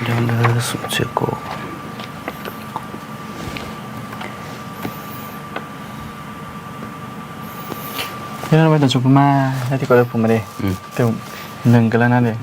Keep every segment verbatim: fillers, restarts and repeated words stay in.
Ler smq tser kov. Yawr, dawqcawq puq ma, yawr tiqkawv dawqpuq ma de. Teu, nui keuvlar nar de.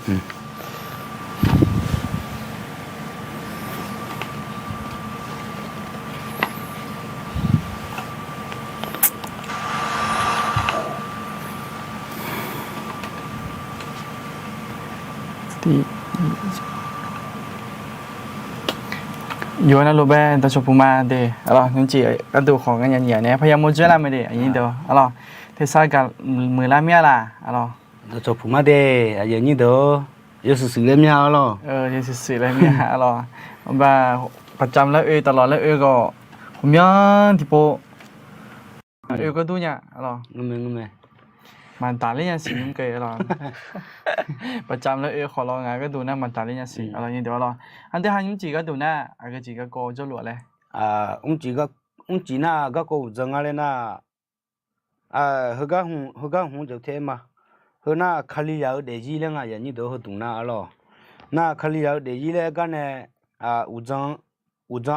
Yawr, nar lof bae dawqcawq puq ma de. Arlawq, nymrcif gharduq khawf ngar nya nyiq-aq nae parya mawr dzoer lar mae de, aqnyir deuq. Arlawq, tersar gaq muiqlar mir-a laq? Arlawq, dawqcawq puq ma de, aqyuif aqnyir deuq. Yawshuif shuif laer mir-a arlawq. Yawshuif shuif laer mir-a arlawq. Baq, baqcam laer oe, taqlawq laer oe khawf, ghawqmya tiqpov oe gharduq nya arlawq. Maqdaq ler nya siq nymr kae arlawq. Baqcam laer oe khawf lawr ngaq gharduq nar maqdaq ler nya siq arlawq, nyir deuq arlawq. Aqdui ha nymrcif gharduq nar aqgeu jeq garkawv jawrluf-a laer? Mrcif nar garkawv uqdzan nga laer nar, heugar hmq jawq tae-aer ma. Heu nar Kalizaq-eu daefzir laer nga, aqyuif aqnyir deuq, heudmq nar arlawq. Nar Kalizaq-eu daefzir laer gar nae, uqdzan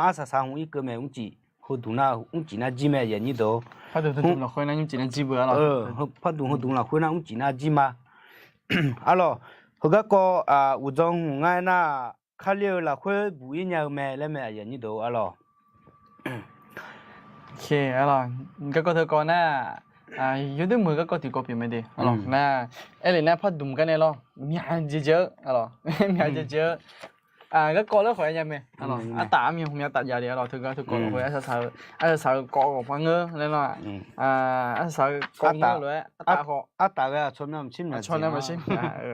arsaq saq hmq irkeuv mae mrcif. Heudmq nar mrcif nar jir mae, aqyuif aqnyir deuq. Pardmq heudmq lafkhoer nar mrcif nar jir beu arlawq. Pardmq heudmq lafkhoer nar mrcif nar jir ma. Arlawq, heugar kawv uqdzan hmq nga-aer nar, Kali-euq lafkhoer buq-ir nya-eu mae laer mae, aqyuif aqnyir deuq arlawq. Garkawv teukawv nar, yawdoer muiq garkawv tiqkawv pyeuf mae de. Nar, aerlef nar pardmq gar nae lawr, myaq jaejae-eu arlawq, myaq jaejae-eu garkawv laer khawf-aer nya mae. Artaf armyan hmq myav taf jav de arlawq. Teugar teukawv lafkhoer arsaq saq-eu, arsaq saq-eu kawv ghawqpar ngeur laer nar, arsaq saq-eu kawv ngeur lof-aer artaf khawf, artaf ghae aqcawq myav maqtser myav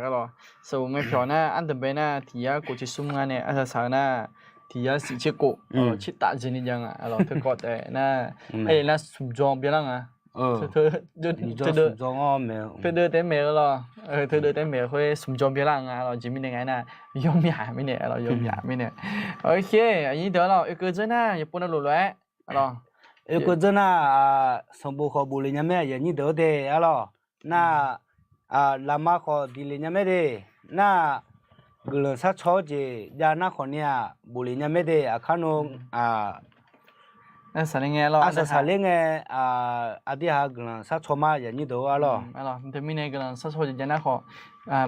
arlawq. Saqbof ngae pyawq nar, ardeuq bae nar tiq yar kof tser smr nga nae arsaq saq-eu nar, tiq yar siq tser kof, tser taf jeq ni jav nga arlawq. Teukawv taef nar, aerlef nar smq jawr byanlar nga. Teudeuv taef maeq-eu lawr. Teudeuv taef maeq-eu khoer smq jawr byanlar nga arlawq. Jeq mirnae nga aernar, yawmyaq mirnae arlawq, yawmyaq mirnae. Aqnyir deuq arlawq, oekeuv dzeur nar yawpov navluf lof-aer arlawq, oekeuv dzeur nar, sanqbof khawf bof le nya mae, aqyuif aqnyir deuq-ar de arlawq. Nar, lafma khawf diq le nya mae de. Nar, guiqlanq sharcaw-eu jeq jav nar khawf ni-aq bof le nya mae de. Aqkar nmr, arsaq saqler ngae, aqdui ha guiqlanq sharcaw ma, aqyuif aqnyir deuq arlawq. Teu mirnae guiqlanq sharcaw jeq jav nar khawf,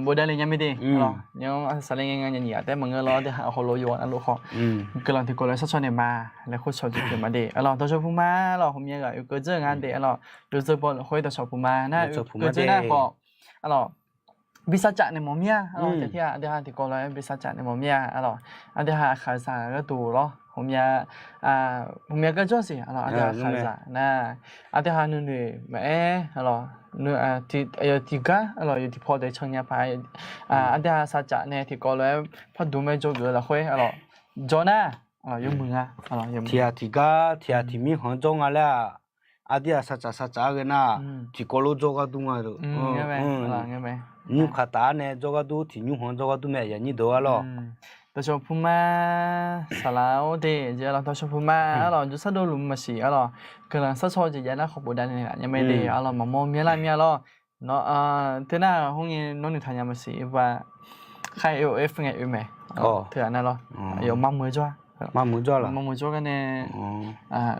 bofdav le nya mae de. Arlawq, nymr arsaq saqler ngae nga nya nyiq-aq taef maqngeur lawr, aqdui ha hawlo yawf navluf khawf, guiqlanq tiqkawv lof-aer sharcaw naeq ma laer khoer shawq jeq pyeuf ma de arlawq. Dawqcawq puq ma arlawq, hawqmya ghaq oekeuv dzeur nga de arlawq. Yawzeu baw lafkhoer dawqcawq puq ma nar, oekeuv dzeur nar khawf arlawq, bi sarcaf naeq mawf mir-a arlawq. Taef tir-aq aqdui ha tiqkawv lof-aer bi sarcaf naeq mawf mir-a arlawq. Aqdui ha khaqzaq gharduq lawr, hawqmya, hawqmya gar jawr siq arlawq. Aqdui ha khaqzaq nar, aqdui ha nuinoeq maqaer arlawq, tiqgar arlawq, yawtiqpaw daeq can nya paq, aqdui ha sarcaf nae tiqkawv lof-aer pardmq mae jawrgeuf-eu lafkhoer arlawq, jawr nar yawmuiq nga. Tiq ghaq tiq gar, tiq ghaq tiq mir khanq-anr jawr nga laer-aq, aqdui-aq sarcaf sarcaf-aer ghae nar, tiqkawv lof jawr ghardur nga. Nymr kaq taf-aer nae jawr ghardur, tiq nymr khanq-anr jawr ghardur mae, aqyuif aqnyir deuq arlawq. Dawqcawq puq ma, saqlaq-or de, jeq arlawq, dawqcawq puq ma arlawq, jawrsar dovluf maqsiq arlawq. Guiqlanq sharcaw jeq jav nar khawf bofdav naeq laf nya mae de arlawq, maqmawr myav lar myav lawr. Nawr, teu nar hawr ngae nawr noeqtaq nya maqsiq, bar, khar A O F ngae oe mae. Teu-aq nar lawr, aqyawf marmeuq jawr-a, marmeuq jawr gar nae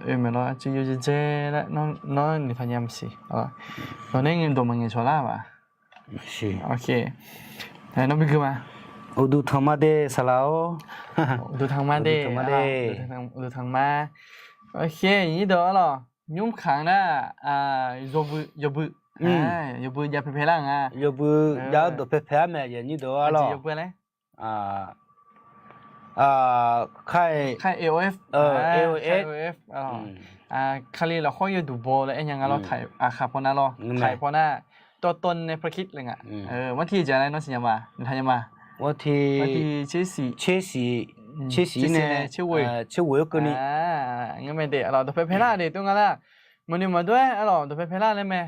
oe mae lawr, cuiv yawdzae dzae laer nawr noeqtaq nya maqsiq. Nawq nae ngae dawq maqngaeq cawq lar-aq baq. Nawr bi gui ma. Uqduq tanq ma de saqlaq-or. Uqduq tanq ma de, uqduq tanq ma. Aqyuif aqnyir deuq arlawq, nymr kaq nar, yawbui, yawbui jav paepae lar nga. Yawbui jav-eu dawq paepae-ar mae, aqyuif aqnyir deuq arlawq. Yawbui laer, khar A O F, A O F, Kali lafkhoer yawduq baw laer aer nya nga lawr. Aqkhaq paw nar lawr, khaq paw nar, tawv tawv nae prakit laer nga. Marti jeq laer nawr siqnya ma, noeqtaq nya ma. Marti tser siq, tser siq, tser siq nae tser ghoeq, tser ghoeq-aer keuvni. Ngar mae de arlawq, dawq paepae lar de tov nga lar. Maqnoeq maqdov-aer arlawq, dawq paepae lar laer mae.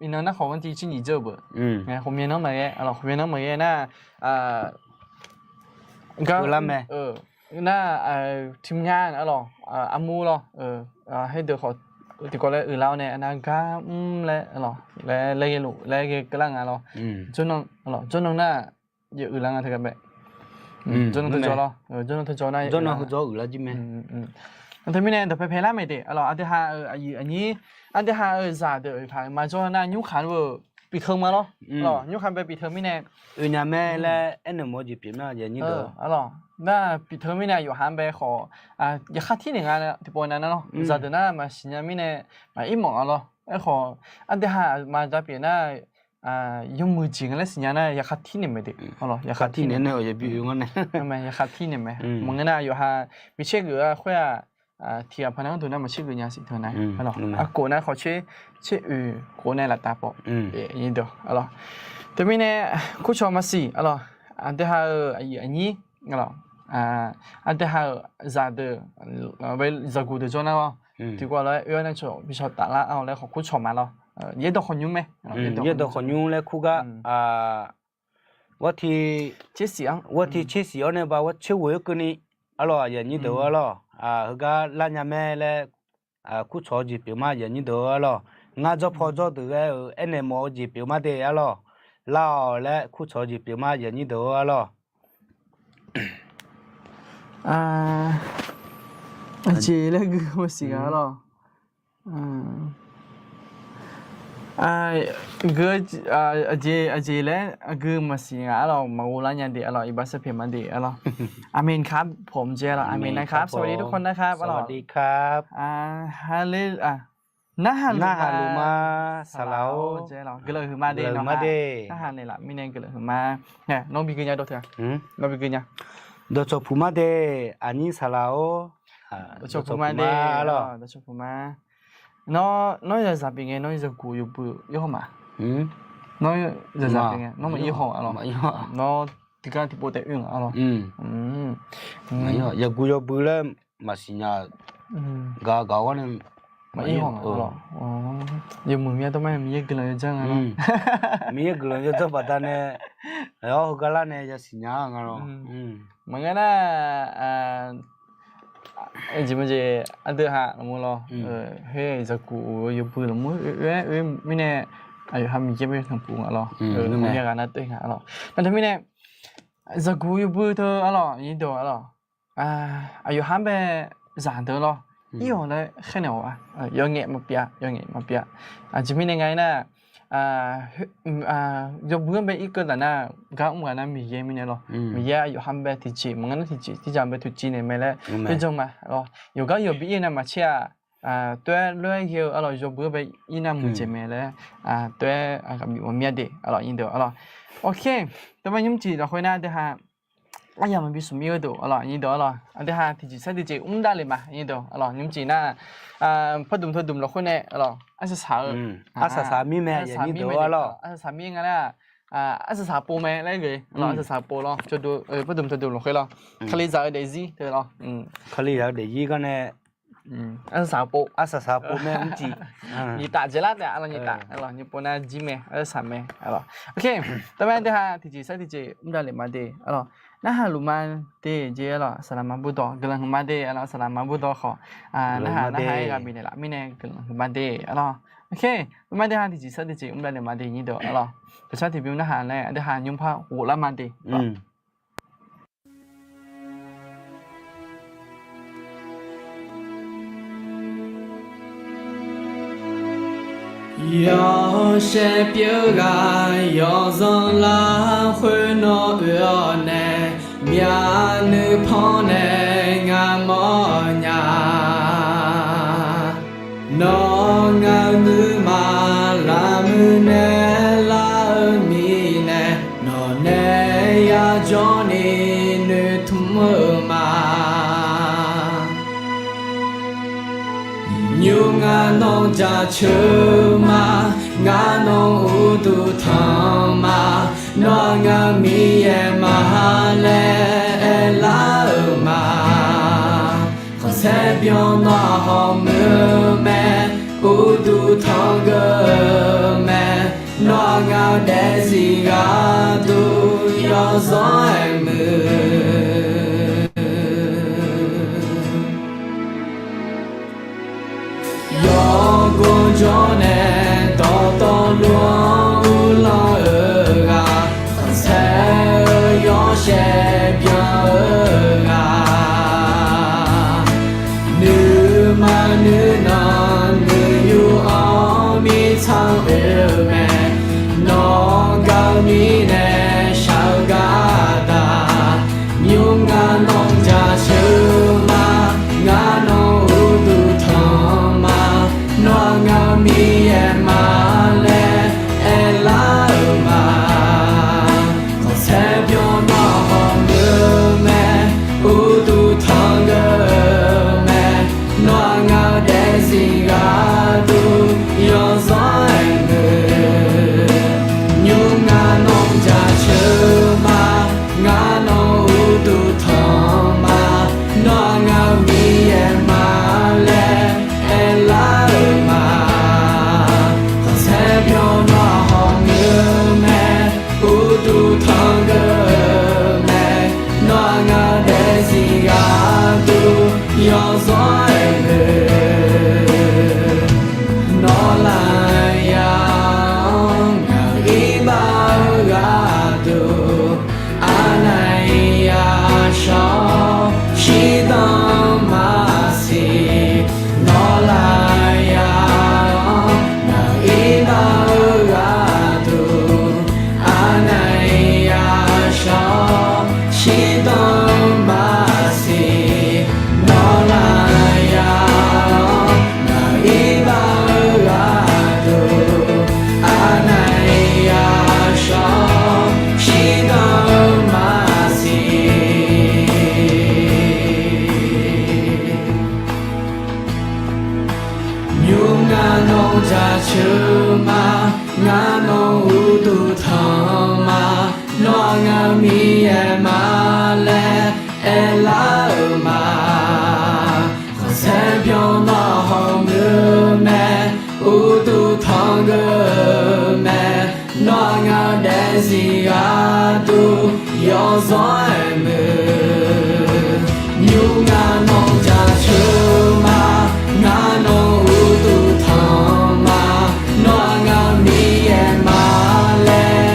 Iqnan nar khawf marti tser nyiq dzeur-eu beuq. Khawqmya nanr maqghae arlawq, khawqmya nanr maqghae nar, gar lar mae. Nar, ทีมงาน arlawq, armur lawr, heudeuq khawf tiqkawv laer uiqlar-awr nae nar gar mr laer arlawq, laer ghae luf laer ghae keuvlar nga lawr. Jawrnan nar, yawf uiqlar nga teugar bae. Jawrnan teu jawr lawr, jawrnan teu jawr nar, jawrnan heu jawr uiqlar jir mae. Teumirnae dawqpae paelar mae de, arlawq, aqdui ha-euq aqyuif aqnyir, aqdui ha-euq zaqdeuq oeqpaq-euq ma jawr nar nymrkhanq lor-eu, pifteu ma lawr. Arlawq, nymrkhanq bae pifteu mirnae oe nya mae laer aernaeq mawf-eu jeq pyeuf ma, aqyuif aqnyir deuq. Arlawq, nar pifteu mirnae aqyawf ha bae khawf, yaqkhar tirnaeq nga tiqpov nav nar lawr. Zaqdeuq nar maqsiq nya mirnae maqir mawf nga lawr. Aerkhawf, aqdui ha aqma ja pyeuf nar, yawmuiq jeq nga laer siqnya nar yaqkhar tirnaeq mae de. Arlawq, yaqkhar tirnaeq yaqkhar tirnaeq mae. Maqngeur nar aqyawf ha bi caergeuf-a khoer-aq, tiqghaq paq nar gharduq nar maqcaergeuf nya siq teu nar. Arlawq, arkof nar khawf caer, caer oeq khof nae laftav pawf deuq. Arlawq, teumirnae kurcawq maqsiq, arlawq, aqdui ha-euq aqyuif aqnyir, arlawq, aqdui ha-euq zaqdeuq, zaqguq deuq jawr nar lawr. Tiqkawv lof-aer oe-awr nae cawq bi cawq taflar-awq laer khawf kurcawq ma lawr. Yaerdawq khawqnymr mae. Yaerdawq khawqnymr laer kur gar, gharti, gharti caer siq-awr nae ba gharti caer ghoeq-aer keuvni, arlawq, aqyuif aqnyir deuq-eu arlawq, heugar lar nya mae laer kurcawq-eu jeq pyeuf ma, aqyuif aqnyir deuq-eu arlawq. Ngar jawr paw jawr deuq ghae-euq aernaeq mawf-eu jeq pyeuf ma de, arlawq. Lar-awq laer kurcawq-eu jeq pyeuf ma, aqyuif aqnyir deuq-eu arlawq. Aqjeq laer gui maqsiq nga arlawq. Gui, aqjeq, aqjeq laer gui maqsiq nga arlawq, maqghov lar nya de arlawq, iqbax sarpaeq ma de arlawq. อาเมนครับผม jeq arlawq, อาเมนนะครับ สวัสดีทุกคนนะครับ arlawq. Narhaq luf ma, narhaq luf ma, saqlaq-or, jeq arlawq, guiqlanq huiqma de, narhaq naeqlaf mirnae guiqlanq huiqma. Nawr bi gui nya dawqtawq, nawr bi gui nya. Dawqcawq puq ma de, aqnyir saqlaq-or, dawqcawq puq ma de arlawq, dawqcawq puq ma. Nawr, nawr zaqzaq pyeuf ngae, nawr zaqguq yawbui ir haw ma? Nawr zaqzaq pyeuf ngae, nawr maqir haw arlawq. Nawr tiqgar tiqpov taef oe nga arlawq. Zaqguq yawbui laer maqsiq nya, gaq gaq-awr nae maqir haw nga arlawq. Yawmuiq myav dawrmar Miqyaer guiqlanq yawdzanr nga lawr. Miqyaer guiqlanq yawdzanr baqdanae, aq, heugar lar nae yasiq nya nga lawr. Maqngeur nar, jeq maqjeq aqdui ha lafmur lawr. Khoer zaqguq yawbui lafmur oe-aer oe mirnae, aqyawf ha Miqyaer bae tanqpuq nga lawr. Maqya ghaq nar tov nga lawr. Nar teumirnae zaqguq yawbui teu arlawq, aqnyir deuq arlawq, aqyawf ha bae zaqdeuq lawr, ir-awq laer khaernaeq-awq-a. Yawf ngaef maqpyav, yawf ngaef maqpyav. Aqjeq mirnae nga aer nar, yawbui-anr bae irkeuv taf nar, gar mr ghaq nar Miqyaer mirnae lawr. Miqyaer aqyawf ha bae tiqjeq maqngeur nar tiqjeq tirjaq bae toeqciv naeq mae laer, khoerjan ma lawr. Yawqgar yawq bi ir nar maqtser-aq, toeq-aer lof-aer ghae-eu arlawq, yawbui-anr bae ir nar muiqdzaeq mae laer, toeq-aer aqbif maqmyav de arlawq, aqnyir deuq arlawq. Ok, teubar nymrcif lafkhoer nar aqdui ha aryamq maqbi smq mir-eu deuq arlawq, aqnyir deuq arlawq, aqdui ha tiqjeq sar tiqjeq mr davlef ma, aqnyir deuq arlawq. Nymrcif nar, pardmq tawdmq lafkhoer nae arlawq, arsaq saq-eu, arsaq saq mir mae, aqnyir deuq arlawq, arsaq saq mir nga nar, arsaq saq pov mae laer ghae arlawq, arsaq saq pov lawr, pardmq tawdmq lafkhoer lawr, Kalizaq-eu daefzir teu lawr, Kalizaq-eu daefzir gar nae arsaq saq pov, arsaq saq pov mae mrcif. Nyiq taf dzaeqlar taef arlawq, nyiq taf arlawq, nyiq pov nar jir mae, arsaq saq mae arlawq. Ok, teubar aqdui ha tiqjeq sar tiqjeq mr davlef ma de arlawq. Narhaq luf ma de jeq arlawq, saqlaq ma burdawq guiqlanq huiqma de arlawq, saqlaq ma burdawq khawf, narhaq narhaq-aer ghaq bifnaeq laf mirnae guiqlanq huiqma de arlawq. Ok, teubar aqdui ha tiqjeq sar tiqjeq mr davlef ma de, aqnyir deuq arlawq. Dawqshar tiqbymr narhaq laer aqdui ha nymrpar ghoflar ma de. Yawshaef pyeuf ghaq yawzanr lafkhoer nawr oe-awr nae, myavnuiv pannaeq ngamawr nya. Nawr ngaq-euq nuima lafmuiq naeq lar-eu mirnae, nawq nae yajawr ni noeqtmq-eu ma. Nymr ngar nawr jaceuq ma, ngar nawr uqduq tanq ma, nawr ngaq-euq Miqyaer ma laer aerlar-euq ma. Khanqsaer byan nawr-aq hawmuiq-eu mae, uqduq tanqgeuf-eu mae, nawr ngaq-euq daefzir gharduq yawzanr-aer muiq. Yawqghaq jawr nae dawqtawvluf-anr uvlanr-eu ghaq, khanqsaer-eu yawshaef byan aerlar-euq ma. Khanqsaer byan nawr hawmuiq-eu mae, uqduq tanqgeuf-eu mae. Nawr-aq ngaq-eu daefzir gharduq yawzanr aermuiq. Nymr ngar nawr jaceuq ma, ngar nawr uqduq tanq ma. Nawr-aq ngaq-eu Miqyaer ma laer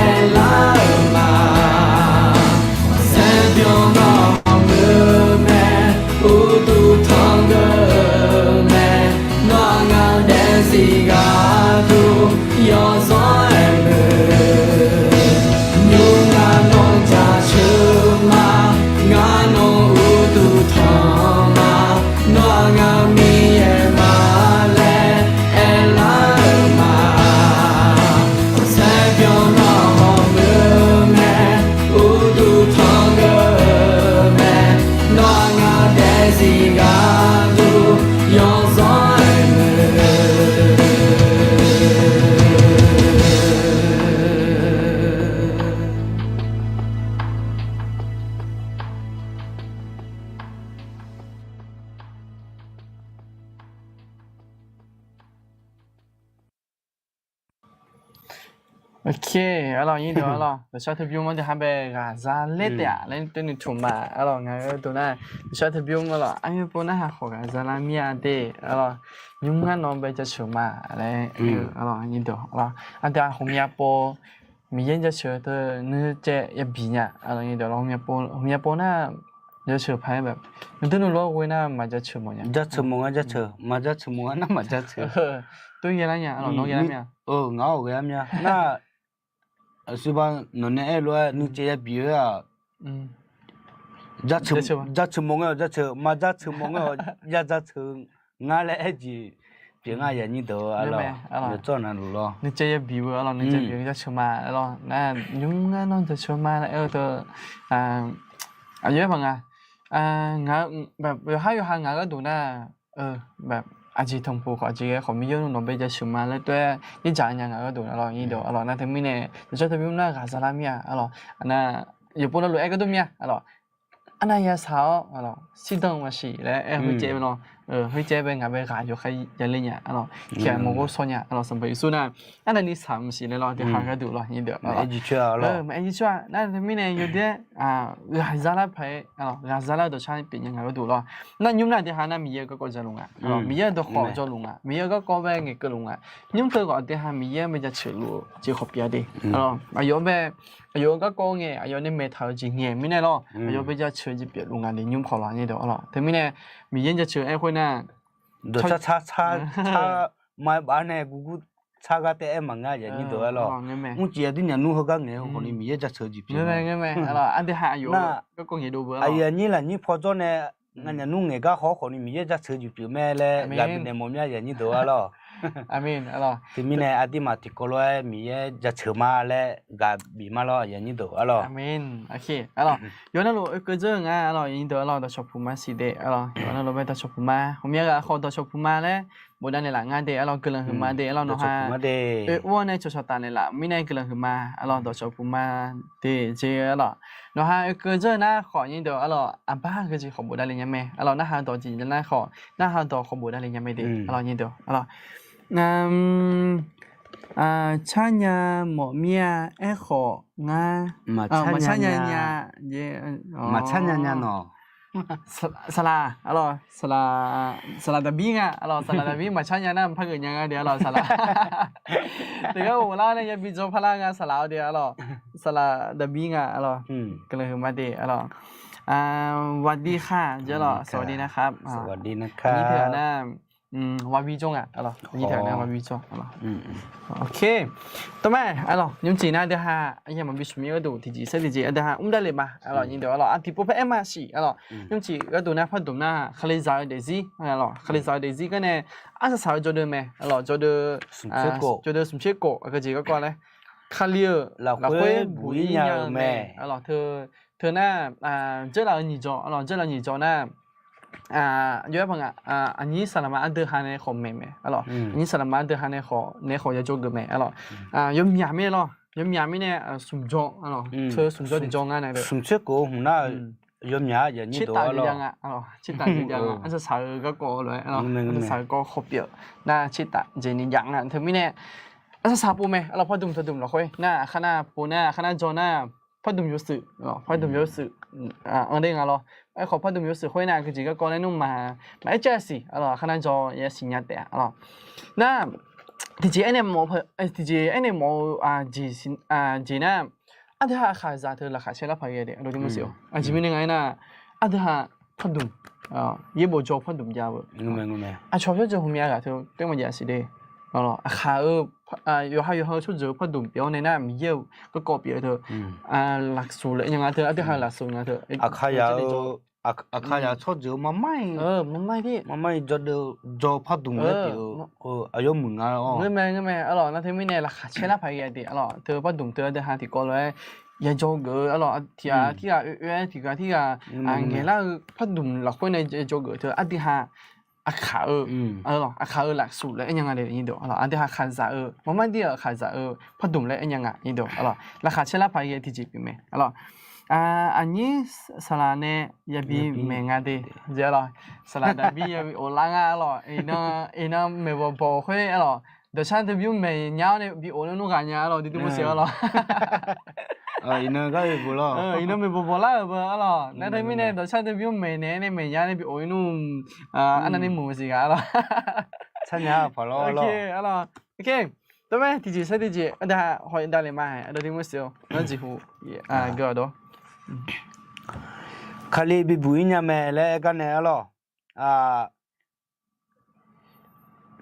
aerlar-euq ma. Khanqsaer byan nawr hawmuiq-eu mae, uqduq tanqgeuf-eu mae. Nawr-aq ngaq-eu daefzir gharduq yawzanr aermuiq. Nymr ngar nawr jaceuq ma, ngar nawr uqduq tanq ma. Nawr-aq ngaq-eu Miqyaer ma laer aerlar-euq ma. Khanqsaer byan nawr hawmuiq-eu mae, uqduq tanqgeuf-eu mae. Nawr-aq ngaq-eu daefzir gharduq yawzanr aermuiq. Ok, arlawr nyir deuq arlawr, dawqshawr teubyur mawr deuq ha bae ghaq za ler taef-aq laer teunuiq tmq ma. Arlawr ngaq-eu deuq nar, dawqshawr teubyur mawr lawq, armyar pov narhaq khawf ghaq za lar mir-a de. Arlawr, nymr ngar nawr bae jaceuq ma laer, arlawr nyir deuq arlawr, aqdui-aq ghawqmya pov Miqyaer jaceuq teu nuicaev yabi nya. Arlawr nyir deuq arlawr, ghawqmya pov nar jaceuq paq-aer bae, nuidui nuilof-aer ghoe nar maqjaceuq mawf nya. Jaceuq mawf nga jaceuq, maqjaceuq mawf nga nar maqjaceuq. Tov ghae lar nya, nawr ghae lar mya. Ngaq-awr ghae lar mya nar, aqsur ba nawq nae aer-eu lof-aer nuicaev yabi-eu-aq, jaceuq mawf ngae-awq jaceuq, maqjaceuq mawf ngae-awq ya jaceuq ngar laer aer jeq pyeuf nga yaqnyir deuq arlawr. Yawtsawrhaq navluf lawr, nuicaev yabi-eu arlawr, nuicaev bi-eu jaceuq ma arlawr. Nar nymr ngar nawr jaceuq ma laer aer-eu teu, aqyawf-aer paq nga, yawqhar yawqha ngaq-eu gharduq nar, aqjeq tanqpuq khawf aqjeq ghae khawf Miqyaer nawq bae jaceuq ma laer tov-aer yardzaq nya ngaq-eu gharduq arlawr nyir deuq arlawr. Nar teumirnae dawqshawr teubyur nar ghaq za lar mir-a arlawr. Nar yawqpov navluf aer gardov mir-a arlawr. Arnavni yashaq-awr arlawr, shirdan maqsiq laer aer khoercaev lawr, khoercaev bae ngaq bae ghaq yawkhav yaler nya arlawr, tiqghaq mawq ghov shaw nya arlawr. Sanqpaq Yeqsur nar, arnavni shaq maqsiq laer lawr, deuq ha gharduq lawr nyir deuq arlawr. Maqaer jircoer-a, nar teumirnae yawdaef-aer ghaq za lar paq-aer, ghaq za lar dawqshar pyeuf nya ngaq gharduq lawr. Nar nymr nar deuq ha nar Miqyaer-eu garkawv jawrluf nga, Miqyaer-eu dawqkhawq jawrluf nga, Miqyaer-eu garkawv bae ngaeqkeuv luf nga. Nymr teu khawf deuq ha Miqyaer-anr bae jaceuq luf-eu jeq khawf pyeuf-a de. Aqyawf bae, aqyawf-eu garkawv ngae, aqyawf nae maeqtaq-eu jeq ngaeq mirnae lawr, aqyawf bae jaceuq-eu jeq pyeufluf nga de nymr khawf lawr nyir deuq arlawr. Teumirnae Miqyaer jaceuq aer khoer nar, dawqcar car car car ma-aer baf-aer nae gurgur car gar taef-aer maqnga yaqnyir deuq arlawr. Mrcif aqdui nyaf nmr heugar ngaeq-eu khawfni Miqyaer jaceuq-eu jeq pyeuf mae. Aqyawf aqnyir lafnyir paw jawr nae nganyaf nmr ngaeq gar haw-awr khawfni Miqyaer jaceuq-eu jeq pyeuf mae laer ghaq bifnaeq mawf mir-a yaqnyir deuq arlawr. Teumirnae aqduimaf tiqkawv lof-aer Miqyaer jaceuq ma laer ghaq bif ma lawr yaqnyir deuq arlawr. Yawf navluf oekeuv dzeur-eu nga arlawr yaqnyir deuq arlawr, dawqcawq puq ma siq de arlawr. Yawf navluf bae dawqcawq puq ma, ghawqmya ghaq khawf dawqcawq puq ma laer bofdav naeqlaf nga de arlawr, guiqlanq huiqma de arlawr. Nawqha oe or nae cawqcawq taf naeqlaf mirnae guiqlanq huiqma arlawr, dawqcawq puq ma de jeq arlawr. Nawqha oekeuv dzeur-eu nar khawf nyir deuq arlawr, aqbar geujeq khawf bofdav le nya mae arlawr, narhaq dawq jeq nar khawf, narhaq dawq khawf bofdav le nya mae de arlawr nyir deuq arlawr. Carnya mawf mir-a, aerkhawf ngar maqcar nya nya. Maqcar nya nya nawq. Saqlaq arlawr, saqlaq daqbir nga arlawr, saqlaq daqbir maqcar nya nar maqpar geuf nya nga de arlawr saqlaq. Tiqgar ghoflar nae yabi dzaw parlar nga saqlaq-awr de arlawr. Saqlaq daqbir nga arlawr. Guiqlanq huiqma de arlawr. สวัสดีค่ะ jeq arlawr, สวัสดีนะครับ aqnyir teughaq nar, wabi jawr nga arlawr, aqnyir teughaq nar wabi jawr arlawr. Tov mae arlawr, nymrcif nar deuq ha aqyawf maqbi smq mir gharduq tiqjeq saer tiqjeq deuq ha mr davlef ma arlawr nyir deuq arlawr, aqtiq pov paer aer ma siq arlawr. Nymrcif gharduq nar pardmq nar Kalizaq-eu daefzir arlawr, Kalizaq-eu daefzir gar nae arsaq saq-eu jawrdeuv mae arlawr, jawrdeuv smq tser khof, aqgeujeq garkawv laer Kali-euq lafkhoer buq-ir nya-eu mae arlawr. Teu nar, dzeurlaf-eu nyiq jawr arlawr, dzeurlaf nyiq jawr nar, aqjox-aer paq nga, aqnyir saqlaqma ardeuv ha nae khawf maeq mae arlawr, aqnyir saqlaqma ardeuv ha nae khawf nae khawf yajawr geuf mae arlawr. Yawmyaq mirnae lawr, yawmyaq mirnae smq jawr arlawr, teu smq jawr tiq jawr ngar nae smq tser khof-eu hmq nar-euq yawmyaq-a yaqnyir deuq-a lawr. Arsaq saq-eu garkawv lof-aer, arsaq saq-eu garkawv khawf pyeuf-eu nar, tsertaf jeq ni jav nga. Teumirnae arsaq saq pov mae, arlawq, pardmq taqdmq lafkhoer nar, aqkhar nar pov nar, aqkhar nar dzaw nar, pardmq yawshuif, pardmq yawshuif anr ler nga lawr. Aerkhawf pardmq yawshuif khoer nar, aqgeujeq garkawv laer nmr maq, maq aer caev siq, arlawq, aqkhar nar dzaw yasiq nya taef-a, arlawq. Nar, tiqjeq aernaeq mawf-eu, tiqjeq aernaeq mawf-eu jeq nar, aqdui ha aqkhaqzaq teu laqkhaq caer lar paq ghae taef, aqjeq mirnae nga aernar, aqdui ha pardmq, yaerbof dzaw pardmq jav-eu, aqcawq yawjeuq hmqmya ghaq teu taer maqjav siq de. Aqkhaq-eu, yawqha yawqha-eu tsawrjeuq-eu pardmq pyeuf-awr nae nar, Miqyaer-euq garkawv pyeuf-eu teu, lafsuf laer nya nga teu, aqdui ha lafsuf nga teu, aqkhaqzaq-eu, aqkhaqzaq tsawrjeuq-eu maqmar-iq, maqmar-iq jawrdeuv dzaw pardmq laer pyeuf-eu aqyawf muiq nga-awr. Ngeur mae, ngeur mae, arlawq, nar teumirnae laqkhaq caer lar paq ghae taef, arlawq, teu pardmq teu aqdui ha tiqkawv lof-aer ya dzaw geuf-eu, arlawq, tiq ghaq tirghaq oe-oe-aer, tiq ghaq tirghaq ngaeqlar-eu pardmq lafkhoer nae ya dzaw geuf-eu teu aqdui ha aqkhaq-eu, aqkhaq-eu lafsuf laer aer nya nga le, aqdui ha aqkhaqzaq-eu, maqmar dir-eu aqkhaqzaq-eu pardmq laer aer nya nga, arlawq, laqkhaq caer lar paq ghae tiqjeq pyeuf mae, arlawq. Aqnyir saqlaq nae yabi maeq nga de, arlawq, saqlaq daqbir yabi of lar nga, arlawq, iqnan maeqbawq bawq khoer, arlawq, dawqcar teu bymr maeq nya-awr nae bi of ler nmr ghaq nya, arlawq, duidui mawrsiq, arlawq. Iqnan maeqbawq bawq lar-euq beu, arlawq, nar teumirnae dawqcar teu bymr maeqnaeq nae maeq nya nae bi of-ir nmr, arnavni muiq siq ghaq, arlawq. Tsarnya paq lawr, arlawq. Tawr mae, tiqjeq sar tiqjeq, aqdui ha haw-ir davle ma, aqdui mawrsiq-awr, nar jeqhu geu-awq dawr. Kali bibuq-ir nya mae laer aer gar nae, arlawq.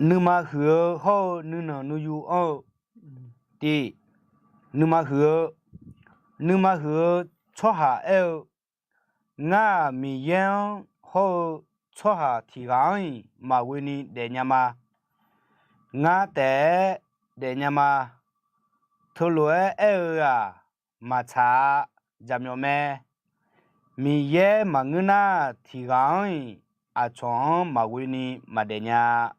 Nuima huiq-eu hawr-eu nuinanq nuiyu anr-eu, tiq, nuima huiq-eu, nuima huiq-eu tsawrhaq aer-eu, Ngar-aq Miqyaer-anr hawr-eu tsawrhaq tiq ghaq-anr-iq maqghoe ni daefnya ma. Ngar taef-aer daefnya ma. Teulof-aer aer-eu-aq, maqtsaq-a, jaqmyawf mae. Miqyaer maqngeur nar, tiq ghaq-anr-iq aqcawq-anr maqghoe ni maqdaefnya-a.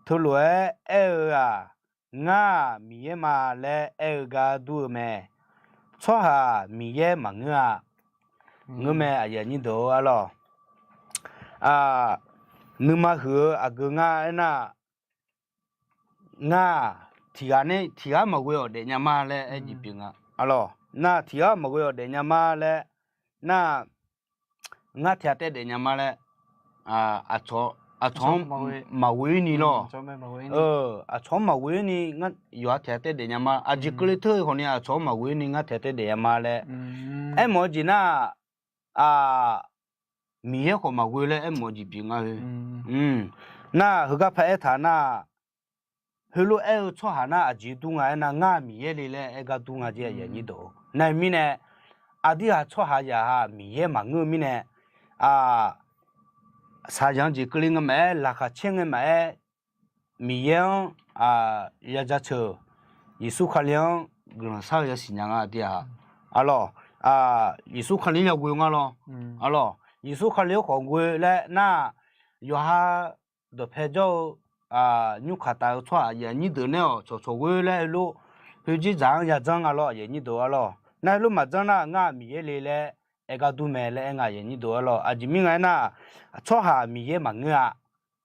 Teulof-aer aer-eu-aq, Ngar-aq Miqyaer ma laer aer-eu gar dur-eu mae. Tsawrhaq Miqyaer maqngeur-a. Ngeur mae, aqyuif aqnyir deuq-or, arlawq. Nuima huiq-eu aqgeu ngar aernar, ngar-aq tiq ghaq nae tiq ghaq maqghoe-awq daefnya ma laer aer jeq pyeuf nga. Arlawq, nar tiq ghaq maqghoe-awq daefnya ma laer, nar ngar tiq ghaq taef daefnya ma laer, aqcawq-anr maqghoe-ir ni lawq. Aqcawq-anr maqghoe-ir ni, yawqha tiq ghaq taef daefnya ma. Aqjeq keuvle teu-eu khawf ni aqcawq-anr maqghoe-ir ni ngar tiq ghaq taef daefnya ma laer aermawf-eu jeq nar, Miqyaer khawf maqghoe laer aermawf-eu jeq pyeuf nga-eu. Nar heugar paraer taq nar, heulof-aer aer-eu tsawrhaq nar aqjeq dur nga aernar, ngar Miqyaer le laer aer gar dur nga jeq, aqyuif aqnyir deuq-or. Nar-eu mirnae, aqdui-aq tsawrhaq yaq-aq Miqyaer maqngeur-eu mirnae, shaqzanq jeq keuvle ngae maqaer, laqkhaq caer ngae maqaer, Miqyaer-anr ya jaceuq, Yeqsur Kali-anr guiqlanq shar-eu yasiq nya nga aqdui-aq. Arlawq, Yeqsur Kali-anr yaghoe nga lawq. Arlawq, Yeqsur Kali-anr khawf ghoe laer nar, yawqha dawqpae jawr-eu, nymrkaq taf-eu tsawrhaq aqyuif aqnyir deuq nae-awq, cawqcawq ghoe laer heulof, khoerjeq dzaq-anr yajanr nga lawr, aqyuif aqnyir deuq arlawq. Nar heulof maqjanr nar, ngar Miqyaer le laer aer gar dur mae laer aer nga, aqyuif aqnyir deuq arlawq. Aqjeq mirnae aernar, tsawrhaq Miqyaer maqngeur-a.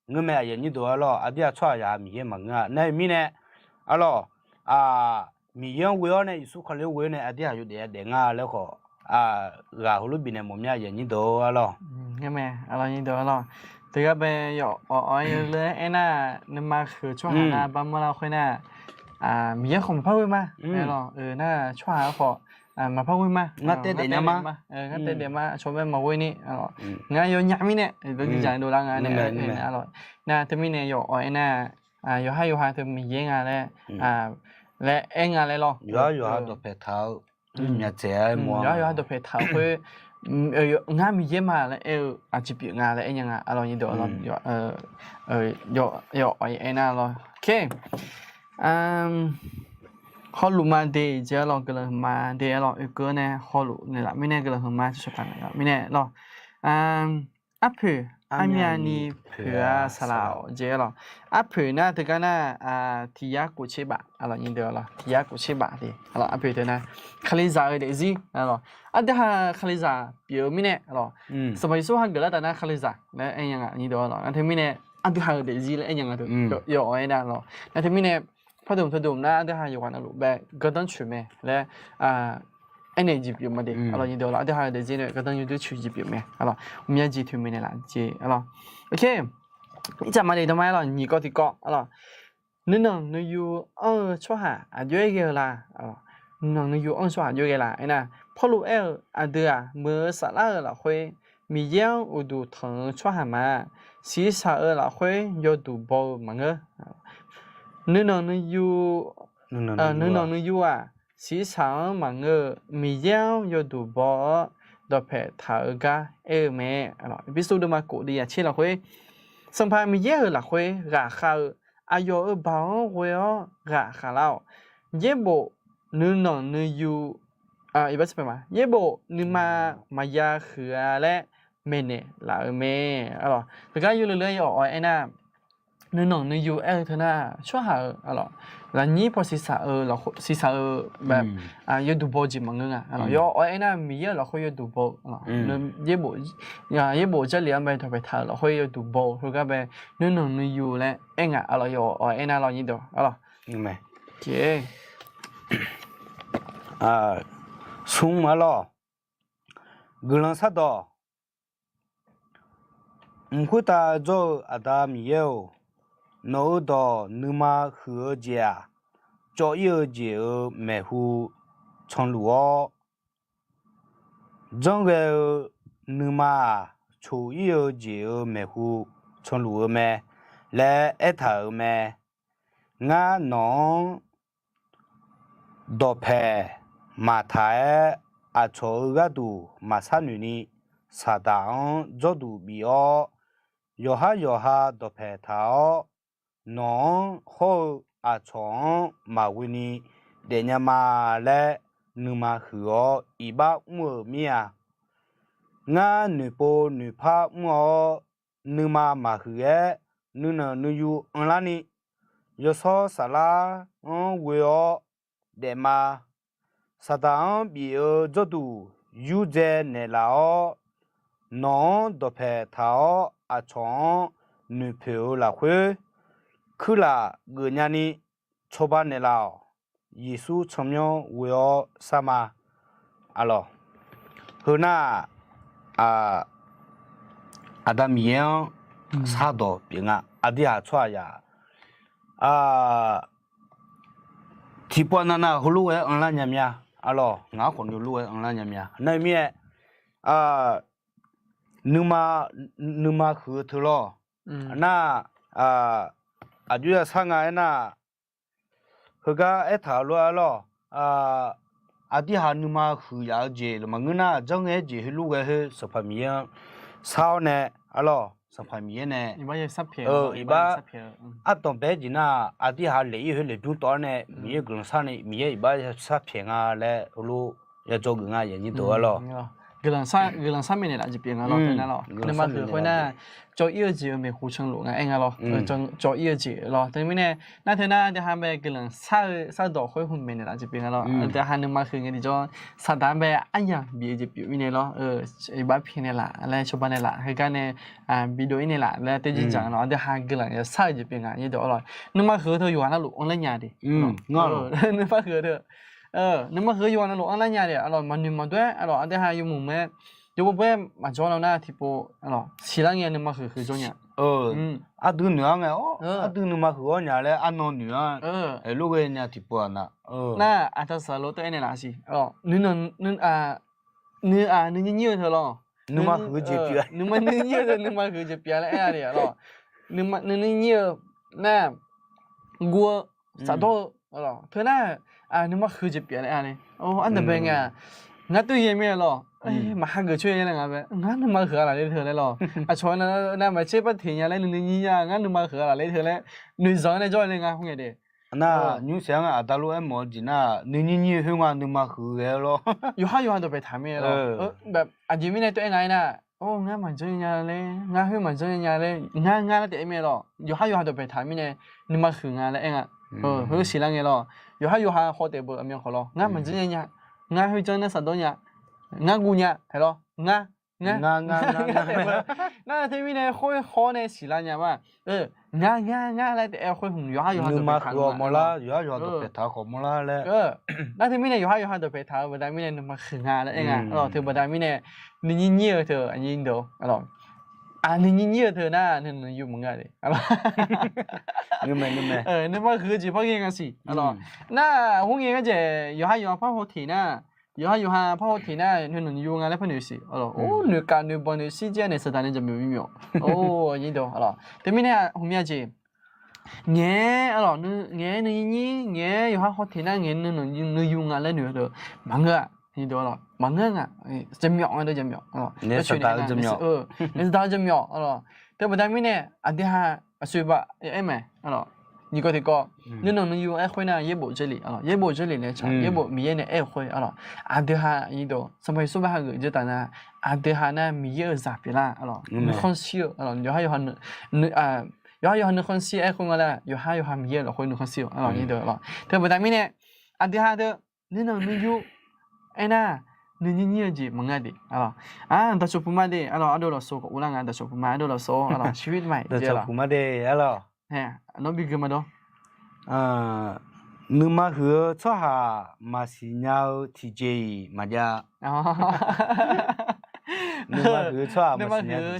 Ngeur mae, aqyuif aqnyir deuq arlawq. Aqdui-aq tsawrhaq yaq-aq Miqyaer maqngeur-a. Nar-eu mirnae arlawq, Miqyaer-anr ghoe-awr nae, Yeqsur Kali-anr ghoe-awr nae aqdui-aq yawdaef yadaef nga laer khawf, ghaq heulof bifnaeq mawf mya, aqyuif aqnyir deuq arlawq. Ngeur mae, aqyuif aqnyir deuq arlawq. Teugar bae yawf awq-aer laer aernar, nuima huiq-eu tsawrhaq nar bamawr lar khoer nar, Miqyaer khawf maqpar ghoe ma. Nar tsawrhaq khawf maqpar ghoe ma. Ngar taef daef nya ma. Ngar taef daef ma, aqcawq bae maqghoe ni. Ngar yawnyaf mirnae dovlar nga nae, nar teumirnae yawf awq-aer nar, yawqhar yawqha teu Miqyaer nga laer, laer aer nga laer lawr. Yawqhar yawqha dawqpae taq-eu, yawqhar yawqha dawqpae taq-eu khoer, ngar Miqyaer ma laer aer-eu aqjeq pyeuf nga laer aer nya nga, aqyuif aqnyir deuq arlawq. Yawf awq-aer nar lawr. Hawluf ma de jeq arlawq, guiqlanq huiqma de arlawq. Oekeuv-anr nae hawluf naeqlaf mirnae, guiqlanq huiqma cawqcawq taq naeqlaf mirnae lawr. Arpoeq armyavni poeq-a saqlaq-awq jeq-a lawq. Arpoeq nar teugar nar, tiq yar kof tser baf, tiq yar kof tser baf te. Arpoeq teu nar, Kalizaq-eu daefzir, aqdui ha Kalizaq pyeuf-eu mirnae, Sanqpaq Yeqsur hageuf lar taf nar Kalizaq laer aer nya nga. Nar teumirnae aqdui ha-euq daefzir laer aer nya nga teu, yawf-awq aer nar lawq. Nar teumirnae pardmq teu dmq nar aqdui ha yawqghaq navluf bae gardanr coeq mae laer aernaeq jeq pyeuf ma de. Aqdui ha-euq daefzir nae gardanr yawdoer coeq jeq pyeuf mae. Aqlawq, myav jeq toeqmaeq naeqlaf jeq. Aqlawq, ircaf ma de dawrma aer lawq, nyiq kawv tiqkawv. Aqlawq, nuinanq nuiyu anr-eu tsawrhaq aqjox-aer ghae-eu la? Nuinanq nuiyu anr-eu tsawrhaq aqjox-aer ghae la? Aernar, Pawrluv aer-eu, aqdui-aq, muiq-eu saflar-euq lafkhoer Miqyaer-anr uqduq tanq-eu tsawrhaq ma. Shiqshaq-eu lafkhoer yawduq baw-eu maqngeur. Nuinanq nuiyu, nuinanq nuiyu-aq, shiqshaq-anr maqngeur-eu, Miqyaer-anr yawduq baw-awr dawqpaeq taq-eu gar aer-eu mae. Epirsuv deuvma kof dui yaqtser lafkhoer, Sanqpaq Miqyaer-euq lafkhoer ghaqkhav-eu, aqyawf-euq baoq-anr ghoe-awr ghaqkhav lar-awq. Yaerbof nuinanq nuiyu, yaerbof nuima maqya huiq-a laer maeqnaeq laf-euq mae. Aqlawq, teugar yawleu leu-aer yawf-awq aer nar, nuinanq nuiyu aer-eu teu nar tsawrhaq-euq, aqlawq, lafnyir paw siqshaq-eu, siqshaq-eu, yawduq baw-eu jeq maqngeur nga. Aqlawq, yawf-awq aer nar Miqyaer-euq lafkhoer yawduq baw-eu, yaerbof Jarlif-anr bae dawqpaeq taq-euq lafkhoer yawduq baw-eu khoergar bae nuinanq nuiyu laer aer nga. Aqlawq, yawf-awq aer nar lawq nyir deuq. Aqlawq, smr ma lawq. Guiqlanq shardawq. Mq khoertav jawr-eu Aqda Miqyaer-or, nawq-euq dawq nuima huiq-eu jeq-aq, cawv-ir-eu jeq-euq maeqhu canluf-awr, janrghae-eu nuima-aq, coq-ir-eu jeq-euq maeqhu canluf-eu mae laer aertaq-euq mae. Ngar nawq-anr dawqpaeq maqtaq-aer, aqcawq-euq gharduq maqshar noeq ni, Saqdaq-anr jawrduq bif-awr, yawqhar yawqha dawqpaeq taq-awr, nawq-anr hawr-eu aqcawq-anr maqghoe ni daefnya ma laer nuima huiq-awr iqbax mr-euq mir-a. Ngar noeqpov noeqpar mr-awr, nuima maqhuiq-aer nuinanq nuiyu anrlar ni, yawshawr saflar-anr ghoe-awr daef ma. Saqdaq-anr bif-eu jawrduq yurdzae naeqlaf-awr, nawq-anr dawqpaeq taq-awr aqcawq-anr noeqpoeq-eu lafkhoer, kuirlaf geufnya ni cawba naeqlaf-awq. Yeqsur tsawrmyanr ghoe-awr sharma. Aqlawq, heu nar-aq, Aqda Miqyaer-anr shardawq pyeuf nga. Aqdui haq tsawrhaq yaq tiqpov nav nav heulof ghae-aer anrlar nya mya. Aqlawq, ngaq-anr khawf nuilof ghae-aer anrlar nya mya. Nar-eu mir-aer, nuima, nuima huiq-eu teu lawr. Nar, aqjox ya shar nga aernar, heugar aertaq-eu lof-aer lawr. Aqdui haq nuima huiq yaf-eu jeq maqngeur nar, janrghae-aer jeq heulof ghae khoer Sanqpaq Miqyaer-anr shar-awr nae, aqlawq, Sanqpaq Miqyaer nae iqbax ardanq bae-aer jeq nar, aqdui haq laeq-ir khoer laeqbymr tawv-awr nae Miqyaer guiqlanq shar ni Miqyaer iqbax ya sharpyaeq nga laer heulof ya dzawgeuf nga yaqnyir deuq-ar lawr. Guiqlanq shar maeqnaeq laf jeq pyeuf nga lawr. Nuima huiq khoer nar, cawv-ir-eu jeq-euq maeqhu canluf nga aer nga lawr. Cawv-ir-eu jeq lawr. Teumirnae, nar teu nar aqdui ha bae guiqlanq shar-eu shardawq khoer hmq maeqnaeq laf jeq pyeuf nga lawr. Aqdui ha nuima huiq ngae tiqjawr, Saqdaq-anr bae aryamq bif-eu jeq pyeuf mirnae lawr. Iqbax pyaeqnaeq laf laer cawba naeq laf. Heugar nae bidov-ir naeq laf laer teujir dzaq nga lawr. Aqdui ha guiqlanq ya shar-eu jeq pyeuf nga nyir deuq-ar lawr. Nuima huiq-eu teu yawqghaq navluf anrlar nya de. Nuima huiq-eu teu, nuima huiq-eu yawqghaq navluf anrlar nya de. Aqlawq, maqnoeq maqdov-aer, aqlawq, aqdui ha yawmuiq mae, yawbaw bae maqjawr lar nar tiqpov, aqlawq, siqlar ngae nuima huiq huiq jawr nya. Aqdui noeq-ar ngae-awr, aqdui nuima huiq-awr nya laer arnan noeq-ar. Lof ghae nya tiqpov-aq nar, nar aqda saqlo teu aernaeq laf siq. Nuinanq, nuinyir nyir-eu teu lawr. Nuima huiq-eu jeq pyeuf-a. Nuima nuinyir-eu teu nuima huiq-eu jeq pyeuf-a laer aer-a de lawr. Nuinyir nyir-eu nar, guv-eu, safdawr-eu, teu nar, nuima huiq-eu jeq pyeuf-a laer aer-a le. Ardanq bae ngae-aq, ngar tov yaer mir-a lawr. Maqhageuf coer-a laer nga bae, ngar nuima huiq-a laf le teu laer lawr. Aqcawq-eu nav maqtser par teq nya laer nuinyir nyir nya, ngar nuima huiq-a laf le teu laer noeqzanq-anr nae jawr-a le nga khoerngae de. Nar nymr siq-anr aqda lof-aer mawf-eu jeq nar, nuinyir nyir-eu khoer nga nuima huiq ghae-eu lawr. Yawqhar yawqha dawqpae taq mir-aer lawr. Aqjeq mirnae tov-aer nga aernar, ngar maqjanr nya laer, ngar khoer maqjanr nya laer, ngar ngar laer taef-aer mir-aer lawr. Yawqhar yawqha dawqpae taq mirnae nuima huiq nga laer aer nga. Heu siqlar ngae lawr. Yawqhar yawqha hawtaef beu aqmyan khawf lawr, ngar maqjanr nya nya, ngar khoer janr nar saqdawr nya, ngar guv nya, hae lawr, ngar, ngar, ngar, ngar, ngar. Nar teumirnae khoer hawr nae siqlar nya ma. Ngar ngar ngar laer taef-aer khoer hmq yawqhar yawqha dawqpae taq-eu mawrlar, yawqhar yawqha dawqpae taq-eu khawf mawrlar laer. Nar teumirnae yawqhar yawqha dawqpae taq-eu baqda mirnae nuima huiq nga laer aer nga. Teu baqda mirnae nuinyir nyir-eu teu aqnyir deuq-awr, nuinyir nyir-eu teu nar nuinoeq nuiyu maqngeur de. Nuima huiq-eu jeq par ghae nga siq. Nar, khoerngae gharjaeq yawqhar yawqha par hawteq nar, yawqhar yawqha par hawteq nar nuinoeq nuiyu nga laer par noeq siq. Or noeqkav noeqbanq noeqshir jir-aer nae saqdaq nae jaqmyawf bimyawf. Or, aqnyir deuq-awr, teumirnae hmq mya jeq Ngaeq-aer, ngaeq-aer nuinyir nyir, ngaeq-aer yawqhar hawteq nar ngaeq nuinoeq nuiyu nga laer noeq-eu deuq maqngeur-a. Maqngeur nga, jaqmyawf nga deuq jaqmyawf. Nae saqdaq-eu jaqmyawf. Teu baqda mirnae aqdui ha aqsur ba aer mae. Nyiq kawv tiqkawv, nuinoeq nuiyu aer khoer nar yaerbof jarlif, yaerbof jarlif nae tsaq, yaerbof Miqyaer nae aer-eu khoer, aqdui ha aqnyir deuq Sanqpaq Yeqsur ba hageuf jir taf nar, aqdui ha nar Miqyaer-euq zaq pyeuflar, nuikhanr shir-eu, yawqhar yawqha yawqhar yawqha nuikhanr shir aer khoer nga laer, yawqhar yawqha Miqyaer-euq lafkhoer nuikhanr shir-eu, aqnyir deuq-awr. Teu baqda mirnae aqdui ha deuq nuinoeq nuiyu aernar, nuinyir nyir-eu jeq maqngeur de. Daqcawq puq ma de, ardov lafsawq khawf uvlar nga, daqcawq puq ma ardov lafsawq-awr, shirwir ma daqcawq puq ma de, nawr bi gui ma dawr. Nuima huiq-eu tsawrhaq maqsiq nya-eu tiqjeq-iq maqjav. Nuima huiq-eu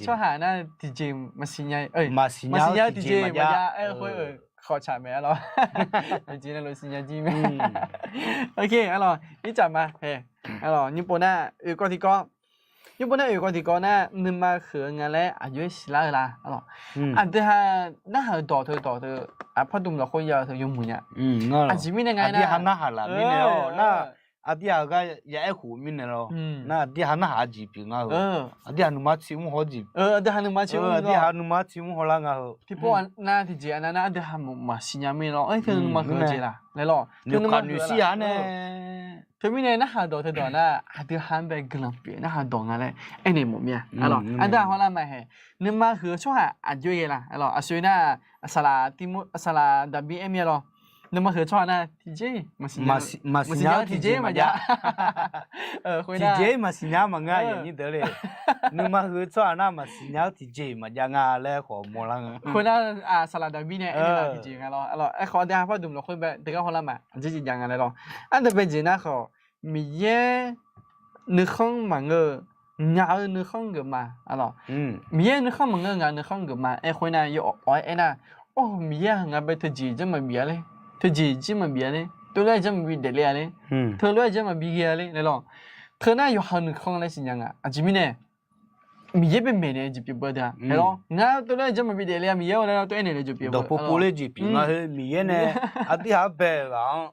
tsawrhaq nar tiqjeq maqsiq nya, maqsiq nya-eu tiqjeq maqjav aer-eu khoer-euq khawqtsaq mae-a lawr. Tiqjeq navluf siqnya jir mae. Ircaf ma, nymr pov nar oeq kawv tiqkawv, nymr pov nar oeq kawv tiqkawv nar nuima huiq-eu nga laer aqjox-aer siqlar-eu la. Aqdui ha narhaq-euq dawq teu dawq teu, aqpar dm lafkhoer ya-eu teu yawmuiq nya. Aqjeq mirnae nga aqdui ha narhaq laf mirnae-awr nar, aqdui ha-euq gar ya aer khof mirnae lawr. Nar aqdui ha narhaq-eu jeq pyeuf nga-eu. Aqdui ha nuima tsimr haw jeq, aqdui ha nuima tsimr haw lar nga-eu. Tiqpov nar tiqjeq aqnav nar aqdui ha maqsiq nya mirnae lawr. Aer teu nuima huiq-eu jeq laf laer lawr. Noeqkaq noeqshir-a nae. Teumirnae narhaq dawq teu dawq nar aqdui ha-anr bae guiqlanq pyeuf narhaq dawq nga laer aernaeq mawf mir-a. Aqdui ha hawlar ma hae. Nuima huiq-eu tsawrhaq aqjox-aer ghae la. Aqsur nar, saqlaq Daqbir aer mir-a lawr. Nuima huiq-eu tsawrhaq nar tiqjeq maqsiq nya-eu tiqjeq maqjav. Tiqjeq maqsiq nya maqngeur-a, aqnyir deuq le. Nuima huiq-eu tsawrhaq nar maqsiq nya-eu tiqjeq maqjav nga laer khawf mawrlar nga. Khoernar, saqlaq Daqbir nae aernaeq-eu tiqjeq nga lawr. Aerkhawf aqdui ha par dm lafkhoer bae teugar hawlar ma aqjeq jeq jav nga laer lawr. Ardui bae jeq nar khawf, Miqyaer nuikhanr maqngeur-eu, ngaq-euq nuikhanr geuf ma. Miqyaer nuikhanr maqngeur-eu ngaq nuikhanr geuf ma aer khoernar yawawq-aer aernar, or, Miqyaer-aq ngaq bae teujeq janr maqbif-a ler, teujeq janr maqbif-a ler, teulof-aer janr maqbi daefle-a ler, teulof-aer janr maqbi ghae-a ler laer lawr. Teunar yawqha nuikhanr laer siqnya nga. Aqjeq mirnae Miqyaer bae maeqnaeq-eu jeq pyeuf beu deuq-a. Aer lawr, ngar teulof-aer janr maqbi daefle-a Miqyaer-or laer lawr teulof-aer maeqnaeq-eu jeq pyeuf beu. Dawqpov pov ler jeq pyeuf nga heu Miqyaer nae, aqdui ha-anr bae-eu ghaq-anr,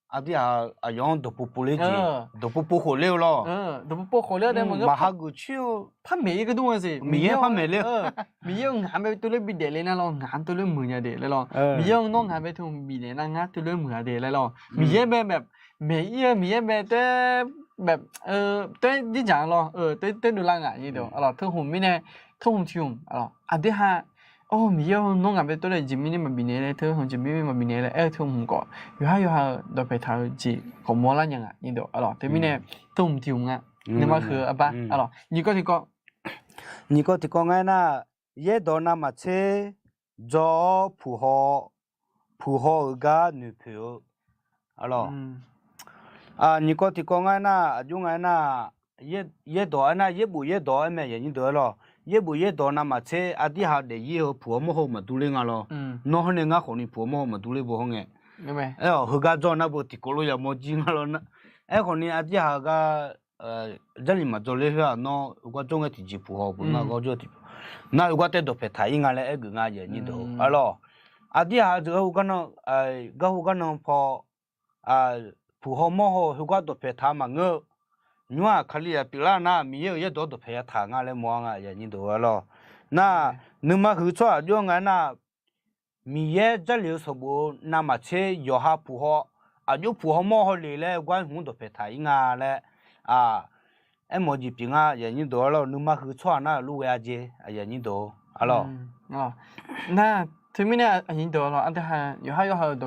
aqdui ha aqyawf-anr dawqpov pov ler jeq, dawqpov pov khof ler-eu lawr. Dawqpov pov khof ler-eu nae maqngeur, maqhageuf coer-eu par maeq-ir gardmr-a siq. Miqyaer par maeq ler-eu. Miqyaer-eu ngaq-anr bae teulof-aer bi daefle nar lawr, ngaq-anr teulof-aer muiq nya de laer lawr. Miqyaer-eu nawr ngaq bae teu bifnaeq nar ngar teulof-aer muiq-a de laer lawr. Miqyaer bae maeq-ir-eu, Miqyaer bae teu teu-aer jirdzaq-a lawr, teu dovlar nga. Teu hmq mirnae, teu hmq tiq hmq aqdui ha, or, Miqyaer-or, nawr ngaq bae teulof-aer jeq mirnae maqbifnaeq laer, teu hmq jeq mirnae maqbifnaeq laer aer-eu teu hmq khawf, yawqhar yawqha-euq dawqpaeq taq-eu jeq khawf mawrlar nya nga. Teu mirnae, teu hmq tiq hmq nga. Nuima huiq-eu arbar, nyiq kawv tiqkawv, nyiq kawv tiqkawv nga aernar, yaerdawq navmaqtser dzaw-awr puq haw, puq haw-euq gar noeqpoeq-eu. Nyiq kawv tiqkawv nga aernar, aqjox nga aernar, yaerdawq aernar, yaerbof yaerdawq aer mae, aqnyir deuq-aer lawr. Yaerbof yaerdawq navmaqtser aqdui ha daefzir heu puq haw mawr haw maqdur ler nga lawr. Nawr hawr nae ngar khawfni puq haw mawr haw maqdur ler beu hawr ngae. Aer-awq, heugar dzaw nar beu tiqkawv lof yamawr jir nga lawr. Aerkhawfni aqdui ha-euq gar Jarlif maqdzawr ler khoer-aq, nawr heugar jawr ngae tiqjeq puq haw beu nar, gar jawr tiq, nar heugar tae dawqpaeq taq-ir nga laer aergeuf nga, aqnyir deuq-or. Arlawr, aqdui ha-eu gar, garhu garnan paw, puq haw mawr haw-eu heugar dawqpaeq taq maqngeur-eu, nymr-aq Kalizaq pyeuflar nar Miqyaer-euq yaerdawq-anr dawqpaeq yataq nga laer mawr-a nga, aqnyir deuq-or. Arlawr, nar, nuima huiq-eu tsawrhaq jawr nga aernar, Miqyaer Jarlif-eu sanqbof-eu navmaqtser yawqha puq haw, aqjox puq haw mawr haw le laer gar hmq-anr dawqpaeq taq-ir nga laer, aermawf jeq pyeuf nga, aqyuif aqnyir deuq-a lawr. Nuima huiq tsawrhaq nar-euq lof ghae-a jeq, aqyuif aqnyir deuq-a lawr. Nar, teumirnae aqnyir deuq-a lawr, aqdui ha yawqhar yawqha-euq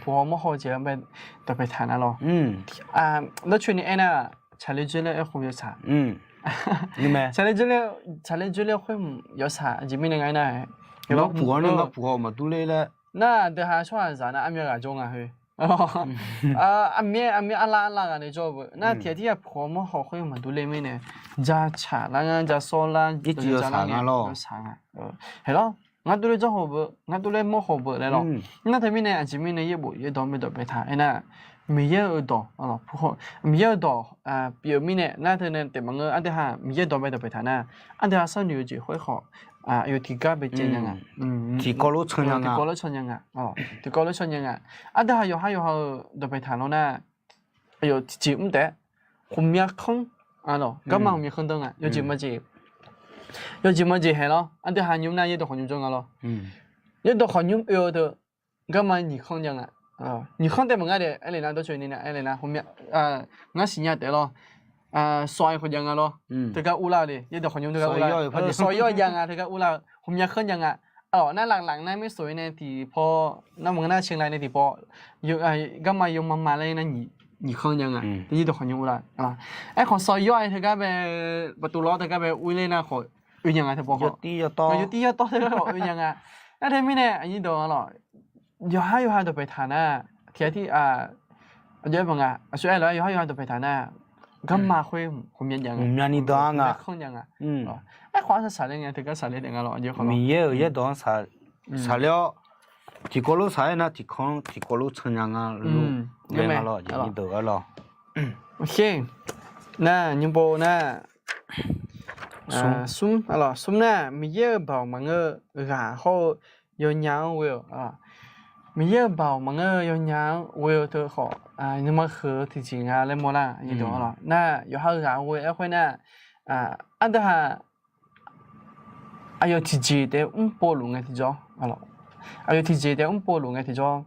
puq haw mawr haw jeq-anr bae dawqpaeq taq nar lawr. Lawrcoeni aernar, tsaqler dzoerler-aer khoer yawtsaq. Tsaqler dzoerler khoer yawtsaq aqjeq mirnae nga aernar, puq haw ni ngar puq haw maqdur ler laer. Nar aqdui ha tsawrhaqzaq nar armyav ghaq jawr nga heu. Aqmyav aqmyav arlav arlav ghaq nae jawr-eu beu nar, tiq ghaq tir ghaq puq haw mawr haw khoer maqdur ler mirnae, jacaq lar ngar, jasawr lar, yawtsaq nga. Hae lawr, ngar durler janr haw beu, ngar durler mawr haw beu laer lawr. Nar teumirnae aqjeq mirnae yaerbof yaerdawq-anr bae dawqpaeq taq aernar, Miqyaer-euq dawq, Miqyaer-euq dawq pyeuf-eu mirnae nar teunae taef maqngeur, aqdui ha Miqyaer dawq bae dawqpaeq taq nar, aqdui ha sharnoeq-eu jeq khoer khawf, aqyawf tiqgar bae caev nya nga. Tiqkawv lof can nya nga. Tiqkawv lof can nya nga. Aqdui ha yawqhar yawqha-euq dawqpaeq taq lawr nar, aqyawf tiqjeq mr taef-aer, ghawqmya khanr, garma ghawqmya khanr danr nga, yawjeq majeq. Yawjeq majeq hae lawr, aqdui ha nymr nar yaerdawq khawqnymr jawr nga lawr. Yaerdawq khawqnymr oe-eu deuq, garma nyiq khanr jav nga. Nyiq khanr taef maqngar de, aerle nar dawrcoeni nar aerle nar, ngar siqnya taef lawr. Sawv-aer khawf jav nga lawr. Teugar urlar-eu de, yaerdawq khawqnymr teugar urlar, sawv yawr jav nga, teugar urlar-eu ghawqmya khanr jav nga. Nar laflaf nar mirsoq-ir nae tiqpaw, nar maqngeur nar cae la nae tiqpaw, garma yawma ma laer nar nyiq khanr jav nga. Yaerdawq khawqnymr urlar. Aerkhawf sawv yawr-aer teugar bae, baqtuv lawr teugar bae urler nar khawf oe nya nga, teupaw khawf yawtir yawtawr teugar khawf oe nya nga. Nar teumirnae aqnyir deuq-a lawr, yawqhar yawqha dawqpaeq taq nar, tiq ghaq tir aqjox-aer baq nga, aqsur-aer lawr, yawqhar yawqha dawqpaeq taq nar, garma khoer ghawqmya jav nga, ghawqmyani danr-a nga, khanr jav nga. Aerkhawf arsaq saqler ngae teugar saqler taef nga lawr. Miqyaer-euq yaerdawq-anr saqler-awr, tiqkawv lof saq-aer nar tiqkawv lof can nya nga lor. Nar nymr pov nar, smr, smr nar, Miqyaer-euq baoq maqngeur-eu ghaq hawr-eu yawnya-anr ghoe-awq. Miqyaer-euq baoq maqngeur-eu yawnya-anr ghoe-eu teu khawf, nuima huiq-eu tiqjeq nga laer mawrlar. Nar yawqha-eu ghaq ghoe-aer khoer nar, aqdui ha aqyawf tiqjeq taef-aer mrpov luf ngae tiqjawr, aqyawf tiqjeq taef-aer mrpov luf ngae tiqjawr,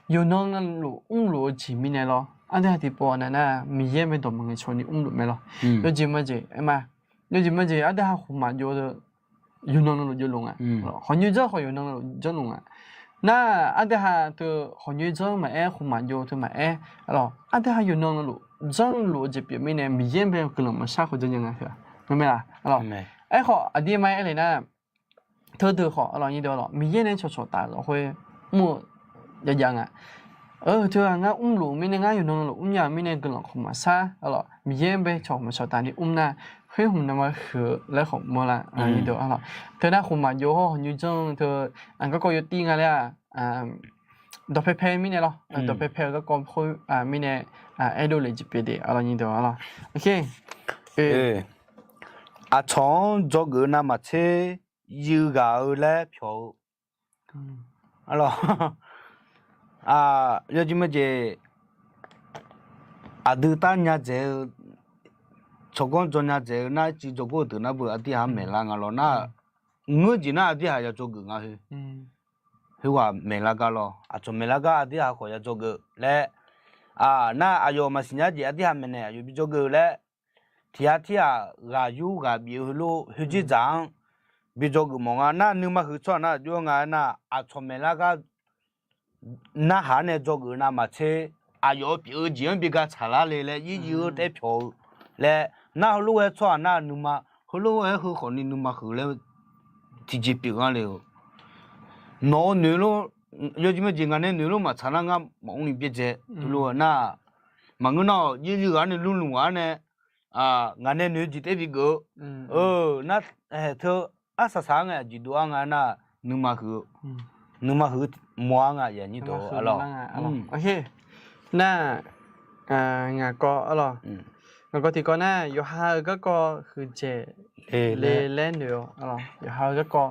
yawqnan luf mrluf-eu jeq mirnae lawr, aqdui ha tiqpov nar nar Miqyaer mae dawq maqngaeq cawni mrluf mae lawr. Yawjeq majeq aer ma, yawjeq majeq aqdui ha khmqmaq jov-eu yawqnan luf jawrluf nga. Hawqnyoer janr khawf yawqnan luf janrluf nga. Nar aqdui ha teu hawqnyoer janr maqaer, khmqmaq jov teu maqaer, aqdui ha yawqnan luf janrluf-eu jeq pyeuf mirnae Miqyaer bae guiqlanq maqshar khawf janrnya nga. Aerkhawf aqdir ma aer le nar, teudeuq khawf Miqyaer nae cawqcawq taf-eu lafkhoer mr-eu javjav nga. Teu-aq ngar mrluf mirnae, ngar yawqnan luf mrnya mirnae guiqlanq khawf maqshar, Miqyaer bae cawq maqcawq taf ni mr nar, khoer hmq nuima huiq-eu laer khawf mawrlar. Teu nar khmqmaq jov hawr hawqnyoer janr teu garkawv yawtir nga laer-aq, dawqpae pae mirnae lawr, dawqpae pae-eu garkawv khoer mirnae aerdov le jeq pyeuf de. Aqcawq-anr dzawgeuf-eu navmaqtser yuiv ghaq-eu laer pyawq-eu lawr, yawjeq majeq aqdui tar nya dzaeq-eu, tsawrganr dzaw nya dzaeq-eu nar, ircuf dzawgor deuq nar beu aqdui ha maeqlar nga lawr nar, ngeur jeq nar aqdui ha ya dzawgeuf nga. Heu, heughaq maeqlar gar lawr, aqcawq maeqlar gar aqdui ha khawf ya dzawgeuf laer, nar aqyawf maqsiq nya jeq aqdui ha maeqnaeq aqyawf bi dzawgeuf laer, tiq ghaq tir ghaq ghaq yur ghaq bif-eu heulof khoerjeq dzaq-anr bi dzawgeuf mawf nga. Nar nuima huiq tsawrhaq nar jov-aer nga aernar, aqcawq maeqlar gar narhaq-anr nae dzawgeuf navmaqtser, aqyawf-euq pyeuf-eu jeq-anr bi ga tsaqlar le laer, yir yir-eu taef pyawq-eu laer, nar heulof-aer tsawrhaq nar nuima, heulof-aer heu khawfni nuima huiq laer tiqjeq pyeuf nga le-euq. Nawq-eu noeq lof, yawjeq majeq ngaq nae noeq lof maqtsaq nar ngar maqmr ni byaerdzae. Heulof-aer nar, maqngeur nar-awq, yir yir ghaq-anr nae lmrlmq ghaq-anr nae, ngaq nae noeq-eu jeq taef bigeuf-eu. Nar, teu arsaq saq-aer ngae aqjeq dov-ar nga nar, nuima huiq-eu, nuima huiq mawr-ar nga, aqyuif aqnyir deuq-a lawr. Nar, ngaq kawv, ngaq kawv tiqkawv nar, yawqha-euq garkawv huiqdzaeq le laer noeq-awq. Yawqha-euq garkawv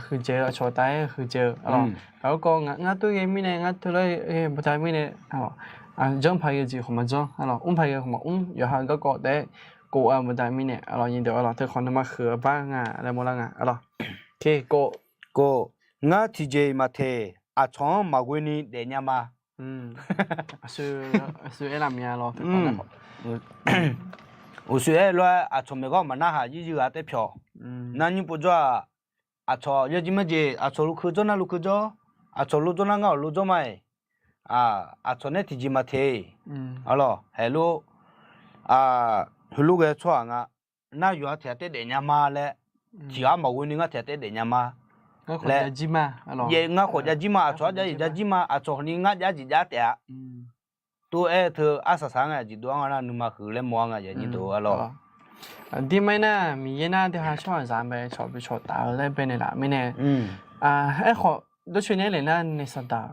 huiqdzaeq-eu, aqcawq taf-aer huiqdzaeq-eu, garkawv ngar tov ghae mirnae, ngar tov lar ghae baqda mirnae, janr paq ghae-eu jeq khawf maqjanr, mr paq ghae khawf maqmr, yawqha-euq garkawv taef-aer kov-a baqda mirnae, aqyuif aqnyir deuq-a lawr, teu khawf nuima huiq-eu bar nga laer mawrlar nga. Kov, kov, Ngar tiqjeq-iq maqteq, aqcawq-anr maqghoe ni daefnya ma. Uqshoe aer-eu lof-aer aqcawq maeqghawr maqnarhaq yir yir ghaq taer pyawq. Nar nymr povjawr-aq, aqcawq yawjir marjeq, aqcawq lukeuv jawr nar lukeuv jawr, aqcawq lojawr nar ngar-awq lojawr ma-iq, aqcawq nae tiqjeq maqteq. Arlawq, heulof, heulof ghae tsawrhaq nga, nar yawqha tiq ghaq taer daefnya ma laer, tiq ghaq maqghoe ni ngar tiq ghaq taer daefnya ma laer. Ngar khawf jav jir ma, aqcawq-anr jav-iq jav jir ma, aqcawq khawf ni ngar jav jeq jav taef-a. Tov-aer teu arsaq saq-anr nga jeq dov-anr nga nar nuima huiq laer mawr-a nga jeq nyir dov arlawq. Aqdir ma-ir nar, Miqyaer nar aqdui ha tsawrhaqzaq bae cawq bi cawq taf-eu laer baenaeq laf mirnae, aerkhawf dawrcoeni-aer le nar naeq saqdaq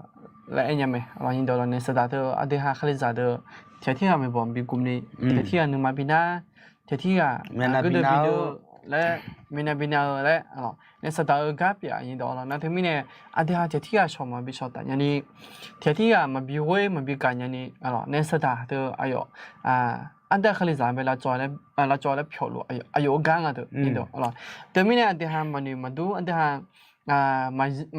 laer aer nya mae. Arlawq, nyir dov arlawq, naeq saqdaq teu aqdui ha kalizaq deuq tiq ghaq tirghaq maeqbawq bi guvni, tiq ghaq tirghaq nuima bi nar, tiq ghaq tirghaq aqgeu deuq bi deuq laer, minav bi nav-eu laer, naeq saqdaq-eu gar pyeuf-a nyir dov arlawq. Nar teumirnae aqdui ha tiq ghaq tirghaq cawq maqbi cawq taf nyani, tiq ghaq tirghaq maqbi ghoer maqbi gaq nyani, naeq saqdaq teu aqyawf aqdui ha kalizaq bae lavcawv laer pyawq luf aqyawf-eu gar nga deuq nyir dov arlawq. Teumirnae aqdui ha maqnoeq maqdur aqdui ha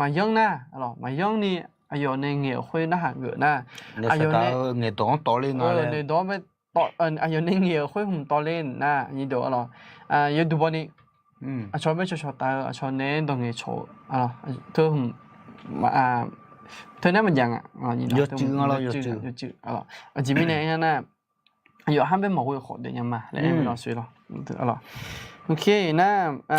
maqyanr nar, maqyanr ni aqyawf nae ngaeq-euq khoer narhaq geuf nar, aqyawf nae ngaeqdawq-anr tawv ler nga laer, aqyawf nae ngaeq-euq khoer hmq tawv ler nar nyir dov arlawq. Yawduq baw ni aqcawq bae cawq cawq taf-eu aqcawq nae-aer dawq ngaeq cawq-eu teu hmq teu nar maqjav nga. Yawcuiv nga lawr, yawcuiv. Aqjeq mirnae aernar, aqyawf har bae maqghoe khawf daefnya ma laer aer-eu lawr. Ok, nar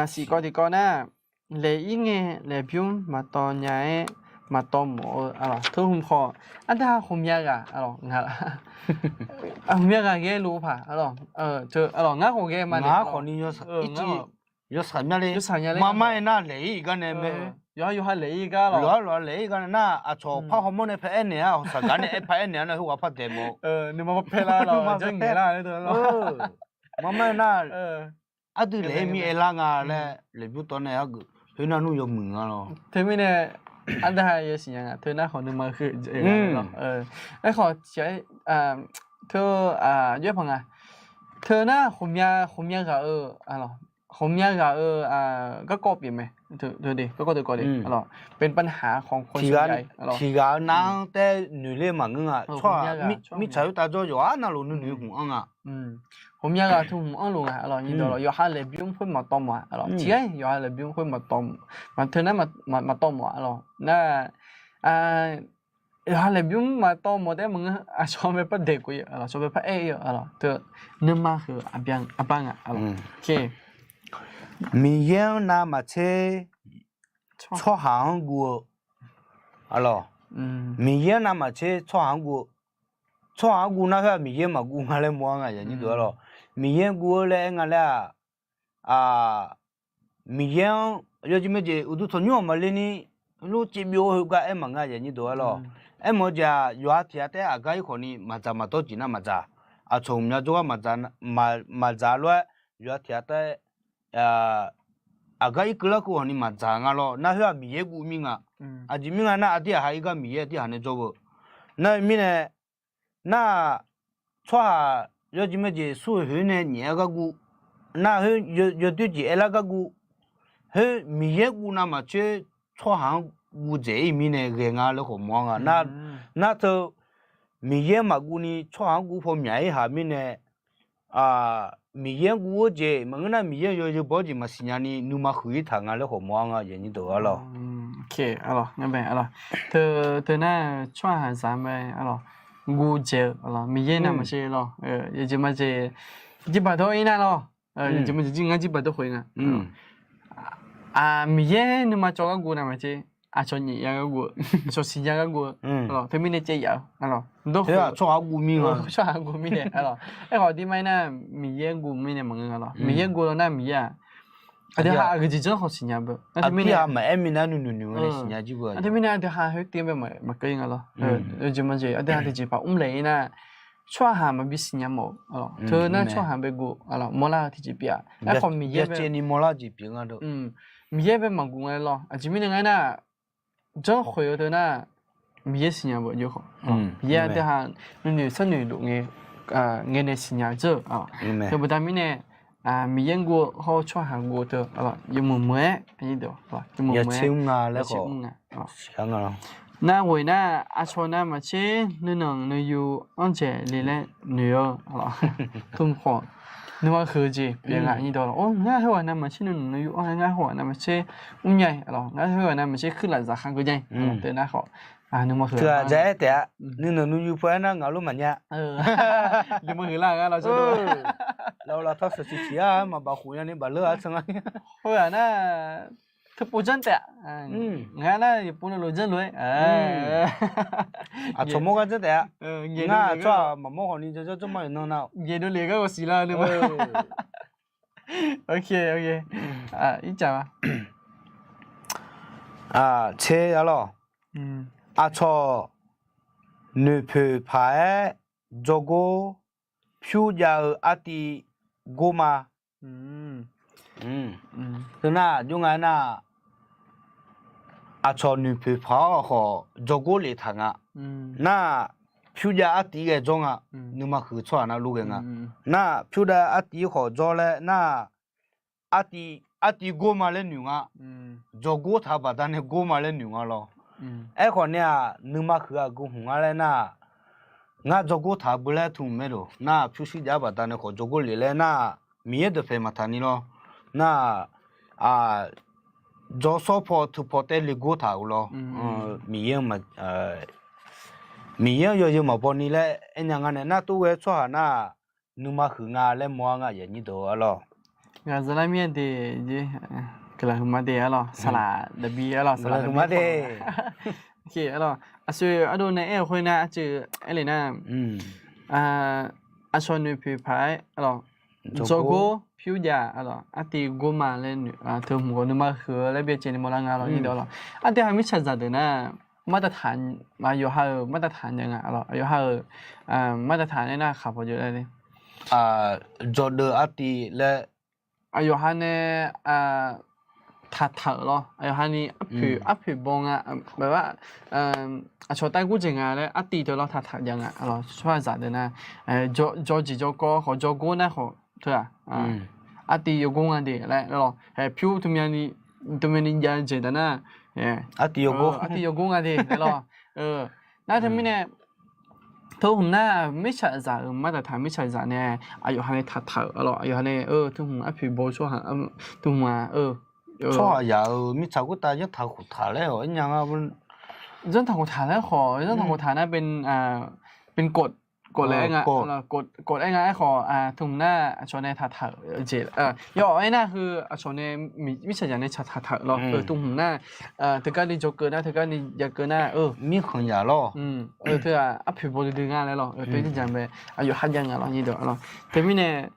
siq kawv tiqkawv nar, laeq-ir ngae laeqbymr maqtawv nya-aer maqtawv mawf-eu arlawq. Teu hmq khawf aqdui ha khawqmya ghaq arlawq, ghawqmya ghaq ghae luf paq arlawq. Arlawq, ngar khawf ghae ma, ngar khawf ni yawshaq mya le. Maqmar-aer nar laeq-ir gar nae mae. Yawqha yawqha laeq-ir gar lawq, yawqha laeq-ir gar nae nar aqcawq par hawmawr nae paer aernaeq-a, aqcawq saqgar nae aer paer aernaeq-a nar heughaq par daeq mawf. Nuima par paer lar lawq, janrnaeq lar. Maqmar-aer nar aqdui laeq-ir mir aer lar nga laer laeqbymr tawv nae argeuf khoer nar nmr yawmuiq nga lawr. Teumirnae aqdui ha yasiq nya nga, teu nar khawf nuima heu lawr. Aerkhawf tiq ghaq teu jawr paq nga. Teu nar khawqmya ghaq-eu, khawqmya ghaq-eu garkawv pyeuf mae. Garkawv teu kawv de arlawq, เป็นปัญหาของคนส่วนใหญ่ tiq ghaq-eu nar-anr taer noeq ler maqngeur nga. Tsawrhaq mirtsaq khoertav jawr yawqha navluf nuinoeq hmq anr nga. Khawqmya ghaq teu hmq anrluf nga arlawq, nyir dov arlawq. Yawqha laeqbymr khoer maqtawv mawf-a arlawq. Tiq ghaq yawqha laeqbymr khoer maqtawv mawf, teu nar maqtawv mawf arlawq. Nar yawqha laeqbymr maqtawv mawf taef maqngeur, aqcawq bae par daeq khof-ir arlawq, aqcawq bae par aer-ir arlawq. Teu nuima heu aqbar nga arlawq. Miqyaer-anr navmaqtser tsawrhaq-anr guv-eu arlawq. Miqyaer-anr navmaqtser tsawrhaq-anr guv-eu, tsawrhaq-anr guv nar khoer-aq Miqyaer maqguv nga laer mawr-a nga jeq nyir dov arlawq. Miqyaer guv-eu laer aer nga laer-aq, Miqyaer-anr yawjeq majeq uqduq tanqnymr-aq maqle ni, lof caevbyov-eu heugar aer maqnga jeq nyir dov arlawq. Aermawf-eu jeq-aq yawqha tiq ghaq taef-aer aqgar ir khawf ni maqdzaq maqdawr jeq nar maqdzaq. Aqcawq hmq mya jawrgar maqdzaq lof-aer yawqha tiq ghaq taef-aer aqgar irkeuv larkeuv khawf ni maqdzaq nga lawr. Nar khoer-aq Miqyaer guv mir nga. Aqjeq mirnae nar aqdir aqha ir gar Miqyaer aqdir aqha nae jawr-eu. Nar-eu mirnae nar-aq, tsawrhaq yawjeq majeq smr-eu khoer nae nyaef-aer gar guv, nar khoer yawdoer jeq aerlar gar guv, khoer Miqyaer guv navmaqtser tsawrhaq-anr guv dzaeq-ir mirnae ghae nga laer khawf mawr-a nga. Nar teu Miqyaer maqguv ni tsawrhaq-anr guv paw myaq-ir haq mirnae, Miqyaer-anr guv-eu jeq maqngeur nar Miqyaer-anr yawzeu baw-eu jeq maqsiq nya ni nuima huiq-ir taq nga laer khawf mawr-a nga jeq nyir dov arlawq. Teu, teu nar tsawrhaqzaq mae arlawq, guv dzaeq-eu arlawq, Miqyaer navmaqtser lawr, yawjeq majeq jirbaq dawr-ir nar lawr, yawjeq majeq jir ngar jirbaq dawr khof-ir nga. Miqyaer nuima cawv gar guv navmaqtser, aqcawq nyaef ya gar guv-eu, aqcawq siqnya gar guv-eu, teumirnae caev yaf-eu, tsawrhaq guv mirnae, aerkhawf aqdir ma-ir nar Miqyaer guv mirnae maqngeur nga lawr. Miqyaer guv lawr nar Miqyaer-aq aqdui ha aqgeujeq janr khawf siqnya beu, aqdui ha maqaer minav nuinoeq noeq-eu nae siqnya jir beu, aqdui mirnae aqdui ha khoertiv-anr bae maqkeuv-ir nga lawr. Yawjeq majeq aqdui ha tiqjeqpaq mrlaeq-ir nar tsawrhaq maqbi siqnya mawf-eu, teu nar tsawrhaq bae guv arlawq, mawrlar-eu tiqjeq pyeuf-a. Aerkhawf Miqyaer bae mawrlar jeq pyeuf nga deuq. Miqyaer bae maqguv nga lawr. Aqjeq mirnae nga-ir nar, janrkhoeq-eu teu nar Miqyaer siqnya beu jov khawf, Miqyaer aqdui ha nuinoeq sharnoeq luf ngae, ngae nae siqnya dzeur-eu. Teu baqda mirnae Miqyaer guv-eu hawr-eu tsawrhaq guv-eu teu yawmuiq muiq-aer, yawmuiq muiq-aer, nga. Nar ghoe nar, aqcawq navmaqtser nuinanq nuiyu anr dzaeq le laer noeq-eu, tmq khawf nuima huiq-eu jeq pyeuf nga. Ngar heughaq navmaqtser nuinanq nuiyu anr-aer, ngar heughaq navmaqtser mrnya-i, ngar heughaq navmaqtser kuirlaf zaqkhav geunya-i, teu nar khawf nuima huiq-a. Teughaq dzaeq-aer taef-a. Nuinanq nuiyu pov-aer nar ngaq lof maqnya. Nuima huiqlar-eu gar lawr, lawr lawr tawr sheuq ciqciq-a maqbaf khof nyani baf leur-a tsanr-a. Khoer-aq nar, teupov janr taef-a. Ngar nar yawpov navluf janr lof-aer, aqcawq mawr gar janr taef-a. Ngar tsawrhaq maqmawr khawfni jawrjawr jawrma iqnan nar, ngaeqdov lef gar ghawqsiq lar-eu nuima. Ircaf-a, tser-a lawr. Aqcawq noeqpoeq paq-aer dzawgor pyur jav-eu artiv gor ma. Teu nar, jawr nga aernar, aqcawq noeqpoeq paq-awr khawf dzawgor lef taq nga. Nar, pyur jav artiv ghae dzawr nga. Nuima huiq tsawrhaq navluf ghae nga. Nar, pyur jav artiv khawf dzawr laer nar, artiv gor ma laer noeq nga. Dzawgor taq-eu baqdanae gor ma laer noeq nga lawr. Aerkhawf nae-aq, nuima huiq-aq guv hmq nga laer nar, ngar dzawgor taq-eu beu laer tmq maerlof nar, pyurshuir jav-eu baqdanae khawf dzawgor lef laer nar, Miqyaer dawqpaeq maqtaq ni lawr. Nar, dzawrsawr paw teu paw taer le gor taq-euq lawr. Miqyaer, Miqyaer-anr yawzeu maqbaw ni laer aernya nga nae nar, tov ghae-eu tsawrhaq nar, nuima huiq nga laer mawr-ar nga, aqyuif aqnyir deuq-ar lawr. Ghaqzaq lar mir-a de, guiqlanq huiqma de-ar lawr, saqlaq daqbi-ar lawr, saqlaq huiqma de. Aqshoe ardov nae aer-eu khoer nar, arcuiv aer le nar, aqcawq noeqpoeq paq-aer, dzawrgor pyur jav, artiv gor ma laer noeq, teu hmq ghawq nuima huiq-eu laer byacaevni mawrlar nga lawr, nyirdeuq-ar lawr. Aqdui ha mirtsaqzaq deuq nar, martaf taq, yawqha-euq martaf taq jav nga lawr, yawqha-euq martaf taq nae nar khaq paw jov laer le. Dzawqdeuq artiv laer, aqyawqha nae taqtaq-euq lawr, aqyawqha ni arpoeq arpoeq baw nga, aqcawq taef gordzaeq nga laer artiv teu lawr taqtaq jav nga lawr, tsawrhaqzaq deuq nar, dzawrjeq dzawrkawv khawf dzawrgor nar khawf teu-aq, artiv yawgor nga de laer lawr, haeq pyur teu myavni jav-eu jeq taf nar, artiv yawgor nga de laer lawr. Nar teumirnae, teu hmq nar mirtsaqzaq-euq martaf taq mirtsaqzaq nae aqyawqha nae taqtaq-euq lawr, aqyawqha nae teu hmq arpoeq baw tsawrhaq, teu hmq-aq, tsawrhaq yaq-euq mirtsaq khoertav zanrtaq khoftaq laer-awq aernya nga. Zanrtaq khoftaq laer khawf, zanrtaq khoftaq nar, เป็นกฎ กฎ laer aer nga, กฎ aer nga aerkhawf, teu hmq nar aqcawq nae taqtaq-euq jeq, yawf aernar heu aqcawq nae mirtsaqzaq nae taqtaq-euq lawr, teu hmq nar, teugar ni dzawkeuv nar, teugar ni jakeuv nar, mirkhanq yaq lawr, teu-aq arpoeq baw duidui nga laer lawr, teu janrjaq mae, aqyawf kharjav nga lawr, nyirdeuq-ar lawr. Teumirnae,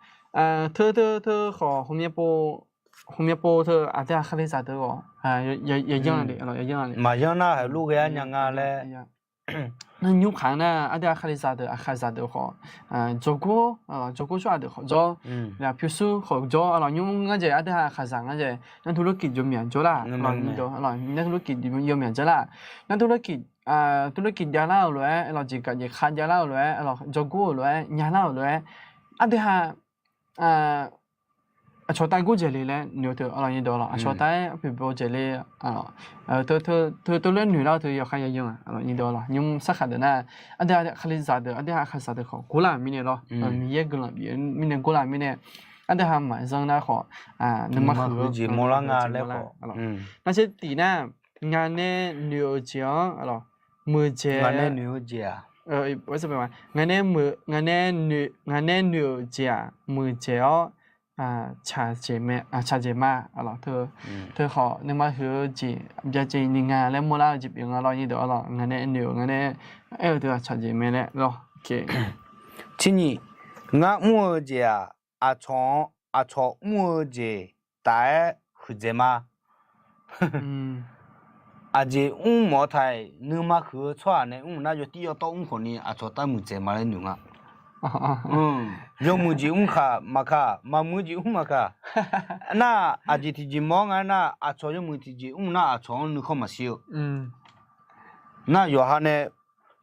teu teu teu khawf, hmqmyav pov teu aqdui ha kalizaq deuq khawf, yawyanr-a le, yawyanr-a le, maqyanr nar heulof ghae-ar nya nga laer. Nar nymr kaq nar, aqdui ha kalizaq deuq, aqkaqzaq deuq khawf, dzawrgor, dzawrgor tsawrhaq deuq khawf dzawr, pyurshuir khawf dzawr, nymr ngar dzaeq aqdui ha aqkaqzaq ngar dzaeq nar ธุรกิจ yawmyaq dzawr lar, nar ธุรกิจ yawmyaq dzawr lar, nar ธุรกิจ javlar-euq lof-aer, lawq jeqgaq jeqkhav javlar-euq lof-aer, dzawrgor-euq lof-aer, nyalar-euq lof-aer, aqdui ha aqcawq taef gordzaeq le laer noeq-eu teu-aq lawr, nyirdeuq-ar lawr, aqcawq taef-aer arpoeq baw dzaeq le, teu teu laer noeq lar-eu teu yawkhav yawyanr-aq, nyirdeuq-ar lawr, nymr sarkhaq deuq nar, aqdui ha kalizaq deuq, aqdui ha aqkaqzaq deuq khawf gorlar-euq mirnae lawr, Miqyaer guiqlanq bif-eu mirnae gorlar-euq mirnae, aqdui ha maqzanr nar khawf, nuima huiq-eu jeq mawrlar nga laer khawf, nar tser tif nar, ngaq nae noeq-euq jeq-anr muiqdzaeq, ngaq nae noeq-euq jeq-aq muiqdzaeq-awr, tsaqdzaeq ma, teu khawf nuima huiq-eu jeq byacaevni nga laer mawrlar-eu jeq pyeuf nga lawr, nyirdeuq-ar lawr, ngaq nae noeq-euq ngaq nae aer-eu teu-aq tsaqdzaeq mae laer lawr. Tser nyiq, ngar mr-eu jeq-aq, aqcawq-anr, aqcawq mr-eu jeq taf-aer huiqdzaeq ma. Aqjeq mr mawf-eu taq-iq, nuima huiq-eu tsawrhaq nae mr nar yawtir yawtawv mr khawfni aqcawq taef muiqdzaeq ma laer noeq nga. Yawmuiq jeq mr khaq maqkaq, maqmuiq jeq mr maqkaq. Nar aqjeq tiqjeq mawf-awr nga nar, aqcawq yawmuiq tiqjeq mr nar aqcawq-anr nuikhanr maqshir-eu. Nar yawqha nae,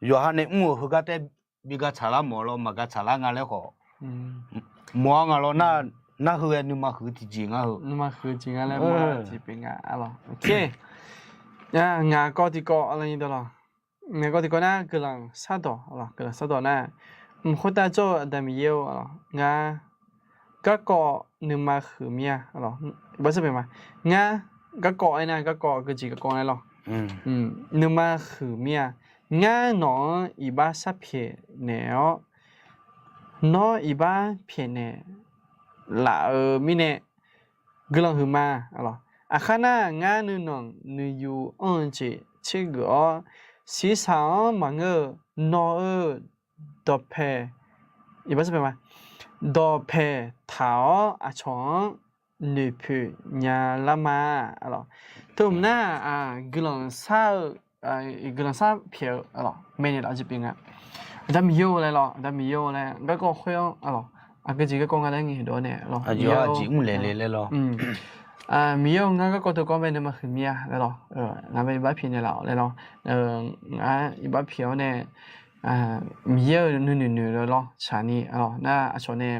yawqha nae mr-euq heugar taer bi ga tsaqlar mawf lawr, maqga tsaqlar nga laer khawf mawf-awr nga lawr nar, Nar heu-aer nuima huiq tiqjeq nga heu. Nuima huiq tiqjeq nga laer mawr tiqpyeuf nga. Ngaq kawv tiqkawv lawr. Ngaq kawv tiqkawv nar guiqlanq shardawq, guiqlanq shardawq nar, mq khoertav jawr-eu Aqda Miqyaer-or, ngar garkawv nuima huiq mir-a. Ngar garkawv aernar garkawv geujeq garkawv aer lawr. Nuima huiq mir-a. Ngar nawq-anr iqbax sharpyaeq naeq-awr, nawr iqbax pyaeqnaeq laf-eu mirnae guiqlanq huiqma. Aqkhar nar, ngar nuinanq nuiyu anr-eu jeq tsergeuf-awr, shiqshaq-anr maqngeur-eu nawq-eu dawqpae, iqbax sharpyaeq ma, dawqpae taq-awr aqcawq-anr noeqpoeq nya lar ma. Teu nar, guiqlanq shar-eu, guiqlanq sharpyaeq-eu maeqnaeq laf-eu jeq pyeuf nga. Aqda Miqyaer-or laer lawr, Aqda Miqyaer-or laer garkawv khoer-anr, aqgeujeq garkawv nga laer ngaeqdov-awr nae lawr, Miqyaer-or, Miqyaer-or, ngar garkawv teu kawv bae nuima huiq mir-a laer lawr, ngar bae iqbax pyaeqnaeq laf-awq laer lawr, ngar iqbax pyaeq-awr nae Miqyaer-euq nuinoeq noeq-eu lawr tsaqni nar aqcawq nae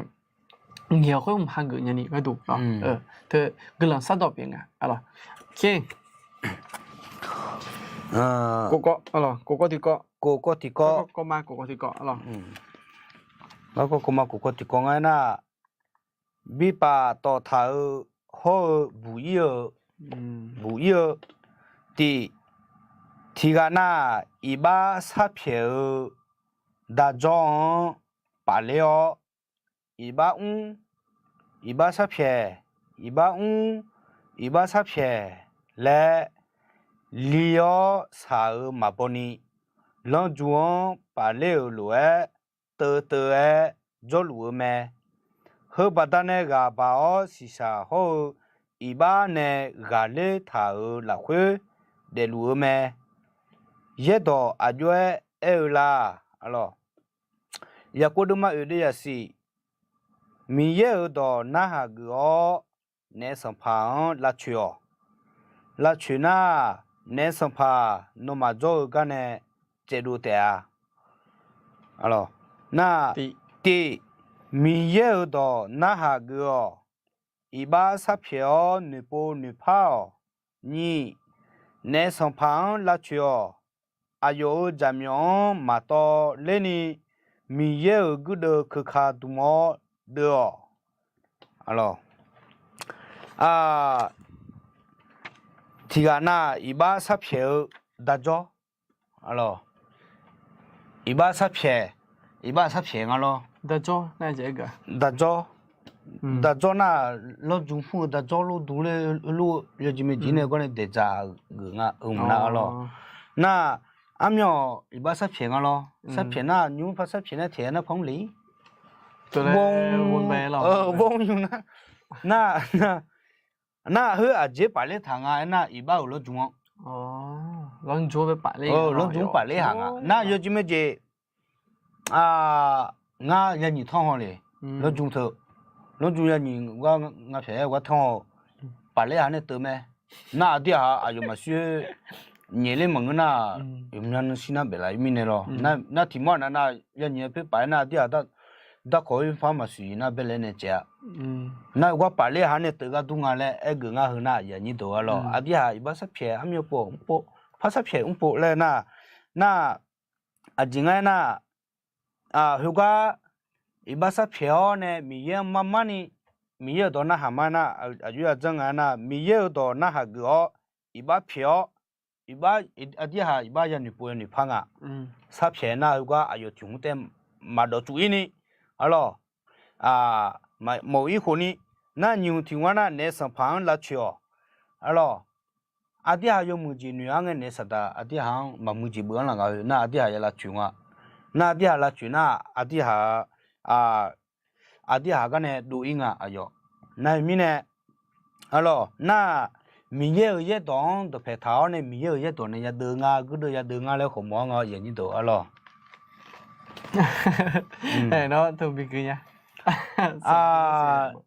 ngaeq-awq khoer mq hageuf nyani gharduq, teu guiqlanq shardawq pyeuf nga. Kov kawv tiqkawv, kov kawv tiqkawv, kov kawv ma kov kawv tiqkawv, kov kawv ma kov kawv tiqkawv nga aernar, bipaf tawf taq-eu hawr-eu buq ir-eu, buq ir-eu, tiq, tiqghaq nav iqbax sharpyaeq-eu daqjawr-anr pafler-awr, iqbax mr, iqbax sharpyaeq, iqbax mr, iqbax sharpyaeq laer li-awr shaq-euq maqbaw ni, lanrju-anr pafler-euq lof-aer teuv teuv-aer jawrluf-eu mae. Heu baqda nae ghaq baq-awr shiqshaq hawr-eu iqbax nae ghaqler taq-euq lafkhoer daefluf-eu mae. Yaerdawq aqjox-aer aer-eu la? Yaqkov deuvma oeq deuvzaq siq, Miqyaer-euq dawq narhaq geuf-awr naef sanqpaq-anr lavcoeq-awq. Lavcoeq nar, naef sanqpaq nawmaf jawr-eu gar nae caevdov taef-a. Nar, tiq, Miqyaer-euq dawq narhaq geuf-awq. Iqbax sharpyaeq-awr noeqpov noeqpar-awq. Nyiq, naef sanqpaq-anr lavcoeq-awq. Aqyawf-euq jaqmyawf-anr maqtawv lerni, Miqyaer-euq guirdeuv keuka dm-awr deuv-awq. Tiqghaq nav iqbax sharpyaeq-eu daqjawr. Iqbax sharpyaeq, iqbax sharpyaeq nga lawr. Daqjawr, daqjawr nar, lanrju mr-eu daqjawr lor dm ler-eu lor-eu yawjeq maeqjeq nae gar nae daeqdzaq geuf nga-euq mq nar lawr. Nar, armyawf iqbax sharpyaeq nga lawr. Sharpyaeq nar, nymr par sharpyaeq nar taeq nar par mr le-ir. Bawr mr nymr nar, nar, nar, khoer aqjeq pafler taq nga aernar, iqbax-euq lanrju-anr, lanrju-anr pafler haq nga. Nar, yawjeq maeqjeq ngar yanyiq tanr haw le. Lanrju teu, lanrju yanyiq gar nga pyaeq-aer gar tanr haw, pafler haq nae teuv mae. Nar, aqdir haq aqyawf maqshir nyaef ler maqngeur nar, yawqmya nuishir nar baef laf-ir mirnae lawr. Nar, tiqmawr nar, nar yanyiq-aer poer paf-aer nar, aqdir haq darkawq-ir par maqsiq nar bae laer nae caev-a. Nar, gar pafler haq nae teuv gar dur nga laer aer geuf ngar heu nar, aqyuif aqnyir deuq-a lawr. Aqdir haq iqbax sharpyaeq armyawf pov mrpov, par sharpyaeq mrpov laer nar, nar, aqjeq ngar aernar, khoergar iqbax sharpyaeq-awr nae Miqyaer-anr mar mar ni, Miqyaer-euq dawq narhaq mar nar, aqjox yadzanr nga aernar, Miqyaer-euq dawq narhaq geuf-awr, iqbax pyaeq-awr, iqbax, aqdir haq iqbax yanoeq pov yanoeq par nga. Sharpyaeq nar khoergar aqyawf tiq hmq taev maqdawq tsuf-ir ni, arlawq, mawf-ir khof ni, nar nyiq hmq tiq hmq-anr nar naef sanqpaq-anr lavcoeq-awq, arlawq. Aqdir haq yawmuiq jeq noeq-ar ngae naef saqdaq aqdir haq-anr maqmuiq jeq beuf-anr laf nga-eu nar aqdir haq ya lavcoeq nga. Nar aqdir haq lavcoeq nar aqdir haq, aqdir haq gar nae dov-ir nga aqyawf. Nar-eu mirnae, arlawq, nar Miqyaer-euq yaerdawq-anr dawqpaeq taq-awr nae Miqyaer-euq yaerdawq nae yadeuv nga, guirdeuv yadeuv nga laer khawf mawf-anr nga, aqyuif aqnyir deuq, arlawq. Nawr teu bi gui nya.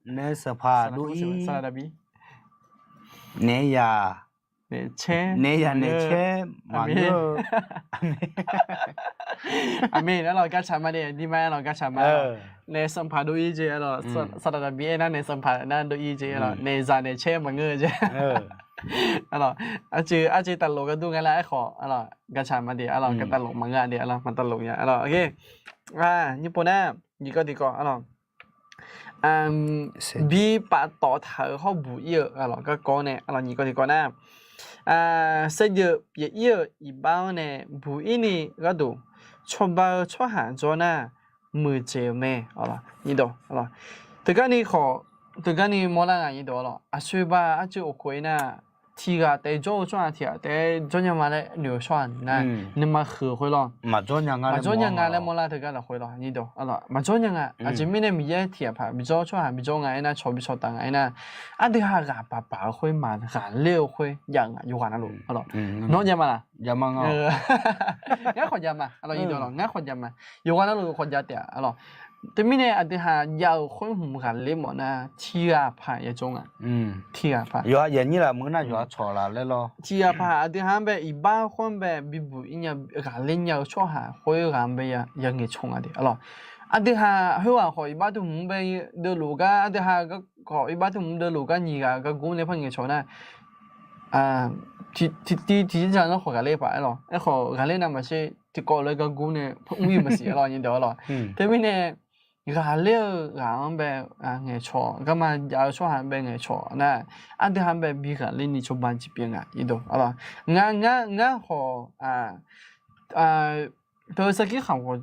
Naef sanqpaq dov-ir, naef yaq, naef yaq naef caer maqngeur-eu, Aqmeq, arlawq, garcaq ma de, dirma arlawq, garcaq ma arlawq. Naef sanqpaq dov-ir jeq arlawq, saqdaq daqbi aer nar naef sanqpaq nar dov-ir jeq arlawq, naef zaq naef caer maqngeur jeq arlawq. Arcuiv arcuiv taqlof gharduq nga laer aerkhawf arlawq, garcaq ma de arlawq, taqlof maqngeur de arlawq, maqtaqlof nya arlawq. Nyiq pov nar, nyiq kawv tiqkawv arlawq. Bi paftawf taq-euq hawr buq-ir-eu arlawq, garkawv nae arlawq, nyiq kawv tiqkawv nar, saevdzeuf pyeuf-ir-euq iqbax-anr nae buq-ir ni gharduq, cawba-eu tsawrhaq jawr nar, muiqdzaeq-eu mae. Teugar ni khawf, teugar ni mawrlar nga, aqshoe ba arcuiv of khof-ir nar, tiq ghaq taef jawr-eu tsawrhaq tiq ghaq taef jawr nya ma laer noeq-eu tsawrhaq nar, nuima huiq-eu khoer lawr, maqjawr nya nga laer mawrlar teugar lafkhoer lawr, maqjawr nya nga. Aqjeq mirnae Miqyaer tiq ghaq paq bijawr, tsawrhaq bijawr nga aernar, cawq bi cawq taf nga aernar, aqdui ha ghaq baq baq-eu khoer maq ghaqler-eu khoer jav-eu nga yawqghaq navluf. Nawr jav ma laq? Ngar khawf jav ma, ngar khawf jav ma. Yawqghaq navluf khawf jav taef-a arlawq. Teumirnae aqdui ha jav-euq khoer hmq ghaqler mawf nar, tiq ghaq paq yajawr nga. Tiq ghaq paq, yawqha yaeq nyir laf meuq nar yawqha cawq laf laer lawr. Tiq ghaq paq aqdui ha-anr bae iqbax khoer-anr bae bibuq-ir nya ghaqler nya-eu tsawrhaq khoer ghaq-anr bae ya ngaeqcawq nga de arlawq. Aqdui ha khoerghaq khawf iqbax teu hmq-anr bae deuvluf gar, aqdui ha khawf iqbax teu hmq deuvluf gar nyiq ghaq gar gur nae par ngaeqcawq nar, tiqtiv tiqjir dzaq-anr khawf ghaqler paq arlawq. Aerkhawf ghaqler navmaqtser tiqkawv lof-aer gar gur nae par mr-ir maqsiq arlawq, nyiq dawq arlawq. Teumirnae ghaqler-eu ghaq-anr bae ngaeqcawq, garma jav-eu tsawrhaq-anr bae ngaeqcawq nar, aqdui ha-anr bae bi ghaqler ni cawba jeq pyeuf nga, nyiq dawq arlawq. Ngar, ngar khawf teu sarkir khaq ghawq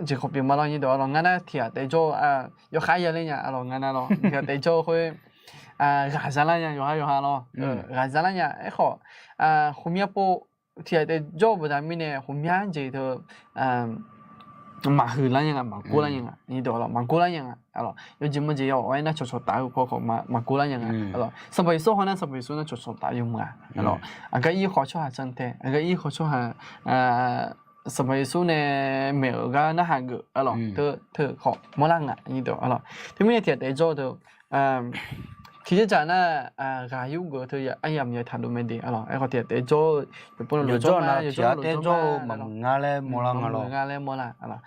jeq khawf pyeuf ma lawr, nyiq dawq arlawq. Ngar nar tiq ghaq taef jawr-eu yawkhav ya ler nya arlawq, ngar nar lawr tiq ghaq taef jawr-eu khoer ghaq za lar nya yawqha yawqha lawr, ghaq za lar nya. Aerkhawf, khofmya pov tiq ghaq taef jawr-eu baqda mirnae khofmya jeq teu maqhuiq lar nya nga, maqgor lar nya nga, nyiq dawq arlawq, maqgor lar nya nga arlawq. Yawjeq mawjeq ya-awq aer nar cawqcawq taf-eu paw khawf maqgor lar nya nga arlawq. Sanqpaq Yeqsur haw nar Sanqpaq Yeqsur nar cawqcawq taf yawmuiq-a arlawq. Aqgar ir khawf tsawrhaq can tae, aqgar ir khawf tsawrhaq Sanqpaq Yeqsur nae maeq-euq gar narhaq geuf arlawq. Teu khawf mawrlar nga, nyiq dawq arlawq. Teumirnae tiq ghaq taef jawr-eu teu tiqjeq dzaq nar, ghaq yur geuf teu aryamq ya taqdov mae de arlawq. Aerkhawf tiq ghaq taef jawr-eu yawqpov navluf jawr nar, yawqjawr navluf jawr nar, maqmuiq nga laer mawrlar nga lawr, maqmuiq nga laer mawrlar arlawq.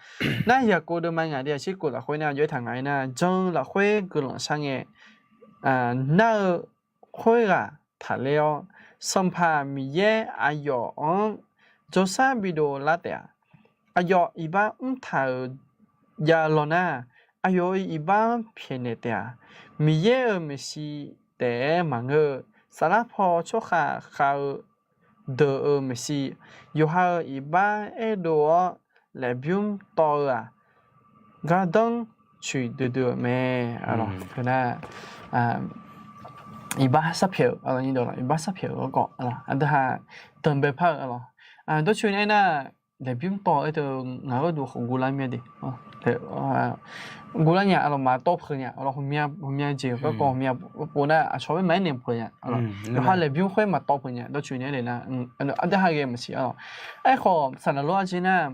Nar Yaqkov deuvma ngaq de aqsir kov lafkhoer nar jawr-aer taq ngaq-aer nar, jan-eu lafkhoer guiqlanq shar ngae nar-eu khoerghaq taqler-awr, Sanqpaq Miqyaer aqyawf-anr jawrshar bidov lar taef-a. Aqyawf iqbax mrtaq-euq jav law nar, aqyawf-euq iqbax-anr pyaeqnaeq taef-a. Miqyaer-euq maeqshi taef-aer maqngeur-eu, saflar paw tsawrkhav khav-eu deuq-euq maeqshi, yawqha-euq iqbax aerdov-awr laeqbymr tawv-eu-aq, gardanr coeq duidui-euq mae. Teu nar, iqbax sarpyaeq-eu, iqbax sarpyaeq-eu garkawv aqdui ha danqbae par-eu arlawq. Dawrcoeni aernar, laeqbymr tawv-eu aer teu ngaq gharduq khawf guvlar mir-a de. Guvlar nya arlawq, maqtawv peuq nya arlawq, ghawqmya jeq garkawv ghawqmya pov nar aqcawq-aer maqaer naeq peuq nya arlawq. Yawqha laeqbymr khoer maqtawv peuq nya dawrcoeni aer le nar, aqdui ha ghae maqsiq arlawq. Aerkhawf saqlaq lof-aer jir nar,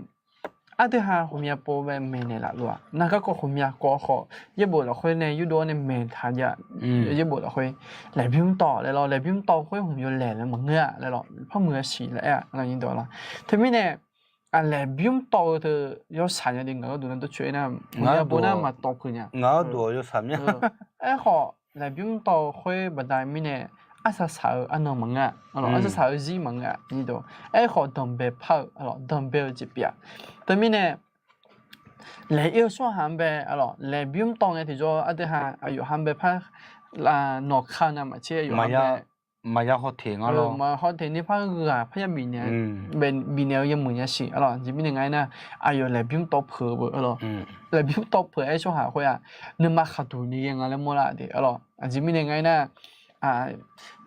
aqdui ha ghawqmya pov bae maeqnaeq laf lof-aq, nar garkawv ghawqmya kawv khawf yaerbof lafkhoer nae yurdov-awr nae maeqtaq jav. Yaerbof lafkhoer laeqbymr tawv laer lawr, laeqbymr tawv khoer hmq yawlaeq laer maqngeur-a laer lawr, par muiq-a siq laer aer-a. Teumirnae laeqbymr tawv-eu teu yawshaq nya de ngaq gharduq nar dawrcoeni aer nar, ghawqmya pov nar maqtawv peuq nya. Aerkhawf laeqbymr tawv-eu khoer baqda mirnae arsaq saq-eu arnan maqngeur-a, arsaq saq-eu zir maqngeur-a. Aerkhawf danqbae par-eu, danqbae-eu jeq pyeuf-a. Teumirnae laeq-ir-eu tsawrhaq-anr bae laeqbymr tawv ngae tiqjawr aqdui ha aqyawf ha-anr bae par nawq ka-eu navmaqtser aqyawf ha-anr bae maqya haw teq nga lawr, maqya haw teq ni par ghaq parya bifnaeq-eu yawmuiq nya siq arlawq. Aqjeq mirnae nga aer nar, aqyawf laeqbymr tawv peuq-eu beu arlawq. Laeqbymr tawv peuq-aer tsawrhaq khoer-aq, nuima khaqduq ni ghae nga laer mawrlar de arlawq. Aqjeq mirnae nga aer nar,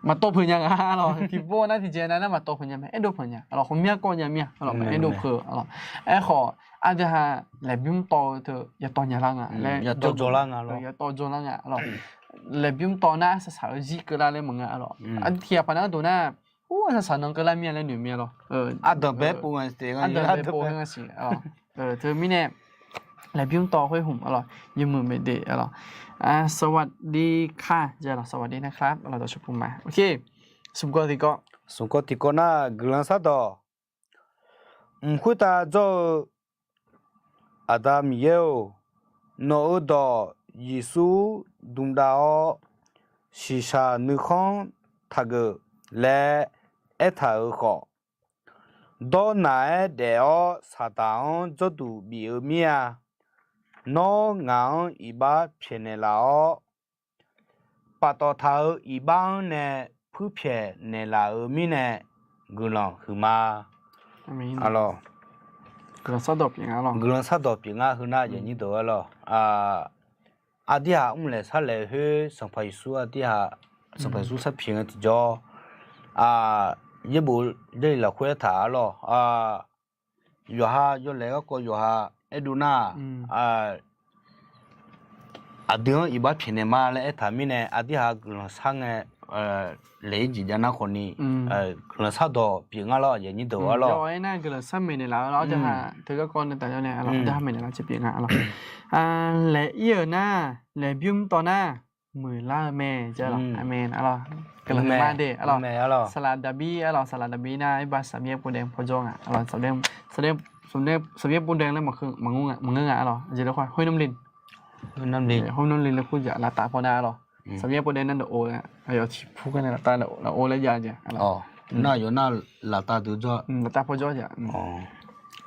maqtawv peuq nya nga arlawq. Tiqpov nar tiqjeq nav nar maqtawv peuq nya mae, aerdov peuq nya arlawq. Ghawqmya kawv nya mir-a arlawq, aerdov peuq arlawq. Aerkhawf aqdui ha laeqbymr tawv-eu teu yatawv nya lar nga laer, yatawv jawr lar nga arlawq. Laeqbymr tawv nar arsaq saq-eu zir keuvlar laer maqngeur arlawq. Tiq ghaq paq nar dov nar, ur arsaq saq nan keuvlar mir-a laer noeq mir-a lawr. Ardanqbae pov nga siq. Teumirnae laeqbymr tawv khoer hmq arlawq, yawmuiq mae de arlawq. สวัสดีค่ะ jeq arlawq, สวัสดีนะครับ arlawq, dawqtsuif pov ma. Smq kawv tiqkawv, smq kawv tiqkawv nar guiqlanq shardawq Mq khoertav jawr-eu Aqda Miqyaer-or, nawq-euq dawq Yeqsur dmq dav-awr, shiqshaq nuikhanr taqgeuf laer aertaq-euq khawf, dawrnaq-aer daef-awr Saqdaq-anr jawrduq bif-eu mir-a. Nawr ngaq-anr iqbax pyaeqnaeq laf-awr, paftawf taq-euq iqbax-anr nae puirpyaeq naeqlaf-euq mirnae guiqlanq huiqma. Guiqlanq shardawq pyeuf nga heunar aqyuif aqnyir deuq arlawq. Aqdirhaq mrlaeq sharlaeq khoer Sanqpaq Yeqsur aqdirhaq, Sanqpaq Yeqsur sharpyaeq ngae tiqjawr, yaerbof Jarlif lafkhoer aertaq arlawq. Yawqha yawlaeq garkawv yawqha aerdov nar, aqdui-anr iqbax pyaeqnaeq ma laer aertaq mirnae, aqdirhaq guiqlanq shar ngae, laeq-ir jeq jav nar khawfni, guiqlanq shardawq pyeuf nga lawr, aqyuif aqnyir deuq arlawq. Guiqlanq shar maeqnaeq laf-eu lawr, aqdui-haq teugar kawv nae taf-awr nae, aqdui-haq maeqnaeq laf caev pyeuf nga arlawq. Laeq-ir-euq nar, laeq bymr tawv nar, muiqlar-eu mae. Aqmeq arlawq. Guiqlanq huiqma de arlawq. Saqlaq Daqbir arlawq, Saqlaq Daqbir nar, Irbaq Saqbyaer povdae pawjawr nga arlawq. Saqbyaer povdae laer maqngeur nga arlawq. Aqjeq khoer, ห้วยน้ำริน laer kur jeq laftav paw nar arlawq. Saqbyaer povdae nar dawq-o, aqyawf tiqpur gar nae laftav dawq-o laer jav jeq arlawq. Nar yawf nar laftav deuq jawr, laftav pawjawr jeq.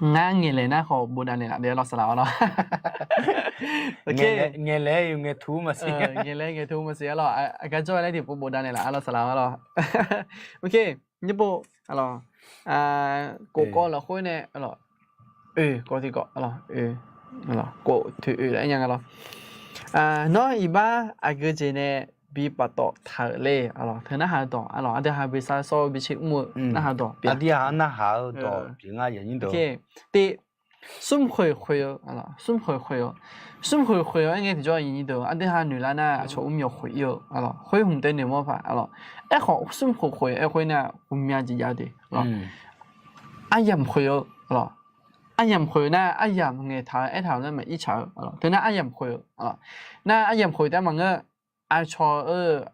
Ngar ngaeqlaeq nar khawf bofdav naeqlaf de arlawq, saqlaq arlawq. Ngaeqlaeq ngaeqtuv maqsiq, ngaeqlaeq ngaeqtuv maqsiq arlawq. Aqgar jawr-aer laer tiqpov bofdav naeqlaf arlawq, saqlaq arlawq. Yaerbof arlawq, kof kawv lafkhoer nae arlawq, oe kawv tiqkawv arlawq, oe, kof toeq oe laer aer nya nga lawr. Nawr iqbax aqgeu jeq nae bi paftawf taq-euq le arlawq. Teu narhaq-eu dawq arlawq, aqdui-haq bi sar sawr-eu bi caer mr-eu narhaq-eu dawq pyeuf. Aqdui-haq narhaq-eu dawq pyeuf nga, aqyuif aqnyir deuq. Tiq, smrkhoeq khoeq-eu, smrkhoeq khoeq-eu, smrkhoeq khoeq-eu aer ngae tiqjawr, aqyuif aqnyir deuq, aqdui-haq noeqlar nar aqcawq mrmyawf khoeq-ir-eu arlawq. Khoer hmq tae noeq mawr paq arlawq. Aerkhawf smrkhoeq khoeq-eu aer khoer nar ghawqmya jeq jav de arlawq. Aryamq khoeq-eu arlawq. Aryamq khoeq-eu nar aryamq ngaeqtaq-eu aertaq-euq nar maqir tsaq-eu arlawq. Teu nar aryamq khoeq-eu arlawq. Nar aryamq khoeq taef maqngeur. Aqcawq-eu,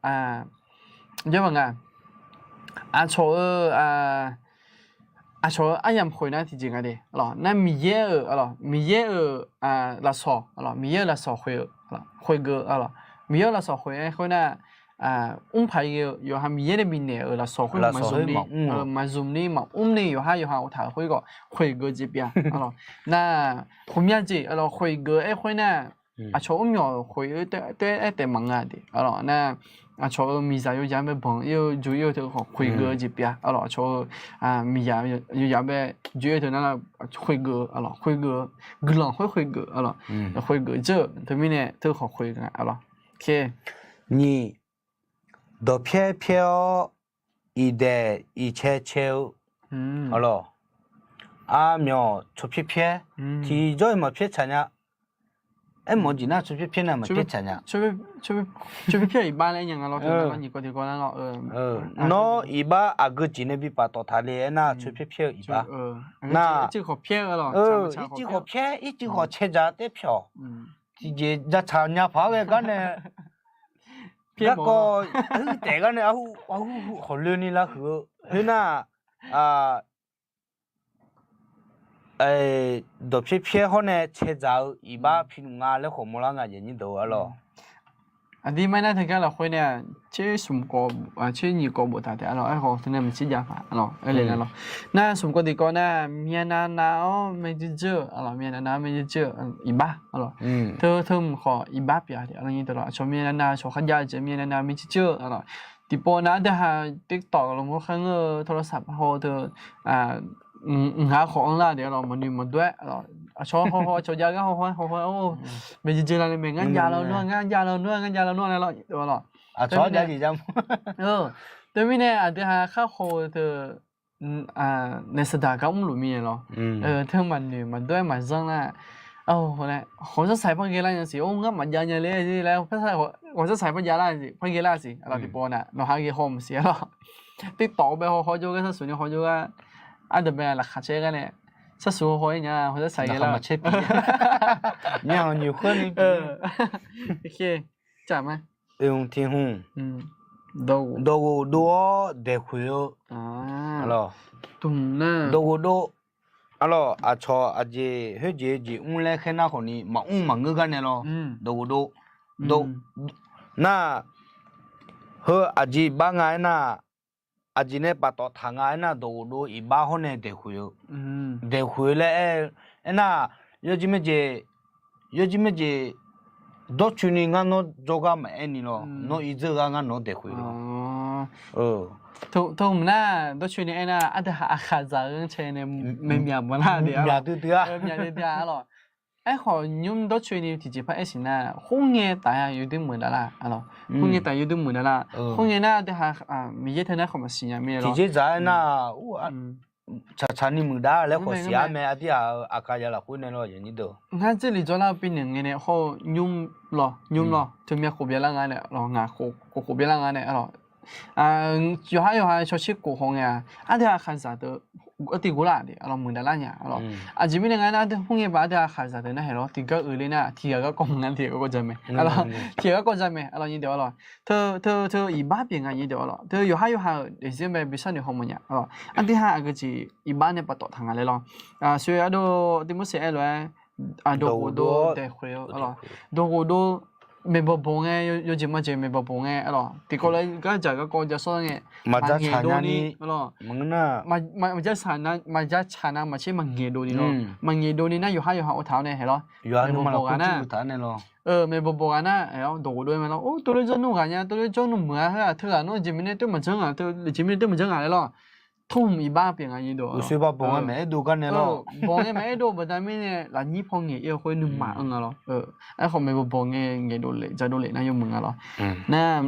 jawr ma nga, aqcawq-eu, aqcawq-eu aryamq khoeq nar tiqjeq nga de arlawq. Nar Miqyaer-euq arlawq, Miqyaer-euq lafsawq arlawq, Miqyaer-euq lafsawq khoeq-eu, khoeqgeuf arlawq. Miqyaer-euq lafsawq khoeq-aer khoer nar, mrpaq-ir ghae-eu yawqha Miqyaer nae bifnaeq-euq lafsawq khoer maqzmq ni, maqzmq ni maqmr ni yawqhar yawqha uqtaq-euq khoer khawf khoeqgeuf jeq pyeuf-a arlawq. Nar ghawqmya jeq arlawq, khoeqgeuf-aer khoer nar aqcawq mrmyawf khoeq-eu taef-aer taef maqnga de arlawq. Nar aqcawq-euq miqzaq yawzaq bae banq-ir-eu joe-ir-eu teu khawf khoeqgeuf-eu jeq pyeuf-a arlawq. Aqcawq-euq miqzaq yawzaq bae joe-ir-eu teu nar khoeqgeuf-eu arlawq, khoeqgeuf-eu, guiqlanq khoer khoeqgeuf arlawq, khoeqgeuf dzeur-eu teumirnae teu khawf khoeq nga arlawq. Nyiq, dawqpyaer pyaer-awr iqdaeq iqcae cae-eu arlawq. Armyawf tsawrpyaer pyaer, tiqjawr-iq maqpyaer tsaq nya. Aermawf jeq nar tsawrpyaer pyaer nar maqpyaer tsaq nya. Nawr iqbax aqgeu jeq nae bi paftawf taq le aernar tsawrpyaer pyaer-eu iqbax. Nar ircuf khawf pyaer, ircuf khawf cae dzaq taer pyawq. Tiqjeq jacaq nya paq-aer ghae gar nae, garkawv taef gar nae arhu khawf loeni lavhuiq-eu khoernar, dawqpyaer pyaer hawr nae cae dzaq-eu iqbax pi nmq nga laer khawf mawrlar nga, aqyuif aqnyir deuq arlawq. Aqdirmar nar teugar lafkhoer nae-aq, tser smq kawv, tser nyiq kawv boftaq taef arlawq. Aerkhawf teunae maqtser jav paq arlawq. Aer le nar lawq. Nar smq kawv tiqkawv nar, myavnav nav-awr maerjuir juir-eu arlawq, myavnav nav-awr maerjuir juir-eu iqbax arlawq. Teu teu mq khawf iqbax pyeuf-a taef arlawq, nyir deuq lawq. Aqcawq myavnav nav-eu cawq kharjav-eu jeq myavnav nav-eu maerjuir juir-eu arlawq. Tiqpov nav-anr deuq ha TikTok lafkhoer kharngeur-eu โทรศัพท์ haw-eu teu, mq ghaq khawf anrlar taef arlawq, maqnoeq maqdov-aer arlawq. Aqcawq haw haw cawqjav gar haw haw-aer haw haw-aer, maerjuir juir lar nae mae, ngar jav lawnmr-a, ngar jav lawnmr-a, ngar jav lawnmr-a laer lawr arlawq. Teumirnae aqdui ha khar haw-eu teu, naeq saqdaq gar mrluf mirnae lawr. Teu maqnoeq maqdov-aer maqzanr nar, aq, hawq zarsaq par ghae lar nya siq, or ngar maqjav nya le laer, hawq zarsaq par jav lar, par ghae lar siq arlawq. Tiqpov nav nawq ha ghae haw maqsiq arlawq. TikTok bae haw haw jawr gar, sarsuq ni haw jawr gar, aqdui bae laqkhaq caer gar nae, sarsuq haw haw-aer nya, hawq zarsaq ghae lar. Oe, tiq hmq, dawqghof dov-awr daeqkhoeq-eu, dawqghof dov, dawqghof dov, dawqghof dov, Arlawq, aqcawq aqjeq khoerjeq jeq mr laer khaer nar khawfni maqmr maqngeur gar nae lawr. Dawqghof dov. Dov. Nar, heu aqjeq iqbax nga aernar, aqjeq nae paftawf taq nga aernar, dawqghof dov iqbax hawr nae daeqkhoeq-eu. Daeqkhoeq laer aer, aernar, yawjir maerjeq, yawjir maerjeq, dawrcoeni ngar nawr jawrgar maqaer ni lawr, nawr irdzeur gar ngar nawq-anr daeqkhoeq lawr. Teu hmq nar dawrcoeni aernar, aqdui ha aqkhaqzaq-eu ghanrcae nae maeqmyaq bawlar de, myaq duidui-a, myaq duidui-a arlawq. Aerkhawf nymr dawrcoeni tiqjeqpar aer siq nar, khoerngae taf-a yawdui muiq daq lar arlawq. Khoerngae taf yawdui muiq daq lar. Khoerngae nar aqdui ha, Miqyaer teu nar khawf maqsiq nya mir lawr. Tiqjeq dzaq aernar, tsaqtsaq ni muiq daq laer khawf siq-a mae, aqdui ha-euq aqkaq ya lafkhoer nae lawr. Ngar dzeurlif jawrlar-eu pir naeq ngae nae hawr-eu nymr lawr, nymr lawr, teumyav khof byalar nga nae lawr, ngaq khof khof byalar nga nae arlawq. Yawqhar yawqha cawshir khof haw ngae-a, aqdui ha aqkhaqzaq deuq artiv ghoflar de arlawq, muiqdaq lar nya arlawq. Aqjeq mirnae nga nar, aqdui khoerngae baf aqdui ha aqkhaqzaq deuq nar haeq lawr, tiqgar uiqler nar tiqghaq garkawv maqnga tiqghaq garkawv ja mae arlawq. Tiqghaq garkawv ja mae arlawq nyir deuq arlawq. Teu teu teu iqbax pyeuf nga nyir deuq arlawq. Teu yawqhar yawqha-euq daefzir bae bi sharnoeq haw mawf nya arlawq. Aqdui ha aqgeujeq iqbax nae paftawf taq nga laer lawr. Aqsoeq ardov Tiqmorseq aer lof-aer, dawqghof dov daeqkhoeq-eu arlawq. Dawqghof dov maeqbawq bawq ngae, yawjeq majeq maeqbawq bawq ngae arlawq. Tiqkawv lof-aer gardzaq garkawv ja sawr ngae, maqngaeq dov ni arlawq. Maqja tsaq nar maqtser maqngaeq dov ni lawr. Maqngaeq dov ni nar yawqhar yawqha ov taq-awr nae haeq lawr. Maeqbawq bawq ghaq nar, maeqbawq bawq ghaq nar, dawqghof dov-aer mae lawr. Or, teulof jawr nmr ghaq nya, teulof jawr nmr muiq-a, heu-aq teughaq nawr jeq mirnae teuv maqjanr nga, jeq mirnae teuv maqjanr nga laer lawr. Tmr iqbax pyeuf nga nyir deuq, uqsoeq ba bawq ngae maqaer dov gar nae lawr. Bawq ngae maqaer dov-eu baqda mirnae lafnyir paw ngaeq ir-eu khoer nuima anr nga lawr. Aerkhawf maeqbawq bawq ngae ngaeqdov lef jadov lef nar yawmuiq nga lawr. Nar,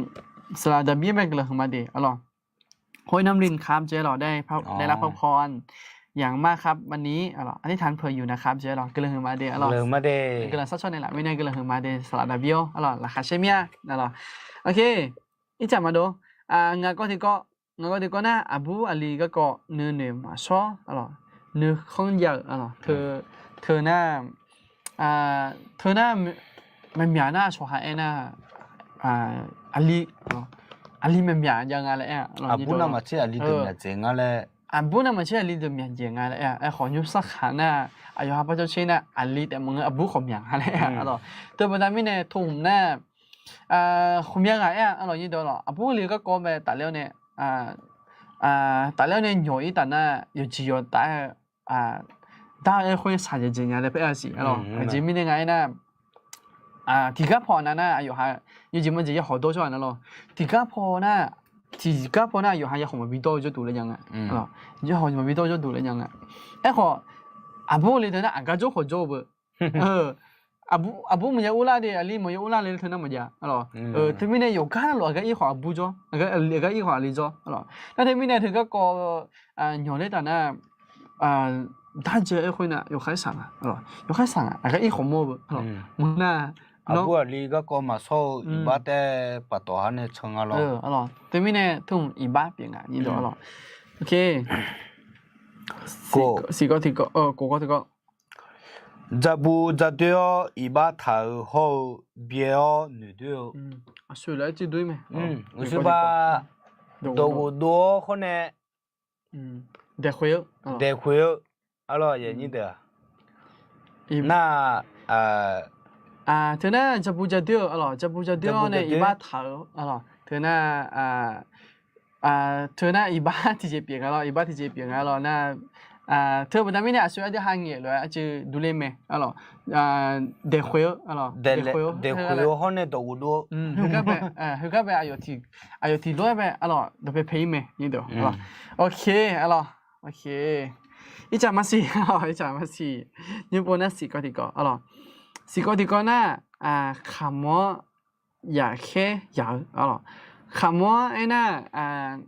saqlaq daqbir bae guiqlanq huiqma de arlawq. ห้วยน้ำรินครับ jeq arlawq, ได้รับพระพร อย่างมากครับ วันนี้ arlawq, อธิษฐานเผื่ออยู่นะครับ jeq arlawq, guiqlanq huiqma de arlawq. Guiqlanq sharshawr naeqlaf mirnae guiqlanq huiqma de saqlaq daqbir-awr arlawq, laqkhaq sher mir-a arlawq. Ok, ircaf maqdov. Ngaq kawv tiqkawv, ngaq kawv tiqkawv nar, aqbur aqli garkawv nuinoeq maqshawr arlawq, nuikhanr jav-euq arlawq. Teu nar, teu nar, maqmyaq nar aqcawq ha aernar, aqli, aqli maqmyaq jav nga laer aer-a. Aqbur navmaqtser aqli deuq myaqdzaeq nga laer. Aqbur navmaqtser aqli deuq myaqdzaeq nga laer aer-a. Aerkhawf nymrsar khaq nar, aqyawf ha par jawr tser nar aqli taef maqngeur, aqbur khawf myaq nga laer aer-a arlawq. Teu baqda mirnae teu hmq nar, khmya ghaq aer-a arlawq nyir deuq arlawq. Aqbur aqli garkawv bae tafler-awr nae, tafler-awr nae nyawq ir taf nar yawqjeq yawq taf-aer, dar-eu aer khoer shaqdzaeq dzaeq nya laer par aer-a siq arlawq. Aqjeq mirnae nga aernar, tiqgar paw nav nar aqyawf ha yawjeq majeq ya hawq dawr jawr-a nar lawr. Tiqgar paw nar, tiqgar paw nar aqyawf ha ya hawq maqbi dawr-eu jawrduq laer nya nga. Ya hawq maqbi dawr-eu jawrduq laer nya nga. Aerkhawf, aqbur aqli deuq nar aqgar jawr khawf jawr-eu beu. Aqbur maqya urlar de, aqli maqya urlar le teu nar maqjav arlawq. Teumirnae yawqgar navluf aqgar ir khawf aqbur jawr, aqgar ir khawf aqli jawr arlawq. Nar teumirnae teu garkawv nyawq ler taf nar, darjae aer khoer nar yawkhaer saq nga, yawkhaer saq nga, aqgar ir khawf mawr beu arlawq. Maqngeur nar, aqbur aqli garkawv maqshawr-eu iqbax taef paftawf har nae can nga lawr. Teumirnae teu hmq iqbax pyeuf nga nyir deuq arlawq. Ok. Siqkawv tiqkawv, kawv kawv tiqkawv. Dzaqbuq dzaqdoer-awr iqbax taq-euq hawr-eu byae-awr noeqdoer-eu. Aqsur laer tsuif doer mae. Uqshoe ba dawqghof dov-awr hawr nae daeqkhoeq-eu, daeqkhoeq-eu arlawq, yanyir deuq-aq. Nar, teu nar dzaqbuq dzaqdoer-eu arlawq, dzaqbuq dzaqdoer-awr nae iqbax taq-eu arlawq. Teu nar, teu nar iqbax tiqjeq pyeuf nga lawr, iqbax tiqjeq pyeuf nga lawr nar, teu baqda mirnae aqsur aqdui ha ngaeq lof-aer aqcuiv durler mae arlawq. Daeqkhoeq-eu arlawq, daeqkhoeq-eu hawr nae dawqghof dov-eu. Heugar bae, aqyawf tiq lof-aer bae arlawq dawqpae pae ir mae nyir deuq. Ok arlawq. Ok. Ircaf maqsiq, ircaf maqsiq. Nymr pov nar siqkawv tiqkawv arlawq. Siqkawv tiqkawv nar, khaqmawr-anr yaqkhaer yaq-eu arlawq. Khaqmawr-anr aernar,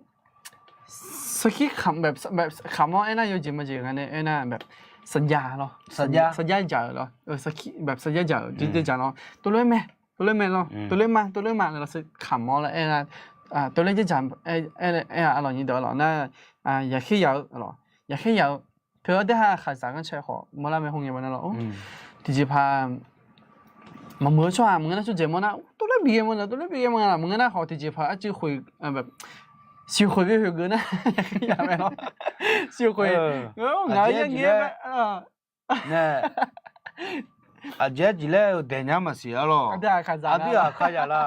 sarkir, khaqmawr-anr aernar yawjeq majeq nga nae aernar, saqjav lawr, saqjav dzaq-euq lawr, sarkir, saqjav dzaq-euq jeq dzaq lawr, tov loer mae, tov loer mae lawr, tov loer ma, tov loer ma lawr, khaqmawr lawr aernar, tov loer dzaq, aer-a arlawq nyir deuq arlawq nar, yaqkhaer yaq-eu arlawq, yaqkhaer yaq-eu. Teu-awr aqdui ha khaqzaq ghanrcae khawf mawrlar mae hawr ngae ba nar lawr. Tiqjeqpaq maqmuiq-eu tsawrhaq maqngeur nar tsawrjaeq mawr nar, tov loer bighae mawr nar, tov loer bighae mawr nga laq, maqngeur nar khawf tiqjeqpaq arcuiv khoeq, siqkhoeq bi khoeq geuf nar, siqkhoeq, ngaq-eu yaer ngae nae, aqjeq arjeq laer-eu daeq nya maqsiq arlawq. Aqdui aqkaqzaq la,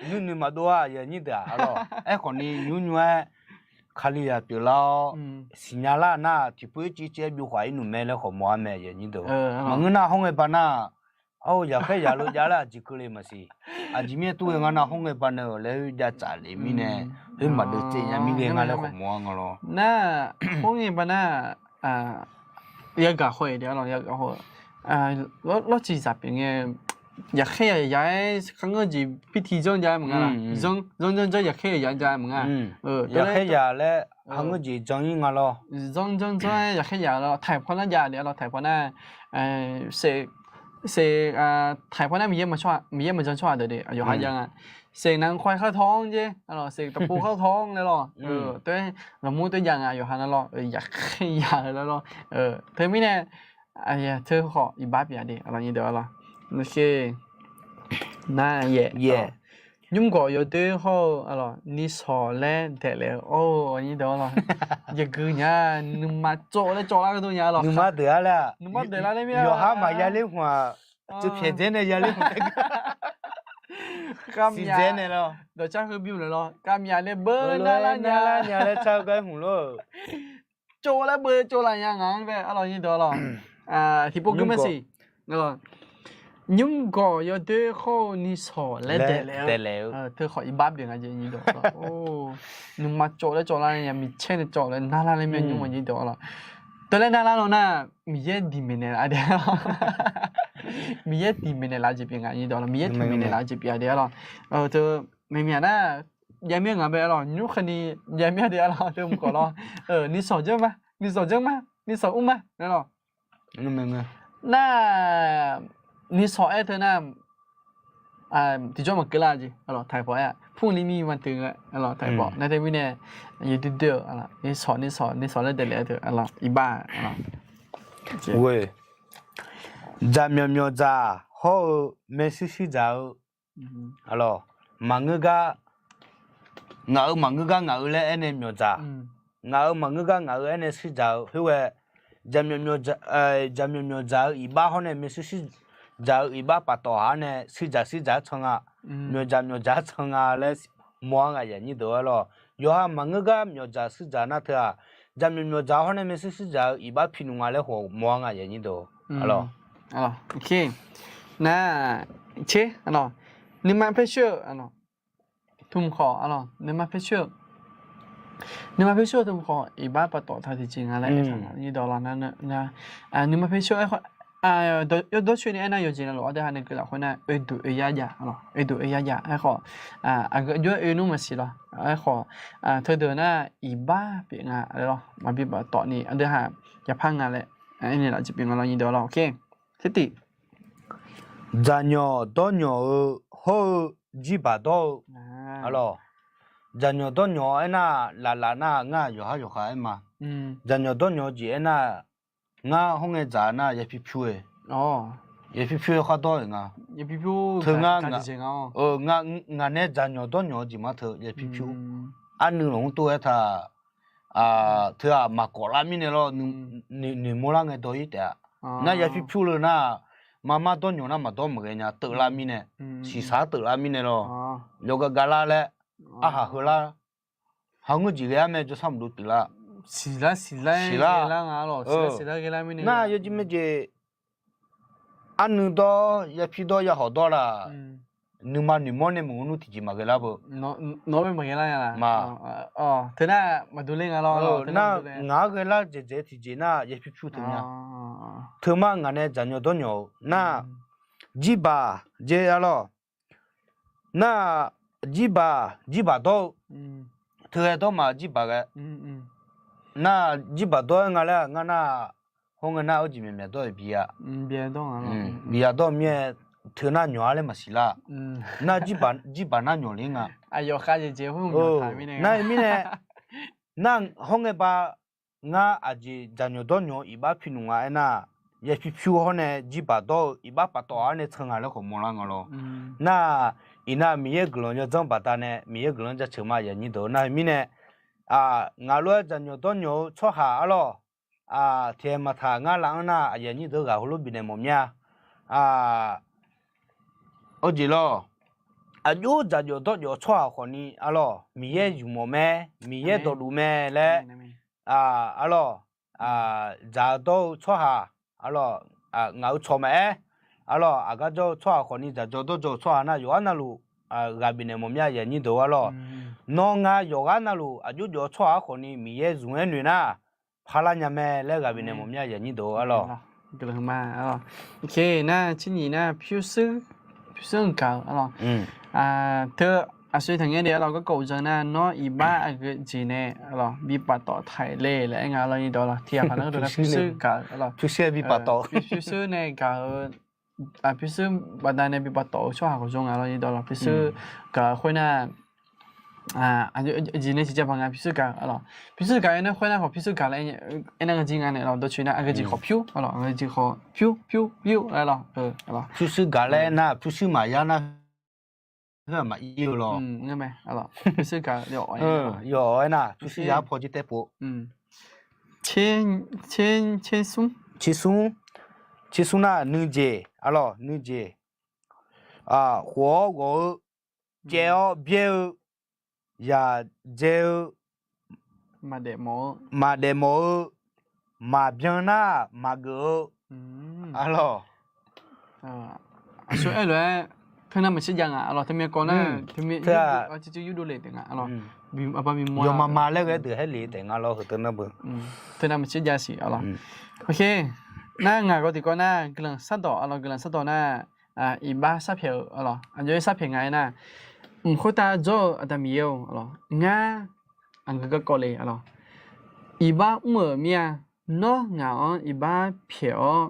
nuinoeq maqdov-a aqyuif aqnyir deuq-aq arlawq. Aerkhawf ni nymr nymr-aer Kalizaq pyeuflar-awr siqnya lar nar, tiqpov ircif ircif-aer byovkhaq-ir nmr mae laer khawf mawr-ar mae aqyuif aqnyir deuq. Maqngeur nar hawr ngae ba nar, ar-eu yaqkhaer yaq leu jav laer aqjeq keuvle maqsiq. Aqjeq mirnae tov ghae nga nar hawr ngae ba nae-euq laer-eu jav tsaf le mirnae, khoermaf deuv tsaev nya mir ghae nga laer khawf mawr-ar nga lawr. Nar, hawr ngae ba nar, yagaq haw-iq de arlawq, yagaq haw-eu lawrciq zaq pyeuf ngae, yaqkhaer yaq yaq-aer kharngeur jeq pirti janr jav-aer maqnga laq. Janr janr janr yaqkhaer yaq yaq jav maqnga. Yaqkhaer yaq laer kharngeur jeq jan-ir nga lawr. Janr janr janr-aer yaqkhaer yaq lawr, taiq paw nar jav de arlawq, taiq paw nar, se, se, taiq paw nar Miqyaer maqjan tsawrhaq deuq de, yawqha jav nga. Seq nanq kawai khartaw-anr jer, seq taqpov khartaw-anr laer lawr. Toer laqmur toer jav nga yawqha nar lawr, yaqkhaer yaq-eu laer lawr. Teumirnae, teu khawf iqbax pyeuf-a de, nar, nymrgawq yawdoer hawr-eu nishawq laer daeqlaef-eu, yawgui nya, nuima tsov laer tsovlar gardov nya lawr. Nuima daeqlar laer mir-a, yawqha maqya ler hmq-aq, tsuif pyaeq dzaer nae ya ler hmq taef, siqdzaer nae lawr, dawqcar heu bymr naeq lawr, kavmyaq nae beu narlar nya laer car-eu gar hmq lor. Tsov laer beu tsovlaf nya ngaq-anr bae arlawq nyirdeuq arlawq. Tiqpov gui maqsiq. Nymrgawq yawdoer hawr-eu nishawq laer daeqlaef-eu, teu khawf iqbax pyeuf nga jeq nyirdeuq arlawq. Nuima tsov laer tsovlar nya, micaer nae tsov laer narlar laer mir-a nymr-a nyirdeuq arlawq. Teu laer narlar law nar, Miqyaer diq maeqnaeq laf-a de. Miqyaer diq maeqnaeq laf-eu jeq pyeuf nga nyirdeuq arlawq. Miqyaer diq maeqnaeq laf-eu jeq pyeuf-a de arlawq. Teu maeqmyaq nar, jav mir-a ngaq bae arlawq. Nymr khaeqni jav mir-a de arlawq. Teu mq khawf lawr, nishawq janr ma, nishawq janr ma, nishawq mr ma arlawq. Nar, nishawq aer teu nar, tiqjawr maqkeuv lar jeq arlawq. Taiq pawf aer-aq, purli mir ma teu nga arlawq. Taiq pawf nar teu mirnae, yawdoer doer-eu arlawq. Nishawq, nishawq, nishawq laer daeqlaef-a teu arlawq. Iqbax arlawq. Jaqmyawf myawfdzaq hawr-eu maershuir shuir dzaq-eu arlawq. Maqngeur gar, ngaq-euq maqngeur gar ngaq-euq laer aernae myawfdzaq, ngaq-euq maqngeur gar ngaq-euq aernae shuir dzaq-eu khoerghae, jaqmyawf myawfdzaq-eu iqbax hawr nae maershuir shuir dzaq-eu iqbax paftawf haq-awr nae shuir dzaq shuir dzaq-aer can nga, myawfdzaq myawfdzaq-aer can nga laer mawr-ar ngaq yaf nyir deuq arlawq. Yawqha maqngeur gar myawfdzaq shuir dzaq nar teu-aq, jaqmyawf myawfdzaq hawr nae maershuir shuir dzaq-eu iqbax pi nmr nga laer khawf mawr-ar ngaq yaf nyir deuq arlawq. Nar, tser, nuima paer coer-eu tmq khawf arlawq, nuima paer coer-eu, nuima paer coer-eu tmq khawf iqbax paftawf taq tiqjeq nga laer aertaq-a nyirdeuq arlawq. Nuima paer coer-eu aer khawf, yawdawr coer ni aernar yawqjeq navluf-anr deuq ha nae guiqlanq khoer nar, oeduq oeyar jav arlawq, oeduq oeyar jav aer khawf, aqgeu jov-aer oe nmr maqsiq lawr. Aer khawf, teudeuq nar iqbax pyeuf nga laer lawr, maqbi paftawf ni aqdui ha yapar nga laer aernaeq laf jeq pyeuf nga lawr nyirdeuq arlawq. Tser tiq, dzaqnyawq dawrnyawq-eu hawr-eu jirbaq dawr-eu arlawq. Dzaqnyawq dawrnyawq aernar, laflaf nar ngar yawqhar yawqha aer ma. Dzaqnyawq dawrnyawq-eu jeq aernar, ngar hawr ngae dzaq nar yapyur pyur-e, yapyur pyur-e khar dawr-euq nga. Teu ngar, ngaq nae dzaqnyawq dawrnyawq-eu jeq ma teu yapyur pyur. Arnuiv lafkhoer tov-aer taq, teu-aq maqkawf lar mirnae lawr, noeqmawr lar ngae dawr-ir taef-a. Nar yapyur pyur le nar, marmar dawrnyawq nar maqdawr maqghae nya teuvlar mirnae, siqsaq-ar teuvlar mirnae lawr, yawgav gavlar laer, arhaq heular, haqngeur jeq ghae-ar mae jawrsar maqdov tuiqlar, siqlar, siqlar, nar yawjeq majeq, arnuiv dawr yapyur dawr yahawq dawr laf, nuima noeqmawr nae maqngeur nmr tiqjeq maqghae lar beu. Nawr maqghae lar nya laf ma. Teu nar maqdov ler nga lawr. Nar ngaq-anr ghae lar dzaeqdzaeq tiqjeq nar yapyur pyur teu mya. Teu mar ngaq nae dzaqnyawq dawrnyawq-eu nar, jirbaq jeq arlawq. Nar, jirbaq, jirbaq dawr-eu, teughae dawr ma jirbaq ghae. Nar, jirbaq dawr-aer nga laer ngar nar, hawr ngae nar-eu jeq myaqmyaq dawr-eu bi-a, bi-a dawr-eu mir-aer, teu nar nyawq-ar laer maqsiq lar. Nar, jirbaq nar nyawq le nga. Nar-eu mirnae, nar hawr ngae ba, ngar aqjeq dzaqnyawq dawrnyawq-eu iqbax pi nmr nga aernar, yapyur pyur hawr nae jirbaq dawr-eu iqbax paftawf-ar nae can nga laer khawf mawrlar nga lawr. Nar, iqnar Miqyaer guiqlanq yawdzanr baqdanae Miqyaer guiqlanq jaceuq ma yaf nyir deuq nar-eu mirnae, ngaq lof-aer dzaqnyawq dawrnyawq-eu tsawrhaq arlawq, tiqaer maqtaq ngar laf-anr nar, aqyuif aqnyir deuq-eu ghaq heulof bifnaeq mawf mir-a. Aqjeq lawr, aqjox dzaqjawf dawrjawf-eu tsawrhaq khawfni arlawq, Miqyaer zmq mawf mae, Miqyaer dawqluf mae laer arlawq, dzaq-eu dawr-eu tsawrhaq arlawq, ngaq-euq tsawq maqaer arlawq, aqgar jawr-eu tsawrhaq khawfni dzaqjawf dawrjawf-eu tsawrhaq nar, yawqghaq navluf ghaq bifnaeq mawf mir-a, aqyuif aqnyir deuq arlawq. Nawr ngar yawqghaq navluf aqjox jawf-eu tsawrhaq-anr khawfni Miqyaer zmq-aer noeq nar, parlar nya mae laer ghaq bifnaeq mawf mir-a, aqyuif aqnyir deuq arlawq. Nar, pyurshuir, pyurshuir-anr gaq-eu arlawq. Teu aqsur taqngaer de arlawq, garkawv uqdzan nar, nawr iqbax aqgeu jeq nae arlawq bi paftawf taq le laer aer nga arlawq, nyir dawq arlawq, tiqghaq paq nar gharduq nar pyurshuir gaq-eu arlawq. Pyurshuir-aer bi paftawf, pyurshuir nae gaq-eu, pyurshuir baqdanae bi paftawf-eu tsawrhaq khawf jawr nga arlawq, nyir dawq arlawq. Pyurshuir gaq-eu khoer nar, aqjeq nae tiqjav paq nga pyurshuir gaq-eu arlawq. Pyurshuir gaq-eu nar khoer nar khawf pyurshuir gaq laer aernar ngar jir nga nae arlawq, dawqtsoeq nar aqgeu jeq khawf pyur arlawq, aqgeu jeq khawf pyur pyur pyur laer arlawq. Pyurshuir gaq laer aernar pyurshuir maqya nar, maqir-eu lawq. Pyurshuir gaq yawf-awq aernar pyurshuir ya paw jir taer pov. Tsersmr, tsersmr nar nuijeq arlawq, nuijeq. Khof-awr ghawq-eu, pyaev-awr byaer-eu, yaq dzae-eu, maqdaef mawf-eu, maqbyan nar maqgeuf-eu arlawq. Aqsur aerlof-aer, teunav maqtser jav nga arlawq, teumyav kawv nar, teunav maqtser jav siq arlawq. Teunav maqtser jav siq arlawq. Nar ngaq gawv tiqkawv nar guiqlanq sardawq arlawq, guiqlanq sardawq nar, iqbax sarpyaeq-eu arlawq, aqjox-aer sarpyaeq nga aernar, mq khoertav jawr-eu Aqda Miqyaer-or arlawq, ngar aqgeu garkawv le arlawq, iqbax mr-euq mir-a. Nawr ngaq-anr iqbax pyaeq-awr,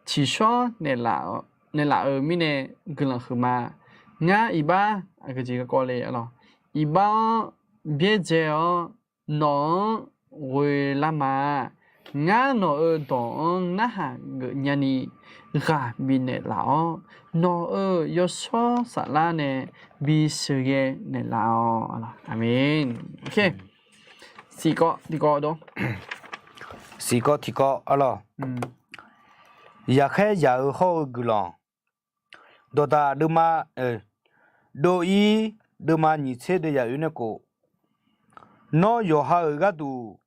tiqshawr naeqlaf-euq mirnae guiqlanq huiqma. Ngar iqbax aqgeu jeq garkawv le arlawq, iqbax-anr byaerdzae-awr nawq-anr ghoelar ma. Ngar nawq-euq dawq-anr narhaq geufnya ni ghaq bifnaeq laf-awr, nawq-euq yawshawr saflar nae bisheuqghae naeqlaf-awq. Aqmeq. Siqkawv tiqkawv arlawq. Yaqkhaer yaq-eu hawr-eu guiqlanq. Dawqdaq deuvma, dov-ir deuvma nyiq tser deuv yaq oe nae khof, nawr yawqha-euq gharduq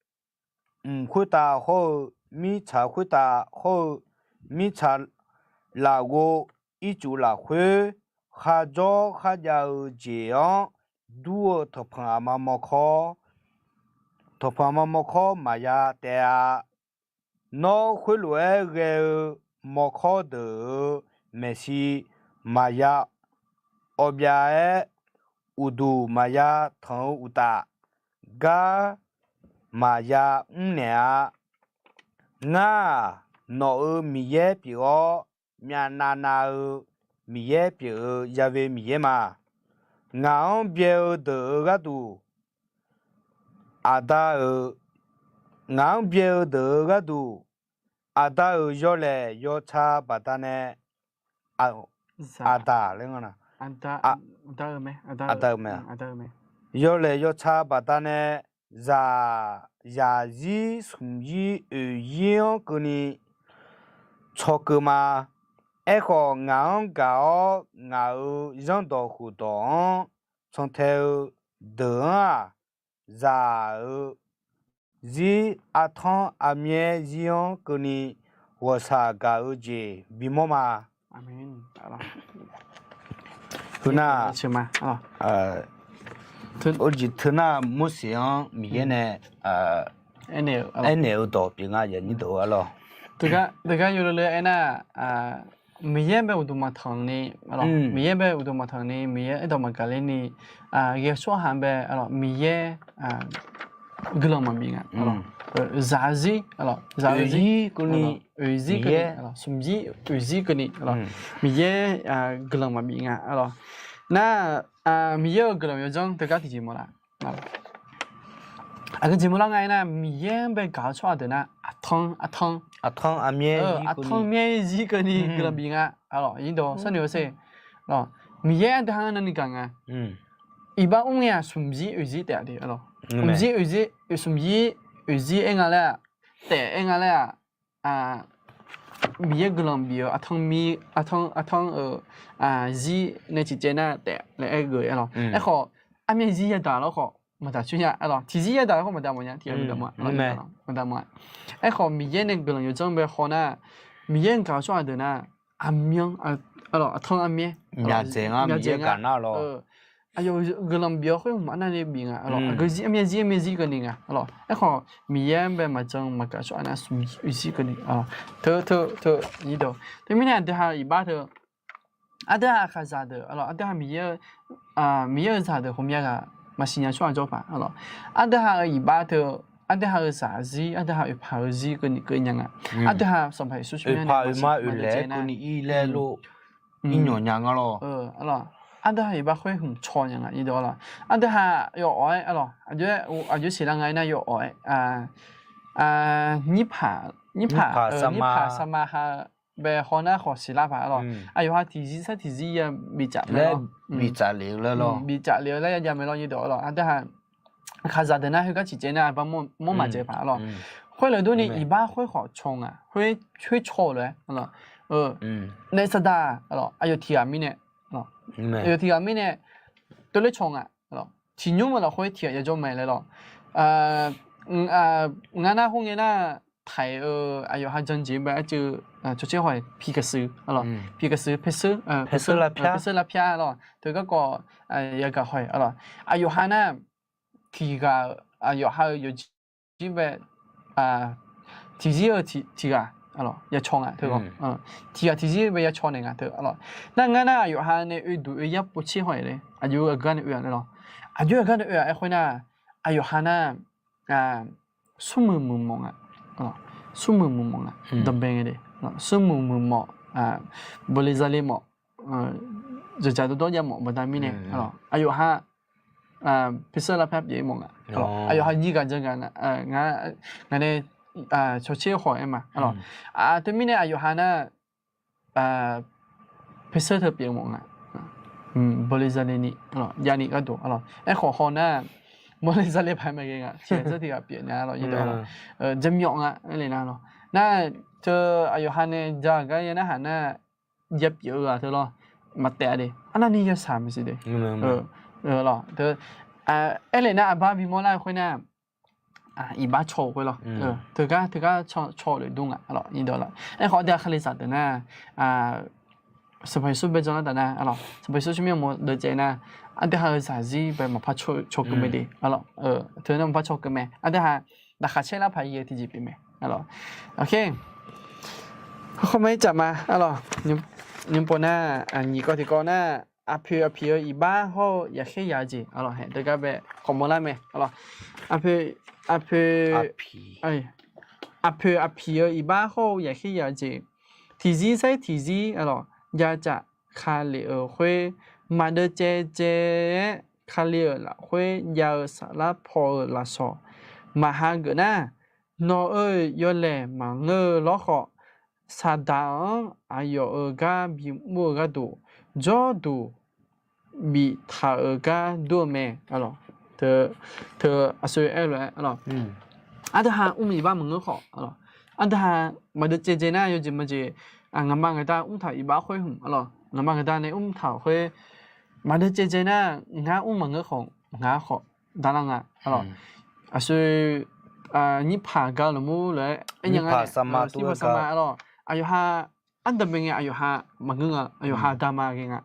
mq khoertav hawr-eu, mirtsaq khoertav hawr-eu, mirtsaq lafghov ircuf lafkhoer kharjawr kharjav-eu jeq-anr dur-eu tanqpanq aqma mawrkawr, tanqpanq aqma mawrkawr maqya taef-a. Nawr khoerlof-aer ghae-eu mawrkawr deuq-euq maeqshi maqya awbyav-aer, uqduq maqya tanq-eu uqtaf, gar maqya mrnaeq-a. Ngar-aq, nawq-euq Miqyaer pyeuf-awr, myavnav nav-eu Miqyaer pyeuf-eu Ya've Miqyaer ma. Ngaq-anr byae-eu deuq-euq gharduq, aqda-euq, ngaq-anr byae-eu deuq-euq gharduq, aqda-euq yawlaeq yawtsaq baqdanae, aqdaq laer nga-a, yawlaeq yawtsaq baqdanae, zaq, zaqzir smqzir oeqzir-anr keuvni tsawrkeuv ma. Aerkhawf, ngaq-anr gaq-awr ngaq-euq zanrdawq khofdawq-anr cantae-eu deuq-anr-aq, zaq-euq zir artanr armyaer zir-anr keuvni ghawqshaq gaq-eu jeq bimawr ma. Teunar, teunar Morseq-anr Miqyaer nae aernaeq-eu dawq pyeuf nga, aqyuif aqnyir deuq arlawq. Teugar yawlele aernar, Miqyaer bae uqduq maqtanq ni, Miqyaer bae uqduq maqtanq ni, Miqyaer aerdawq maqgaq ler ni, ghae-eu tsawrhaq bae Miqyaer guiqlanq maqbif nga. Zaqzir, zaqzir, oeqzir keuvni, smqzir oeqzir keuvni, Miqyaer guiqlanq maqbif nga arlawq. Nar, Miqyaer-euq guiqlanq yawdzanr teugar tiqjeq mawrlar. Aqgeu jeq mawrlar nga aernar, Miqyaer-anr bae gaq-eu tsawrhaq deuq nar, aqtanr, aqtanr, aqtanr armyaer, aqtanr myaer zir keuvni guiqlanq bif nga arlawq. Iqdawq sharnoeq-eu ser, Miqyaer aqdui ha-anr navni gaq nga. Iqbax mr ngae-aq, smqzir oeqzir taef-a de arlawq. Smqzir oeqzir, smqzir oeqzir aer nga laer-aq, taef aer nga laer-aq, Miqyaer guiqlanq bif-eu artanr mir, artanr, artanr-euq zir nae ciqcaev nar taef laer aer-eu aer lawr. Aerkhawf, armyav zir yadaq lawr khawf maqdaq coer nya aer lawr. Tiqzir yadaq lawr khawf maqdaq mawf nya, tiq ghaq maqdaq mawf, maqdaq mawf. Aerkhawf, Miqyaer nae guiqlanq yawdzanr bae haw nar, Miqyaer-anr gaq-eu tsawrhaq deuq nar, aqmyan, artanr armyaer, myaqdzaeq nga, myaqdzaeq nga. Aqyawf guiqlanq bif-awr khoer hmq arnavni bif nga aer lawr. Aqgeu zir armyav zir armyav zir keuvni nga aer lawr. Aerkhawf, Miqyaer-anr bae maqjan maqgaq tsawrhaq nar smqzir keuvni aer lawr. Teu, teu, teu, teumirnae aqdui ha-eu iqbax teu, aqdui ha aqkaqzaq deuq aer lawr, aqdui ha Miqyaer-eu, Miqyaer-eu zaqdeuq ghawqmya ghaq maqsiq nya tsawrhaq jawr paq aer lawr. Aqdui ha-euq iqbax teu, aqdui ha-euq zaqzir, aqdui ha oeqpaq-eu zir keuvni keuv nya nga. Aqdui ha Sanqpaq Yeqsur tsawrmyanr nae maqsiq maqdeuq dzae nar, ir nyawq nya nga lawr. Aqdui ha iqbax khoer hmq caw nya nga ir dawq lawr. Aqdui ha yawawq-aer aer lawr, aqjox siqlar nga aer nar yawawq-aer, nyirpaq, nyirpaq, nyirpaq saqma ha bae haw nar khawf siqlar paq aer lawr. Aqyawf ha tiqzir sar tiqzir ya bifcaf mae lawr. Bifcaf lef-eu laer ya jav mae lawr ir dawq aer lawr. Aqdui ha aqkaqzaq deuq nar khoergar ciqcaev nar aqbar mawr maqdzaeq paq aer lawr. Khoerlef durni iqbax khoer khawf caw nga, khoer caw-eu lof-aer aer lawr. Naef saqdaq aer lawr, aqyawf tiq ghaq mirnae, aqyawf tiq ghaq mirnae tov ler caw nga. Tiqnymr-eu lafkhoer tiq ghaq yajawr mae laer lawr. Ngar nar khoerngae nar, taq-euq aqyawf ha janjeq bae arcuiv cawtser haw-iq piqkaqsuif, piqkaqsuif, paerseur lavpyar aer lawr. Teu garkawv yagaq haw-iq aer lawr. Aqyawf ha nar, tiq ghaq-euq aqyawf ha-eu yawqjir bae, tiqzir-eu tiq ghaq ya caw nga teu, tiq ghaq tiqzir bae ya caw naeq nga teu aer lawr. Nar ngar nar aqyawf ha nae oe duq oe yar povtser haw-iq le, aqjox aqgar nae oe-a laer lawr. Aqjox aqgar nae oe-aq aer khoer nar, aqyawf ha nar, smrmuiq muiqmawf nga, smrmuiq muiqmawf nga, danqbae ngae de, smrmuiq muiqmawf, bawle zale mawf, dzaqdzaq dawrdawr jav mawf baqda mirnae, aqyawf ha paerseur lavpyar pyeuf-ir mawf nga. Aqyawf ha nyir ghaq jan ghaq nga, ngaq nae cawtser haw-aer ma. Teumirnae aqyawf ha nar, paerseur teu pyeuf mawf nga. Bawle zale ni, javni gharduq aer lawr. Aerkhawf haw nar, bawle zale paq-aer maqghae nga, tiq ghaq zeur tiq ghaq pyeuf nar lawr, jaqmyawf nga aer le nar lawr. Nar teu aqyawf ha nae ja gar ya narhaq nar, ya pyeuf-eu ghaq teu lawr, maqtaef-a de, arnavni yasaq maqsiq de. Aer le nar aqbar bimawr lar-eu khoer nar, iqbax caw-eu khoer lawr. Teugar teugar caw lef dur nga aer lawr. Aerkhawf aqdui ha Kalizaq deuq nar, Sanqpaq Yeqsur bae jan lar taf nar, Sanqpaq Yeqsur tsawrmyanr mawr deuv caev nar, aqdui ha-eu zaqzir bae maqpar caw keuv mae de. Teu nar maqpar caw keuv mae. Aqdui ha laqkhaq caer lar paq-ir-eu tiqjeq pyeuf mae. Hawkhaw ma-ir caf ma aer lawr. Nymrpov nar, nyiq kawv tiq kawv nar, aqpoeq aqpiq-eu iqbax hawr-eu yaqkhaer yaq-eu jeq aer lawr, haeq teugar bae khawf mawrlar mae aer lawr. Aqpoeq aqpiq-eu iqbax hawr-eu yaqkhaer yaq-eu jeq, tiqzir sair tiqzir aer lawr, jacaf ka lef-euq khoer, maqdeuv caevdzae-aer Kali-euq lafkhoer jav-eu saflar paw-eu lafsawq maqha geuf nar, nawq-euq yawlaeq maqngeur-eu lawrkhawf, Saqdaq-anr aqyawf-euq gar bimr-eu gharduq jawrduq biftaq-euq gar dur-eu mae. Teu aqsur aer lof-aer, aqdui ha mr iqbax maqngeur khawf, aqdui ha maqdeuv caevdzae nar yawjeq maqjeq, ngaqma ngaqda mrtaq-euq iqbax khoer hmq aer lawr, ngaqma ngaqda nae mrtaq-euq khoer maqdeuv caevdzae nar, ngar mr maqngeur khawf, ngar khawf darlar nga aer lawr. Aqsur nyirpaq gar lafmur lof-aer aer nya nga, sirpaq saqma aer lawr, aqyawf ha ardanqbae ngae aqyawf ha maqngeur nga, aqyawf ha dama ghae nga.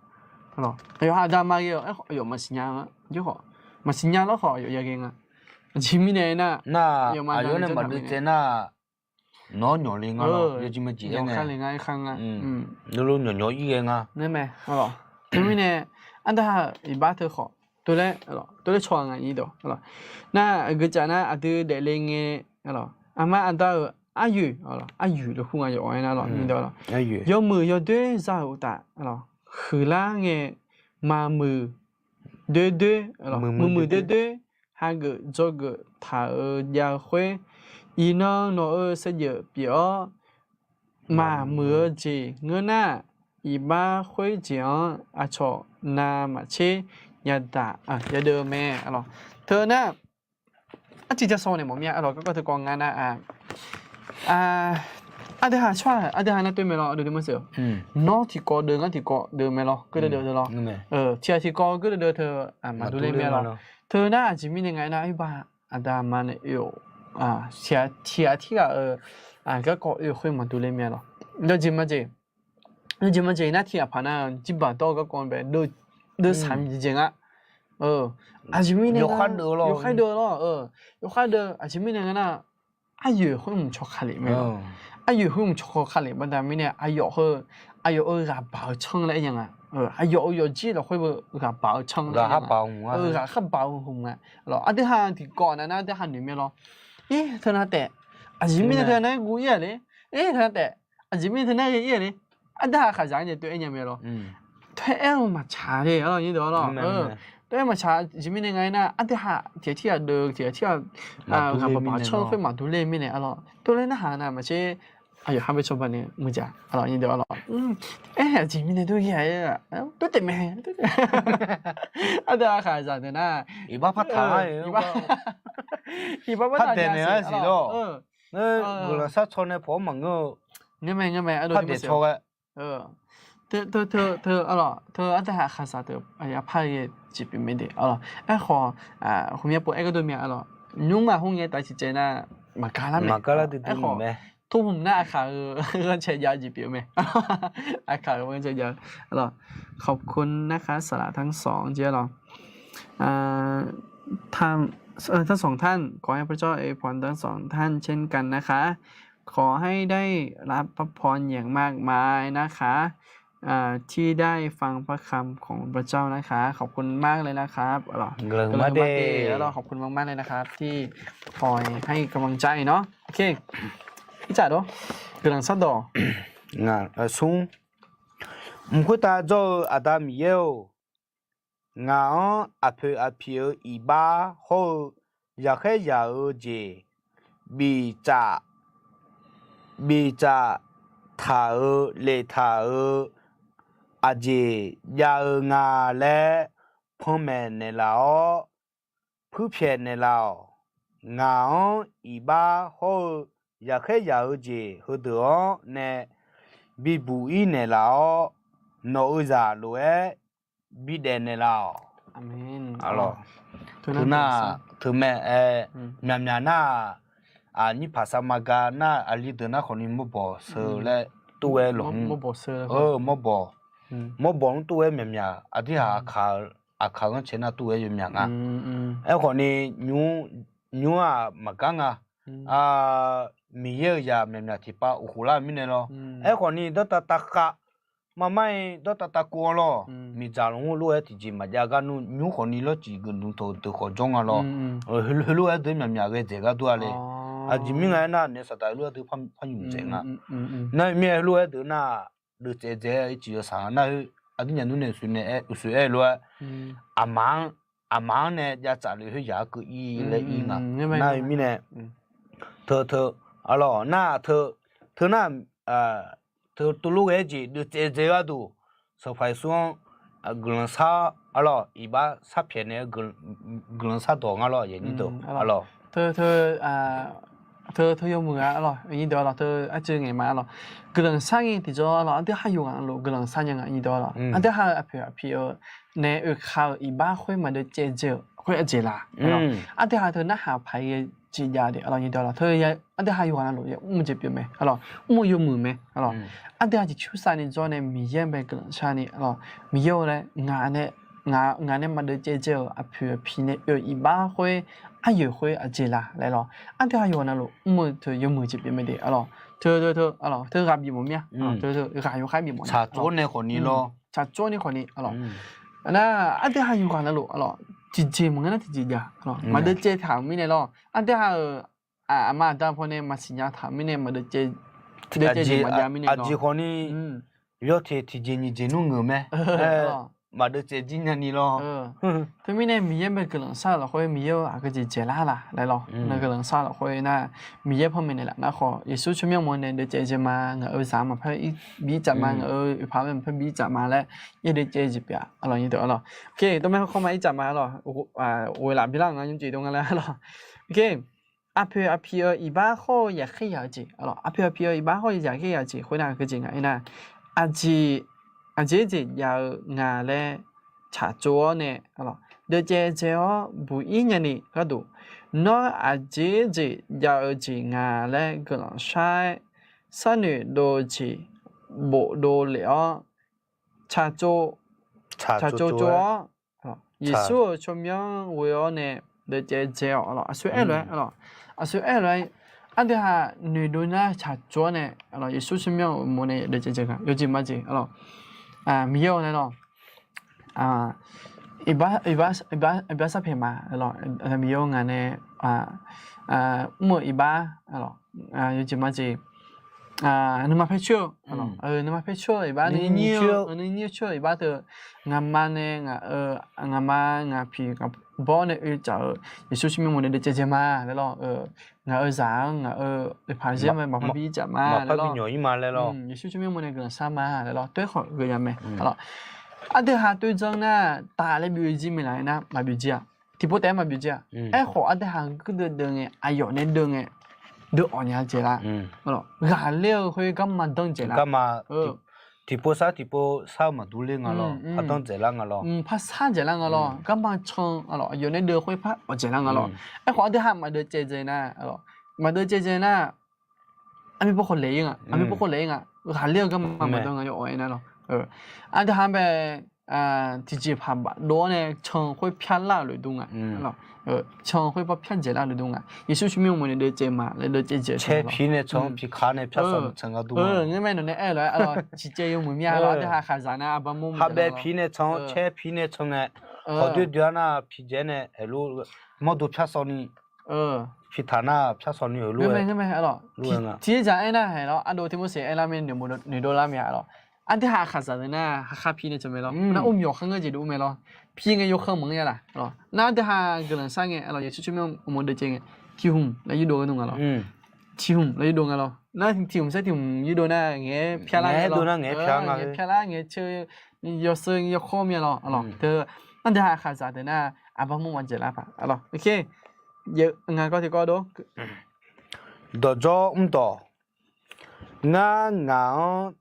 Aqyawf ha dama ghae-awq, aqyawf maqsiq nya, maqsiq nya lawrkhawf aqyawf ya ghae nga. Aqjeq mirnae nar, aqyawf nae maqdeuv caev nar, nawq-anr nyawq le nga lawr, yawjeq maqjeq-aer nae, nyawq nyawq-ir ghae nga. Teumirnae aqdui ha-euq iqbax teu khawf tov laer caw nga nyir dawq. Nar aqgeu caf nar aqdui daefle ngae, aqma aqda-euq aryoeq, aryoeq lafkhoer nga yawf-aer nar lawr, yawmuiq yawdoer za-euq uqtaf, huiqlar ngae, maqmuiq doerdoer, muiqmuiq doerdoer hageuf dzawgeuf taq-eu jav-eu khoer, iqnan nawq-euq saevdzeuf pyeuf-awr, maqmuiq-eu jeq ngeur nar, iqbax khoer jeq-anr aqcawq navmaqtser yadaq yadeuv-eu mae. Teu nar, arciv ja saw naeq mawf mir-a. Arlawq garkawv teukawv nga nar, aqdui ha tsawrhaq aqdui ha nar toer mae lawr, aqdui dui mawr seuq-eu. Nawr tiqkawv deuv, ngar tiqkawv deuv mae lawr, keuv deuv deuv lawr. Tiqghaq tiqkawv keuv deuv deuv teu maqdur ler mir-a lawr. Teu nar aqjeq mirnae nga aernar, oerbar aqda aqma nae oe-awq, tiqghaq tirghaq-eu garkawv oe khoer maqdur ler mir-a lawr. Yawjeq majeq, yawjeq majeq nar tiqghaq paq nar jirbaq dawr-eu garkawv bae, deuvsaq jeq jeq nga. Aqjeq mirnae yawkhaer deuv lawr, yawkhaer deuv aqjeq mirnae nga nar, aryoeq khoer mq cawq ka lef mae lawr. Aryoeq khoer mq cawq ka lef baqda mirnae aqyawf heu, aqyawf-euq ghaq baq-eu tsanr laer aer nya nga. Aqyawf-euq yawqjir lafkhoer beu ghaq baq-eu tsanr laer aer nya nga. Ghaq khar baq-eu hmq nga. Aqdui ha tiqkawv nav nar aqdui ha noeq mae lawr. Ir, teu nav taef, aqjeq mirnae teu nav-aer guv ir-a le. Ir, teu nav taef, aqjeq mirnae teu nav-aer ghae ir-a le. Aqdui ha khaqzaq-anr jeq tov aer nya mae lawr. Tov aer-eu maqtsaq le, arlawq nyir deuq arlawq. Tov aer maqtsaq, aqjeq mirnae nga aernar, aqdui ha tiqghaq tirghaq deuv, tiqghaq tirghaq ghaq baq baq-eu tsanr khoer maqdur ler mirnae arlawq. Tov ler narhaq nav maqtser, aqyawf ha bae cawba nae muiqdzaq arlawq nyir deuq arlawq. Aer, aqjeq mirnae tov ghae-a, tov taef mae. Aqdui ha khaqzaq deuq nar, iqbax par taq-a, iqbax par taq-a siq lawr. Guiqlanq shar caw nae pawq-anr maqngeur-eu. Ngeur mae, ngeur mae, par daeq caw ghae. Teu, teu, teu, teu, arlawq, teu aqdui ha khaqzaq deuq aqyawf par ghae jeq pyeuf mae de arlawq. Aerkhawf, khoermyav pov-aer gardov myav arlawq. Nymr maqhmr ngae taf ciqcaev nar, maqgar lar mae. Aerkhawf, tov hmq nar aqkaq-euq ghanrcae jav-eu jeq pyeuf mae. Aqkaq-euq ghanrcae jav-eu arlawq. ขอบคุณนะคะ สำหรับทั้งสอง jeq arlawq. ทั้งสองท่าน ขอให้พระเจ้าอวยพรทั้งสองท่านเช่นกันนะคะ ขอให้ได้รับพระพรอย่างมากมายนะคะ ที่ได้ฟังพระคำของพระเจ้านะคะ ขอบคุณมากเลยนะครับ ขอบคุณมากๆเลยนะครับ ที่คอยให้กำลังใจเนาะ โอเค Guiqlanq shardawq. Smr, mq khoertav jawr-eu Aqda Miqyaer-or, ngaq-anr aqpoeq aqpiq-eu iqbax hawr-eu yaqkhaer yaq-eu jeq biftsaf, biftsaf taq-euq leftaq-euq aqjeq jav-eu nga laer panmaeq naeqlaf-awr, puirpyaeq naeqlaf-awq. Ngaq-anr iqbax hawr-eu yaqkhaer yaq-eu jeq heudeuq-anr nae bibuq ir naeqlaf-awr, nawq-eu zaq lof-aer bidaef naeqlaf-awq. Teunar teumae aer, myaqmyaq nar-aq, aqnyir paq sar ma ga nar, aqli deuq nar khawfni mawrbawq sheu laer tov-aer lawq. Mawrbawq, mawrbawq-anr tov-aer myaqmyaq, aqdirhaq aqkaq-anr cae nar tov-aer yawmyaq nga. Aerkhawfni, nymr-aq maqgar nga. Miqyaer-euq zaq myaqmyaq tiqpav uqkhof lar-eu mirnae lawr. Aerkhawfni dawrtav tavkhav, mar mar-ir dawrtav tavkov-anr lawr. Miqdzaq lmq-anr lof-aer tiqjeq maqjav gar nmr, nymr khawfni lawrcif geufnmq tawq deuq khawf jawr nga lawr. Heulof-aer deuq myaqmyaq ghae dzaeq gharduq-a le. Aqjeq mirnae aernar, naef saqdaq heulof-aer deuq par nymq dzaeq nga. Nar-eu mirnae heulof-aer deuq nar, deuq tsaev dzaeq-aer ircif yawsaq nga nar-eu, aqdir nyaq nmr nae uqshoe aer-eu lof-aer, aqma-anr, aqma-anr nae jav tsaf lef khoer yaq-aer keuv ir laer ir nga. Nar-eu mirnae, teu, teu, arlawq nar, teu nar, teu tov lof ghae-aer jeq deuq tsaev dzaeq gharduq, Sanqpaq Yeqsur-anr guiqlanq shar, arlawq iqbax sharpyaeq naeq-eu guiqlanq shardawq nga lawr. Teu, teu yawmuiq-a arlawq, nyir deuq arlawq, teu arcuiv ngaeq ma arlawq. Guiqlanq shar ngae tiqjawr arlawq, aqdui ha yawqghaq navluf guiqlanq shar nya nga, nyir deuq arlawq. Aqdui ha aqpoeq aqpiq-eu nae oeq ka-euq iqbax khoer maqdeuv caev dzaeq-eu khoer aqjeq laq. Aqdui ha teu narhaq paq-aer ghae jeq jav de arlawq, nyir deuq arlawq. Teu aqdui ha yawqghaq navluf ya mr-eu jeq pyeuf mae arlawq, mr-eu yawmuiq mae arlawq. Aqdui ha tiqcur sar ni jawr nae Miqyaer-anr bae guiqlanq shar ni arlawq, Miqyaer-or laer ngaq nae maqdeuv caev dzaeq-euq aqpoeq aqpiq nae oe-eu iqbax khoer, aryoeq khoer aqjeq laq laer lawr. Aqdui ha yawqghaq navluf mr-eu teu yawmuiq jeq pyeuf mae de arlawq. Teu, teu, teu arlawq, teu ghaq bif mawf mir-a. Teu, teu ghaq yawkhav bif mawf, tsaqtsov nae khawfni lawr, tsaqtsov nae khawfni arlawq. Nar aqdui ha yawqghaq navluf arlawq, tiqjeq maqngeur nar tiqjeq jav arlawq, maqdeuv caev taq-euq mirnae lawr. Aqdui ha-euq aqma aqda pawnae maqsiqnya taq-euq mirnae maqdeuv caev, deuv caev jeq maqjav mirnae lawr. Aqjeq khawfni yawteq tiqjeq nyiq jeq nmr ngeuq mae arlawq. maqdeuv caev jir nyani lawr. Teumirnae Miqyaer bae guiqlanq shar-euq lafkhoer Miqyaer-eu aqgeujeq dzaeqlar laf laer lawr. Guiqlanq shar-euq lafkhoer nar, Miqyaer panmaeq naeqlaf nar khawf, Yeqsur tsawrmyanr mawr nae deuv caev dzae ma, ngaq-euq zaq maqpar bif tsaf ma, ngaq-euq oeqpaq maqpar bif tsaf ma laer, yaer deuv caev jeq pyeuf-a, arlawq, nyi deuq arlawq. Oke, dawrmaer hawrkhawr ma ir tsaf ma arlawq. Ghoeqlaf birlar-euq nga nymr jeq dov nga laer arlawq. Oke, aqpoeq aqpiq-eu iqbax hawr-eu yaqkhaer yaq-eu jeq arlawq. Aqpoeq aqpiq-eu iqbax hawr-eu yaqkhaer yaq-eu jeq khoernar aqgeujeq nga aernar, aqjeq, aqjeq-aer jeq jav-eu nga laer tsaqtsov-awr nae, deuv caev dzae-awr buq-ir nyani gharduq, nawr aqjeq-aer jeq jav-eu jeq nga laer guiqlanq shar-aer, sharnoeq dov-eu jeq bofdov lef-awr, tsaqtsov, tsaqtsov tsov-awr, Yeqsur-euq tsawrmyanr ghoe-awr nae deuv caev dzae-awq arlawq. Aqsur aer lof-aer arlawq, aqsur aer lof-aer, aqdui haq noeqdov nar tsaqtsov-awr nae arlawq, Yeqsur tsawrmyanr-euq uqmov nae deuv caev dzae nga. Yawjeq majeq arlawq, Miqyaer-awq nae lawq, iqbax, iqbax sarpaeq ma arlawq. Miqyaer-awr ngaq nae mr-euq iqbax arlawq, yawjeq majeq nuima paer coer-eu, nuima paer coer-eu iqbax, nuinyir-eu, nuinyir-eu coer-eu iqbax teu, ngaqma nae, ngaqma ngaqpiq ngaqbawr nae oe tsaf-eu Yeqsur tsawrmyanr mawr nae deuv caev dzae ma laer lawr. Ngaq-euq zaq-anr ngaq-euq oeqpaq zir mae maqpar bi tsaf ma laer lawr. Yeqsur tsawrmyanr mawr nae guiqlanq shar ma laer lawr. Toer khawf geuya mae arlawq. Aqdui haq toer dzanr nar, taf laer byov-ir jir maeqlaf-aer nar maqbyov jir-a. Tiqpov taef-aer maqbyov jir-a. Aerkhawf aqdui haq guirdeuv deuv ngae, aqyawf nae deuv ngae, deuv awq nya dzaeqlar. Ghaqler-eu khoer garma danr dzaeqlar. Tiqpov sar tiqpov sar-eu maqdur ler nga lawr. Par danr dzaeqlar nga lawr. Par sar dzaeqlar nga lawr. Garma can arlawq, aqyawf nae deuv khoer par awq dzaeqlar nga lawr. Aerkhawf aqdui haq maqdeuv caev dzae nar, maqdeuv caev dzae nar, armir pawrkhawf laeq-ir nga, armir pawrkhawf laeq-ir nga. Ghaqler-eu garma maqdanr nga yawf awq-aer nar lawr. Aqdui haq bae tiqjeqpaq bafdov-awr nae can khoer pyarlar-euq loqdov nga. Can khoer par pyar dzaeqlar-eu loqdov nga. Yeqsur tsawrmyanr mawr nae deuv caev ma laer deuv caev dzae. Caer pi nae can pi kar nae pyar sawv ngar dur nga. Ngar mae nawq nae aer-eu lof-aer arlawq, ciqcaev yawmuiq mya lawr. Aqdui haq khaqzaq nar aqbar mawr maqdaef nar lawr. Pi nae can caer pi nae can ngae, hawq doer doer-ar nar pi dzaeq nae heulof mawrdo pyar sawv ni, pi taq nar pyar sawv ni heulof-aer. Tiqjeqzaq aernar haeq lawr, ardov Tirmorseq aerlar mae, noeqdov lar mae arlawq. Aqdui haq khaqzaq deuq nar haqkhar pi nae can mae lawr. Nar ur myawq khanr ngeur jeq dov ur mae lawr. Pi ngae yawkhanr maqngeur ya laf. Nar aqdui haq guiqlanq shar ngae arlawq, Yeqsur tsawrmyanr mawr deuv caev ngae, tiq hmq laer yurdov gharduq nga lawr. Tiq hmq laer yurdov nga lawr. Nar tiq hmq sar tiq hmq yurdov nar ngaeq-aer pyarlar nga lawr. Ngaeq-aer pyarlar ngaeq-aer ceu yawseu yawkhawr mya lawr arlawq. Teu aqdui haq khaqzaq deuq nar aqbar mawr maqdzaeqlar paq arlawq. Nga kawv tiqkawv dov. Dawqdzawr mrdawq. Ngar ngaq-anr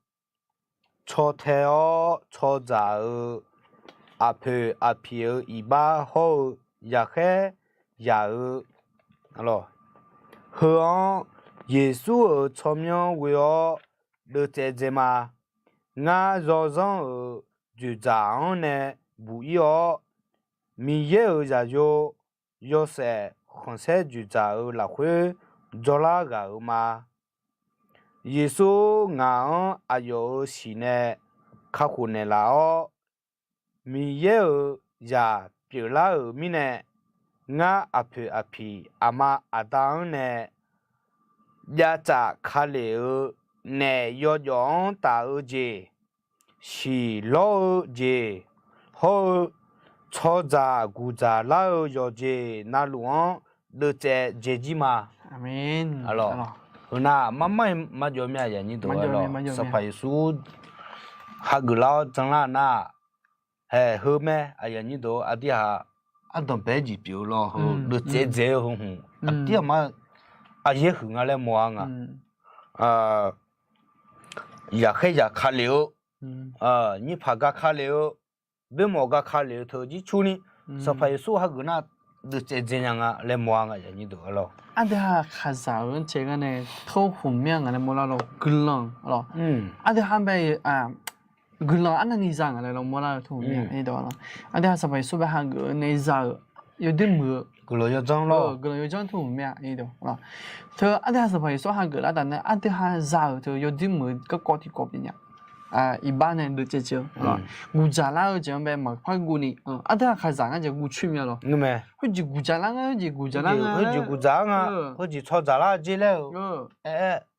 caw tae-awr cawdzaq-euq aqpoeq aqpiq-euq iqbax hawr-eu yaqkhaer yaq-eu heu-anr Yeqsur-euq tsawrmyanr ghoe-awr deuvtsaev dzae ma. Ngar yawzanr-euq dzoeqdzaq-anr nae buq-ir-awr, Miqyaer-euq zaqyo yawshaef khanqsaer dzoeqdzaq-euq lafkhoer jawrlar ghaq-euq ma. Yeqsur ngaq-anr aqyawf-euq siq nae kakhof naeqlaf-awr, Miqyaer-euq zaq pyeuflar-euq mirnae, ngar aqpoeq aqpiq aqma aqda-anr nae javtsaf ka lef-eu naef yawjawf-anr taf-eu jeq, siq lawr-eu jeq hawr-eu, tsawrdzaq guqdzaq lar-eu yawqjeq navluf-anr deuvtsaev dzaejir ma. Heu nar marmar-iq marjawv mya aqyuif aqnyir deuq-a lawq. Sanqpaq Yeqsur hageuf lar-awr janlar nar, haeq heu mae aqyuif aqnyir deuq, aqdui haq ardanq bae-aer jeq pyeuf-eu lawr heu deuvtsaev dzaeq-eu heu hmq aqdir aqma aqyaer huiq nga laer mawr-a nga. Yaqkhaer yaq ka lef-eu, nyirpaq ga ka lef-eu, boermawf ga ka lef-eu teu jircurni, Sanqpaq Yeqsur hageuf nar deuvtsaev dzae nya nga laer mawr-a nga aqyuif aqnyir deuq-a lawq. Aqdui haq khaqzaq-euq anrcae gar nae tawr hmq mya nga laer mawrlar lawq. Guiqlanq lawq. Aqdui haq bae guiqlanq arnavni za nga laer lawr mawrlar-eu tawr hmq mya-a lawq. Aqdui haq Sanqpaq Yeqsur bae hageuf-eu nae za-euq yawdoer muiq-eu guiqlanq yawdzanr tawr hmq mya-a lawq. Teu aqdui haq Sanqpaq Yeqsur hageuf lar taf nae aqdui haq za-euq teu yawdoer muiq-eu garkawv tiqkawv pyeuf nya. Iqbax nae deuvtsaev dzae-eu guqdzaq lar-eu jeq-anr bae maqpar guv ni, aqdui haq khaqzaq ngar jeq guv coer mya lawq. Khoerjeq guqdzaq lar nga, khoerjeq guqdzaq lar nga, khoerjeq guqdzaq-ar nga, khoerjeq tsawrdzaq lar jer laer-eu aer-aer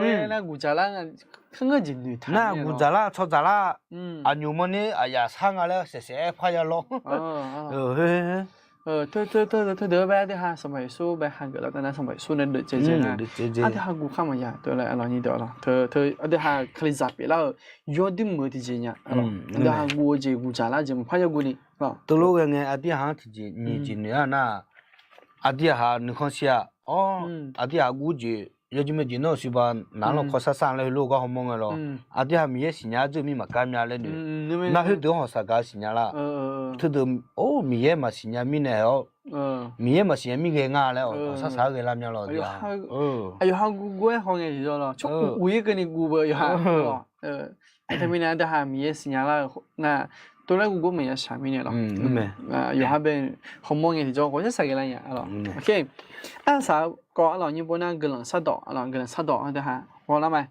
khoer nar guqdzaq lar nga, kharngeur jeq noeqtaq nar guqdzaq lar tsawrdzaq lar, aqnymq mawrner aqyaf shar nga laer saef saef-aer parya lawr. Teu teu teu deuq-aer bae aqdui ha Sanqpaq Yeqsur bae hageuf lar taf nar Sanqpaq Yeqsur nae deuq caev dzae nga. Aqdui ha guq khar maqya teu laer aqlawq nyi deuq aqlawq teu teu aqdui ha Kalizaq pyeuflar-euq yawduir muiq-eu tiqjeq nya aqlawq. Aqdui ha guv-eu jeq guqdzaq lar jeq maqpar yawguv ni. Teulof ghae ngae aqdui ha-anr tiqjeq nyiq jeq noeq-a nar, aqdui ha nuikhanr shir-a. Awr, aqdui ha guv jeq yawjeq maeqjeq nawr-euq siqba naqlanr kawv sar sar laer heulof-aer gar hawmawr ngae lawr. Aqdui ha Miqyaer siqnya-ar dzeur mir maqgar mya laer noeq. Nar khoerdeuq-anr hawq saqgaq siqnya lar. Teudeuq or Miqyaer maqsiqnya mirnae-awr, Miqyaer maqsiqnya mirghae nga laer-awr, awq sar sar-aer ghae lar mya lawr. Aqyawf ha guv guv-aer haw ngae tiqjawr lawr, tsawrkuf uq-ir keuvni guv beu yawqha-a. Teumirnae aqdui ha Miqyaer siqnya lar-eu nar, tov laer guv guv maqya shaq mirnae lawr. Yawqha bae hawmawr ngae tiqjawr ghawqshaq shaq ghae lar nya aqlawq. Arsaq-eu kawv aqlawq nymr pov nar guiqlanq shardawq aqlawq guiqlanq shardawq aqdui ha haw lar ma.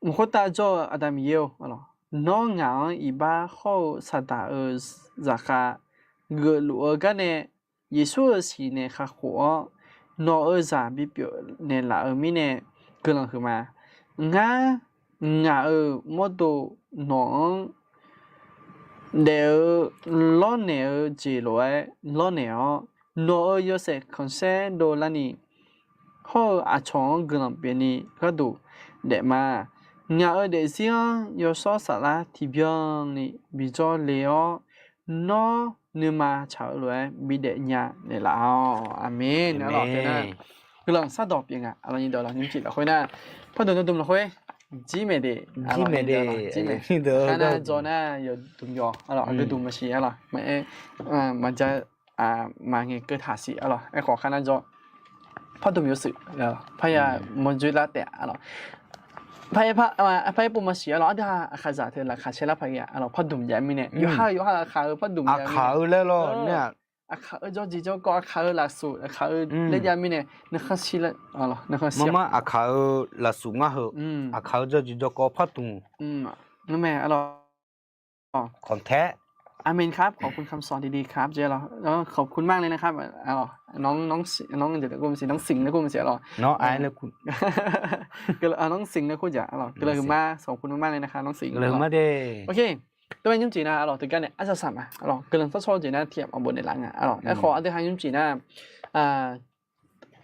Mq khoertav jawr-eu Aqda Miqyaer-or, nawr ngaq-anr iqbax hawr-eu Saqdaq-euq zaqkhav geufluf-eu gar nae Yeqsur-euq siqnaeq kakhof-awr, nawq-euq zaq bipyeuf naeqlaf-eu mirnae guiqlanq huiqma. Ngar, ngaq-euq mawrdo nawq-anr daef-eu lawrnaeq-eu jeq lof-aer lawrnaeq-awr, nawq-euq yawshaef khanqsaer dovlarni, hawr-eu aqcawq-anr guiqlanq pyeufni gharduq daefma. Ngaq-euq daefzir-anr yawshawr saflar tiqbyanni bijawr le-awr, nawr nuima tsaq-eu lof-aer bidaef nya naeqlaf-awq. Aqmeq. Guiqlanq shardawq pyeuf nga aqlawq nyi deuq lawq nymrcif lafkhoer nar, pardmq dmdm lafkhoer jir maeq de, jir maeq de, jir maeq de. Aqkar nar jawr nar yawdmq yawq aqlawq aqgeu dmq maqsiq aqlawq maqaer, maqja, maqngaeq keuv taq siq aqlawq. Aerkhawf aqkar nar jawr pardmq yawshuif parya mawrdzoer lar taef aqlawq. Paraer pov maqsiq aqlawq aqdui ha aqkhaqzaq teu laqkhaq saer lar paq ghae aqlawq pardmq jav mirnae yawqha yawqha aqkhaq-eu pardmq jav mirnae aqkhaq-eu laer lawr nar-aq, aqkhaq-eu jawrjeq jawrkawv aqkhaq-eu lafsuf aqkhaq-eu laer jav mirnae nuikhanr shir lar, nuikhanr shir-awq. Aqkhaq-eu lafsuf ngar heu, aqkhaq-eu jawrjeq jawrkawv pardmq. Ngar mae aqlawq ของแท้ Amen ครับ ขอบคุณคำสอนดีๆครับ เจ๊ เหรอ ขอบคุณมากเลยนะครับ น้อง น้อง น้องสิงห์นะ คุณสิงห์ น้องสิงห์นะ คุณสิงห์ เหรอ น้องไอซ์นะ คุณ น้องสิงห์นะ คุณจ๋า เหรอ เกลือหือมา ขอบคุณมากๆเลยนะครับ น้องสิงห์ เกลือหือมาเด้ โอเค tov-aer nymrcif nar aqlawq teugar nae arsaq saq ma aqlawq guiqlanq sharshawr jeq nar tiq ghaq maqbof naeqlaf nga aqlawq. Aerkhawf aqdui ha nymrcif nar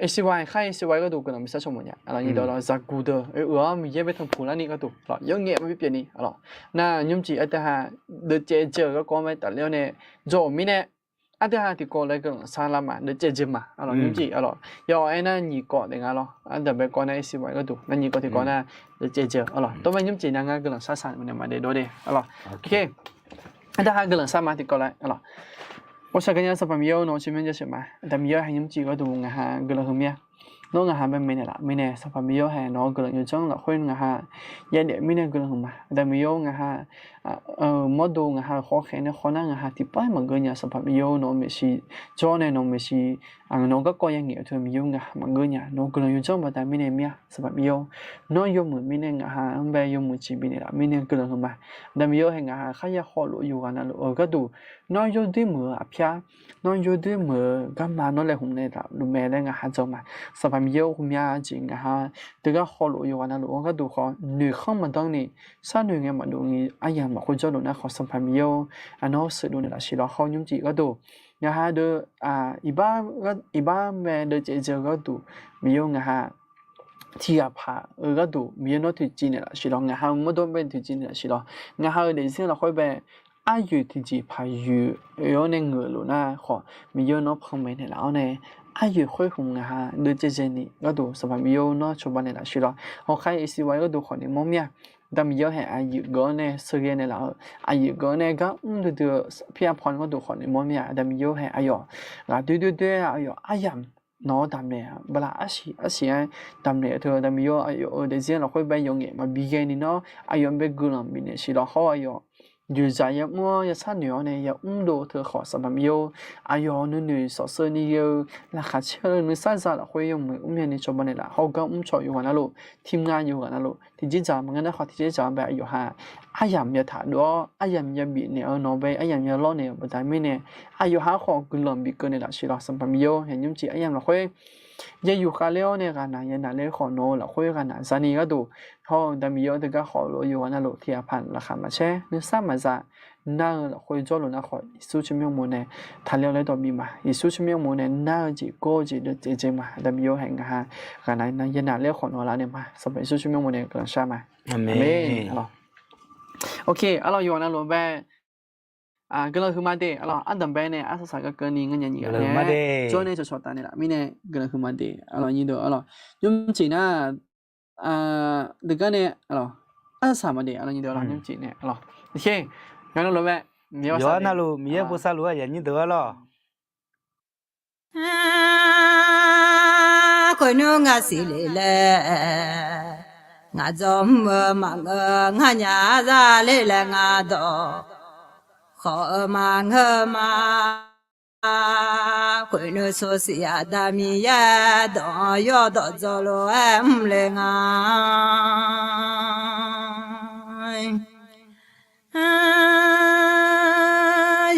Asia-aer khar Asia-aer gharduq guiqlanq bi sharshawr mawf nya aqlawq. Nyiq dawq lawq zaqguq deuq oe-euq-awr Miqyaer bae tanqpuq larni gharduq lawq yawr ngaef ma bipyeuf ni aqlawq. Nar nymrcif aer teu ha deuvcaev jeuq-euq garkawv mae tafler-awr nae jawr-euq mirnae, aqdui ha tiqkawv laer guiqlanq shar lar ma deuvcaev jeuq ma aqlawq. Nymrcif aqlawq yawf-aer nar nyiq kawv daef nga lawr. Aqdui bae kawv nar Asia-aer gharduq nar nyiq kawv tiqkawv nar deuvcaev jeuq aqlawq. Tov-aer nymrcif nar ngar guiqlanq shar saq maqnaeq maqdaef dawr de aqlawq. Aqdui ha guiqlanq shar ma tiqkawv laer aqlawq. Ghawqshaq gaqnya Sanqpaq Miqyaer-or, nawq-eu tsawrmyanr jaceuq ma. Aqda Miqyaer ha nymrcif gharduq ngaq ha guiqlanq heu mir-a. Nawr ngaqha bae maeqnaeq laf mirnae, Sanqpaq Miqyaer haeq nawq-eu guiqlanq yawdzanr lafkhoer ngaqha yadaef mirnae guiqlanq huiqma. Aqda Miqyaer-or, ngaqha mawrdo ngaqha-euq khawf khaeq nae khawnar ngaqha tiqpar maqgeur nya. Sanqpaq Miqyaer-or, nawq-eu maeqshi jawr nae nawq-eu maeqshi nawq-eu garkawv yangaeq-eu teu Miqyaer-or, ngaqha maqgeur nya. Nawq-eu guiqlanq yawdzanr baqda mirnae mir-a. Sanqpaq Miqyaer-or, nawr yawmuiq mirnae ngaqha-anr bae yawmuiq jeq bifnaeq laf mirnae guiqlanq huiqma. Aqda Miqyaer-or, haeq ngaqha kharya khawlof yawqghaq navluf-eu gharduq, nawr yawdoer muiq-eu aqpyar, nawr yawdoer muiq-eu garma nawr laeqhmq naeq laf luf mae laer ngaqha dzawq ma. Sanqpaq Miqyaer-or, ghawqmya jeq ngaqha teugar khawlof yawqghaq navluf-eu gharduq khawf noeqkhanr maqdanr ni, sharnoeq ngae maqdov ni aryamq lafkhoer jawrluf nar khawf, Sanqpaq Miqyaer-or, aqnawr sheuqdov naeq laf siq lawr, hawr nymrcif gharduq ngaqha deuq iqbax mae deuv caevdzae-eu gharduq, Miqyaer-or, ngaqha tiqghaq paq-eu gharduq Miqyaer nawr toeqciv naeq laf siq lawr, ngaqha mawrdo bae toeqciv naeq laf siq lawr, ngaqha-euq daefzir lafkhoer bae aryoeq tiqjeq paq yoeq-awr nae ngeuq luf nar khawf, Miqyaer nawr panmaeq naeq laf-awr nae, aryoeq khoer hmq ngaqha deuv caevdzae ni gharduq Sanqpaq Miqyaer-or, nawr cawba naeq laf siq lawr, hawkhaer iqsiq wa-eu gharduq khawf noeqmawr mir-a. Aqda Miqyaer haeq aqyuif geuf-awr nae sheuqghae nae laf-eu, aqyuif geuf-awr nae gar mr duidui-eu pirya pawni gharduq khawf noeqmawr mir-a. Aqda Miqyaer haeq aqyawf ghaqdoer doer doer-aer aqyawf aryamq nawq-anr damqnaeq bala arsiq arsiq-aer damqnaeq-eu teu, Aqda Miqyaer aqyawf-euq daefzir lafkhoer bae yawqngaef maqbi ghae ni nawr aqyawf bae guiqlanq bifnaeq siq lawr, hawr aqyawf dzoeqzaq yamr-awr yasharnoeq-awr nae yamr dov teu khawf, Sanqpaq Miqyaer-or, aqyawf nuinoeq sawqseuv ni ghae-eu laqkhaq caer-eu nuisar za lafkhoer yawmuiq mrmya ni cawba naeq laf, hawr gar mr cawq yawqghaq navluf, tiq mr nga yawqghaq navluf, tiqjeqzaq maqngeur nar khawf tiqjeqzaq bae aqyawf ha aryamq yataq dov-awr aryamq yabif naeq-eu nawq bae aryamq yalawr naeq-euq baqda mirnae, aqyawf ha khawf guiqlanq bikeuv naeq laf siq lawr, Sanqpaq Miqyaer-or, haeq nymrcif aryamq lafkhoer ya yufkhav ler-awr nae ghaqnaq ya naq ler khawf nawq-eu lafkhoer ghaqnaq zani gharduq, hawr-eu Aqda Miqyaer-or, teugar khawlof-eu yawqghaq navluf tiqghaq paq laqkhaq maqcaer nuisar maqza nar-eu lafkhoer jawrluf nar khawf, Yeqsur tsawrmyanr uqmov nae taqler-awr laer dawq bif ma. Yeqsur tsawrmyanr uqmov nae nar-eu jeq gawr-eu jeq deuv caevdzae ma. Aqda Miqyaer-or, haeq ngaqha ghaqnaq ya naq ler khawf nawq-eu laf nae ma. Sanqpaq Yeqsur tsawrmyanr uqmov nae guiqlanq shar ma. Aqmeq. Ok, arlawr yawqghaq navluf bae guiqlanq huiqma de arlawr, ardanqbae nae arsaq saq garkeuv ni ngar nya nyiq ghaq nae jawr nae cawqcawq taf naeq laf mirnae guiqlanq huiqma de arlawr, nyiq deuq arlawr, nymrcif nar deuq gar nae arlawr, arsaq saq ma de arlawr, nyiq deuq arlawr, nymrcif nae arlawr. Yawqghaq navluf Miqyaer bosav luf-eu aqyuif aqnyir deuq arlawr. Khoernymr ngaq siqle laer, ngaq dzawr mr-eu maqngeur, ngaq nya za le laer ngaq dawq khawf-eu maqngeur ma. Khoernymr sawrsiq Aqda Miqyaer dawq-anr yawdawq dzawr lof-aer mr le nga.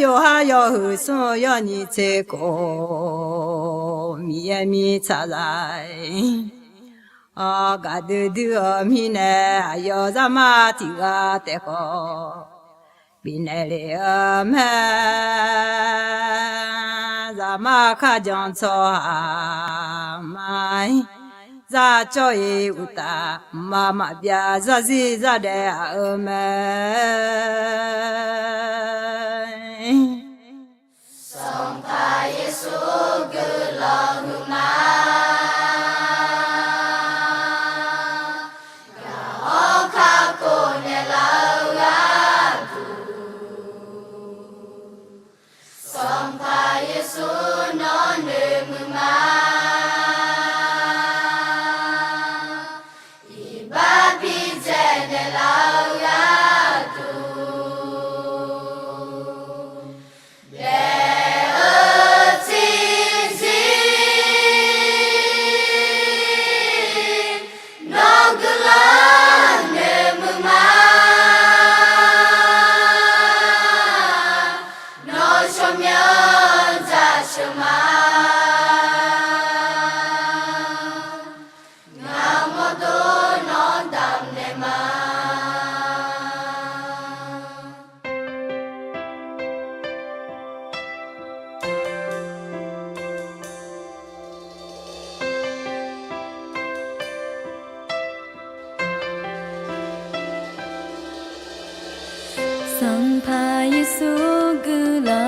Yawqha yawhuiq smr-eu yawnyiq tser khof, Miqyaer mirtsaq zaq-aer, gaqdui dui-eu mirnae aqyawf zaqmar tiq ghaq taef khawf bifnaeq lef-eu mae. Zaqmar kharjan tsawrhaq ma-ir, zar cawv-ir uqtaf, mqmaq maqbyav zarzir zardaef aq-eu mae. Sanqpaq Yeqsur guiqlanq huiqma. Gaq-awr kakhof naeqlaf-eu gharduq, Sanqpaq Yeqsur nawr noeqmuiq ma. Iqbax bidzaeq naeqlaf-eu gharduq, daef-eu tiqzir nawr guiqlanq noeqmuiq ma. Nawr tsawrmyanr dzaqsheuq ma. Ngaq mawrdo nawr damqnaeq ma. Sanqpaq Yeqsur guiqlanq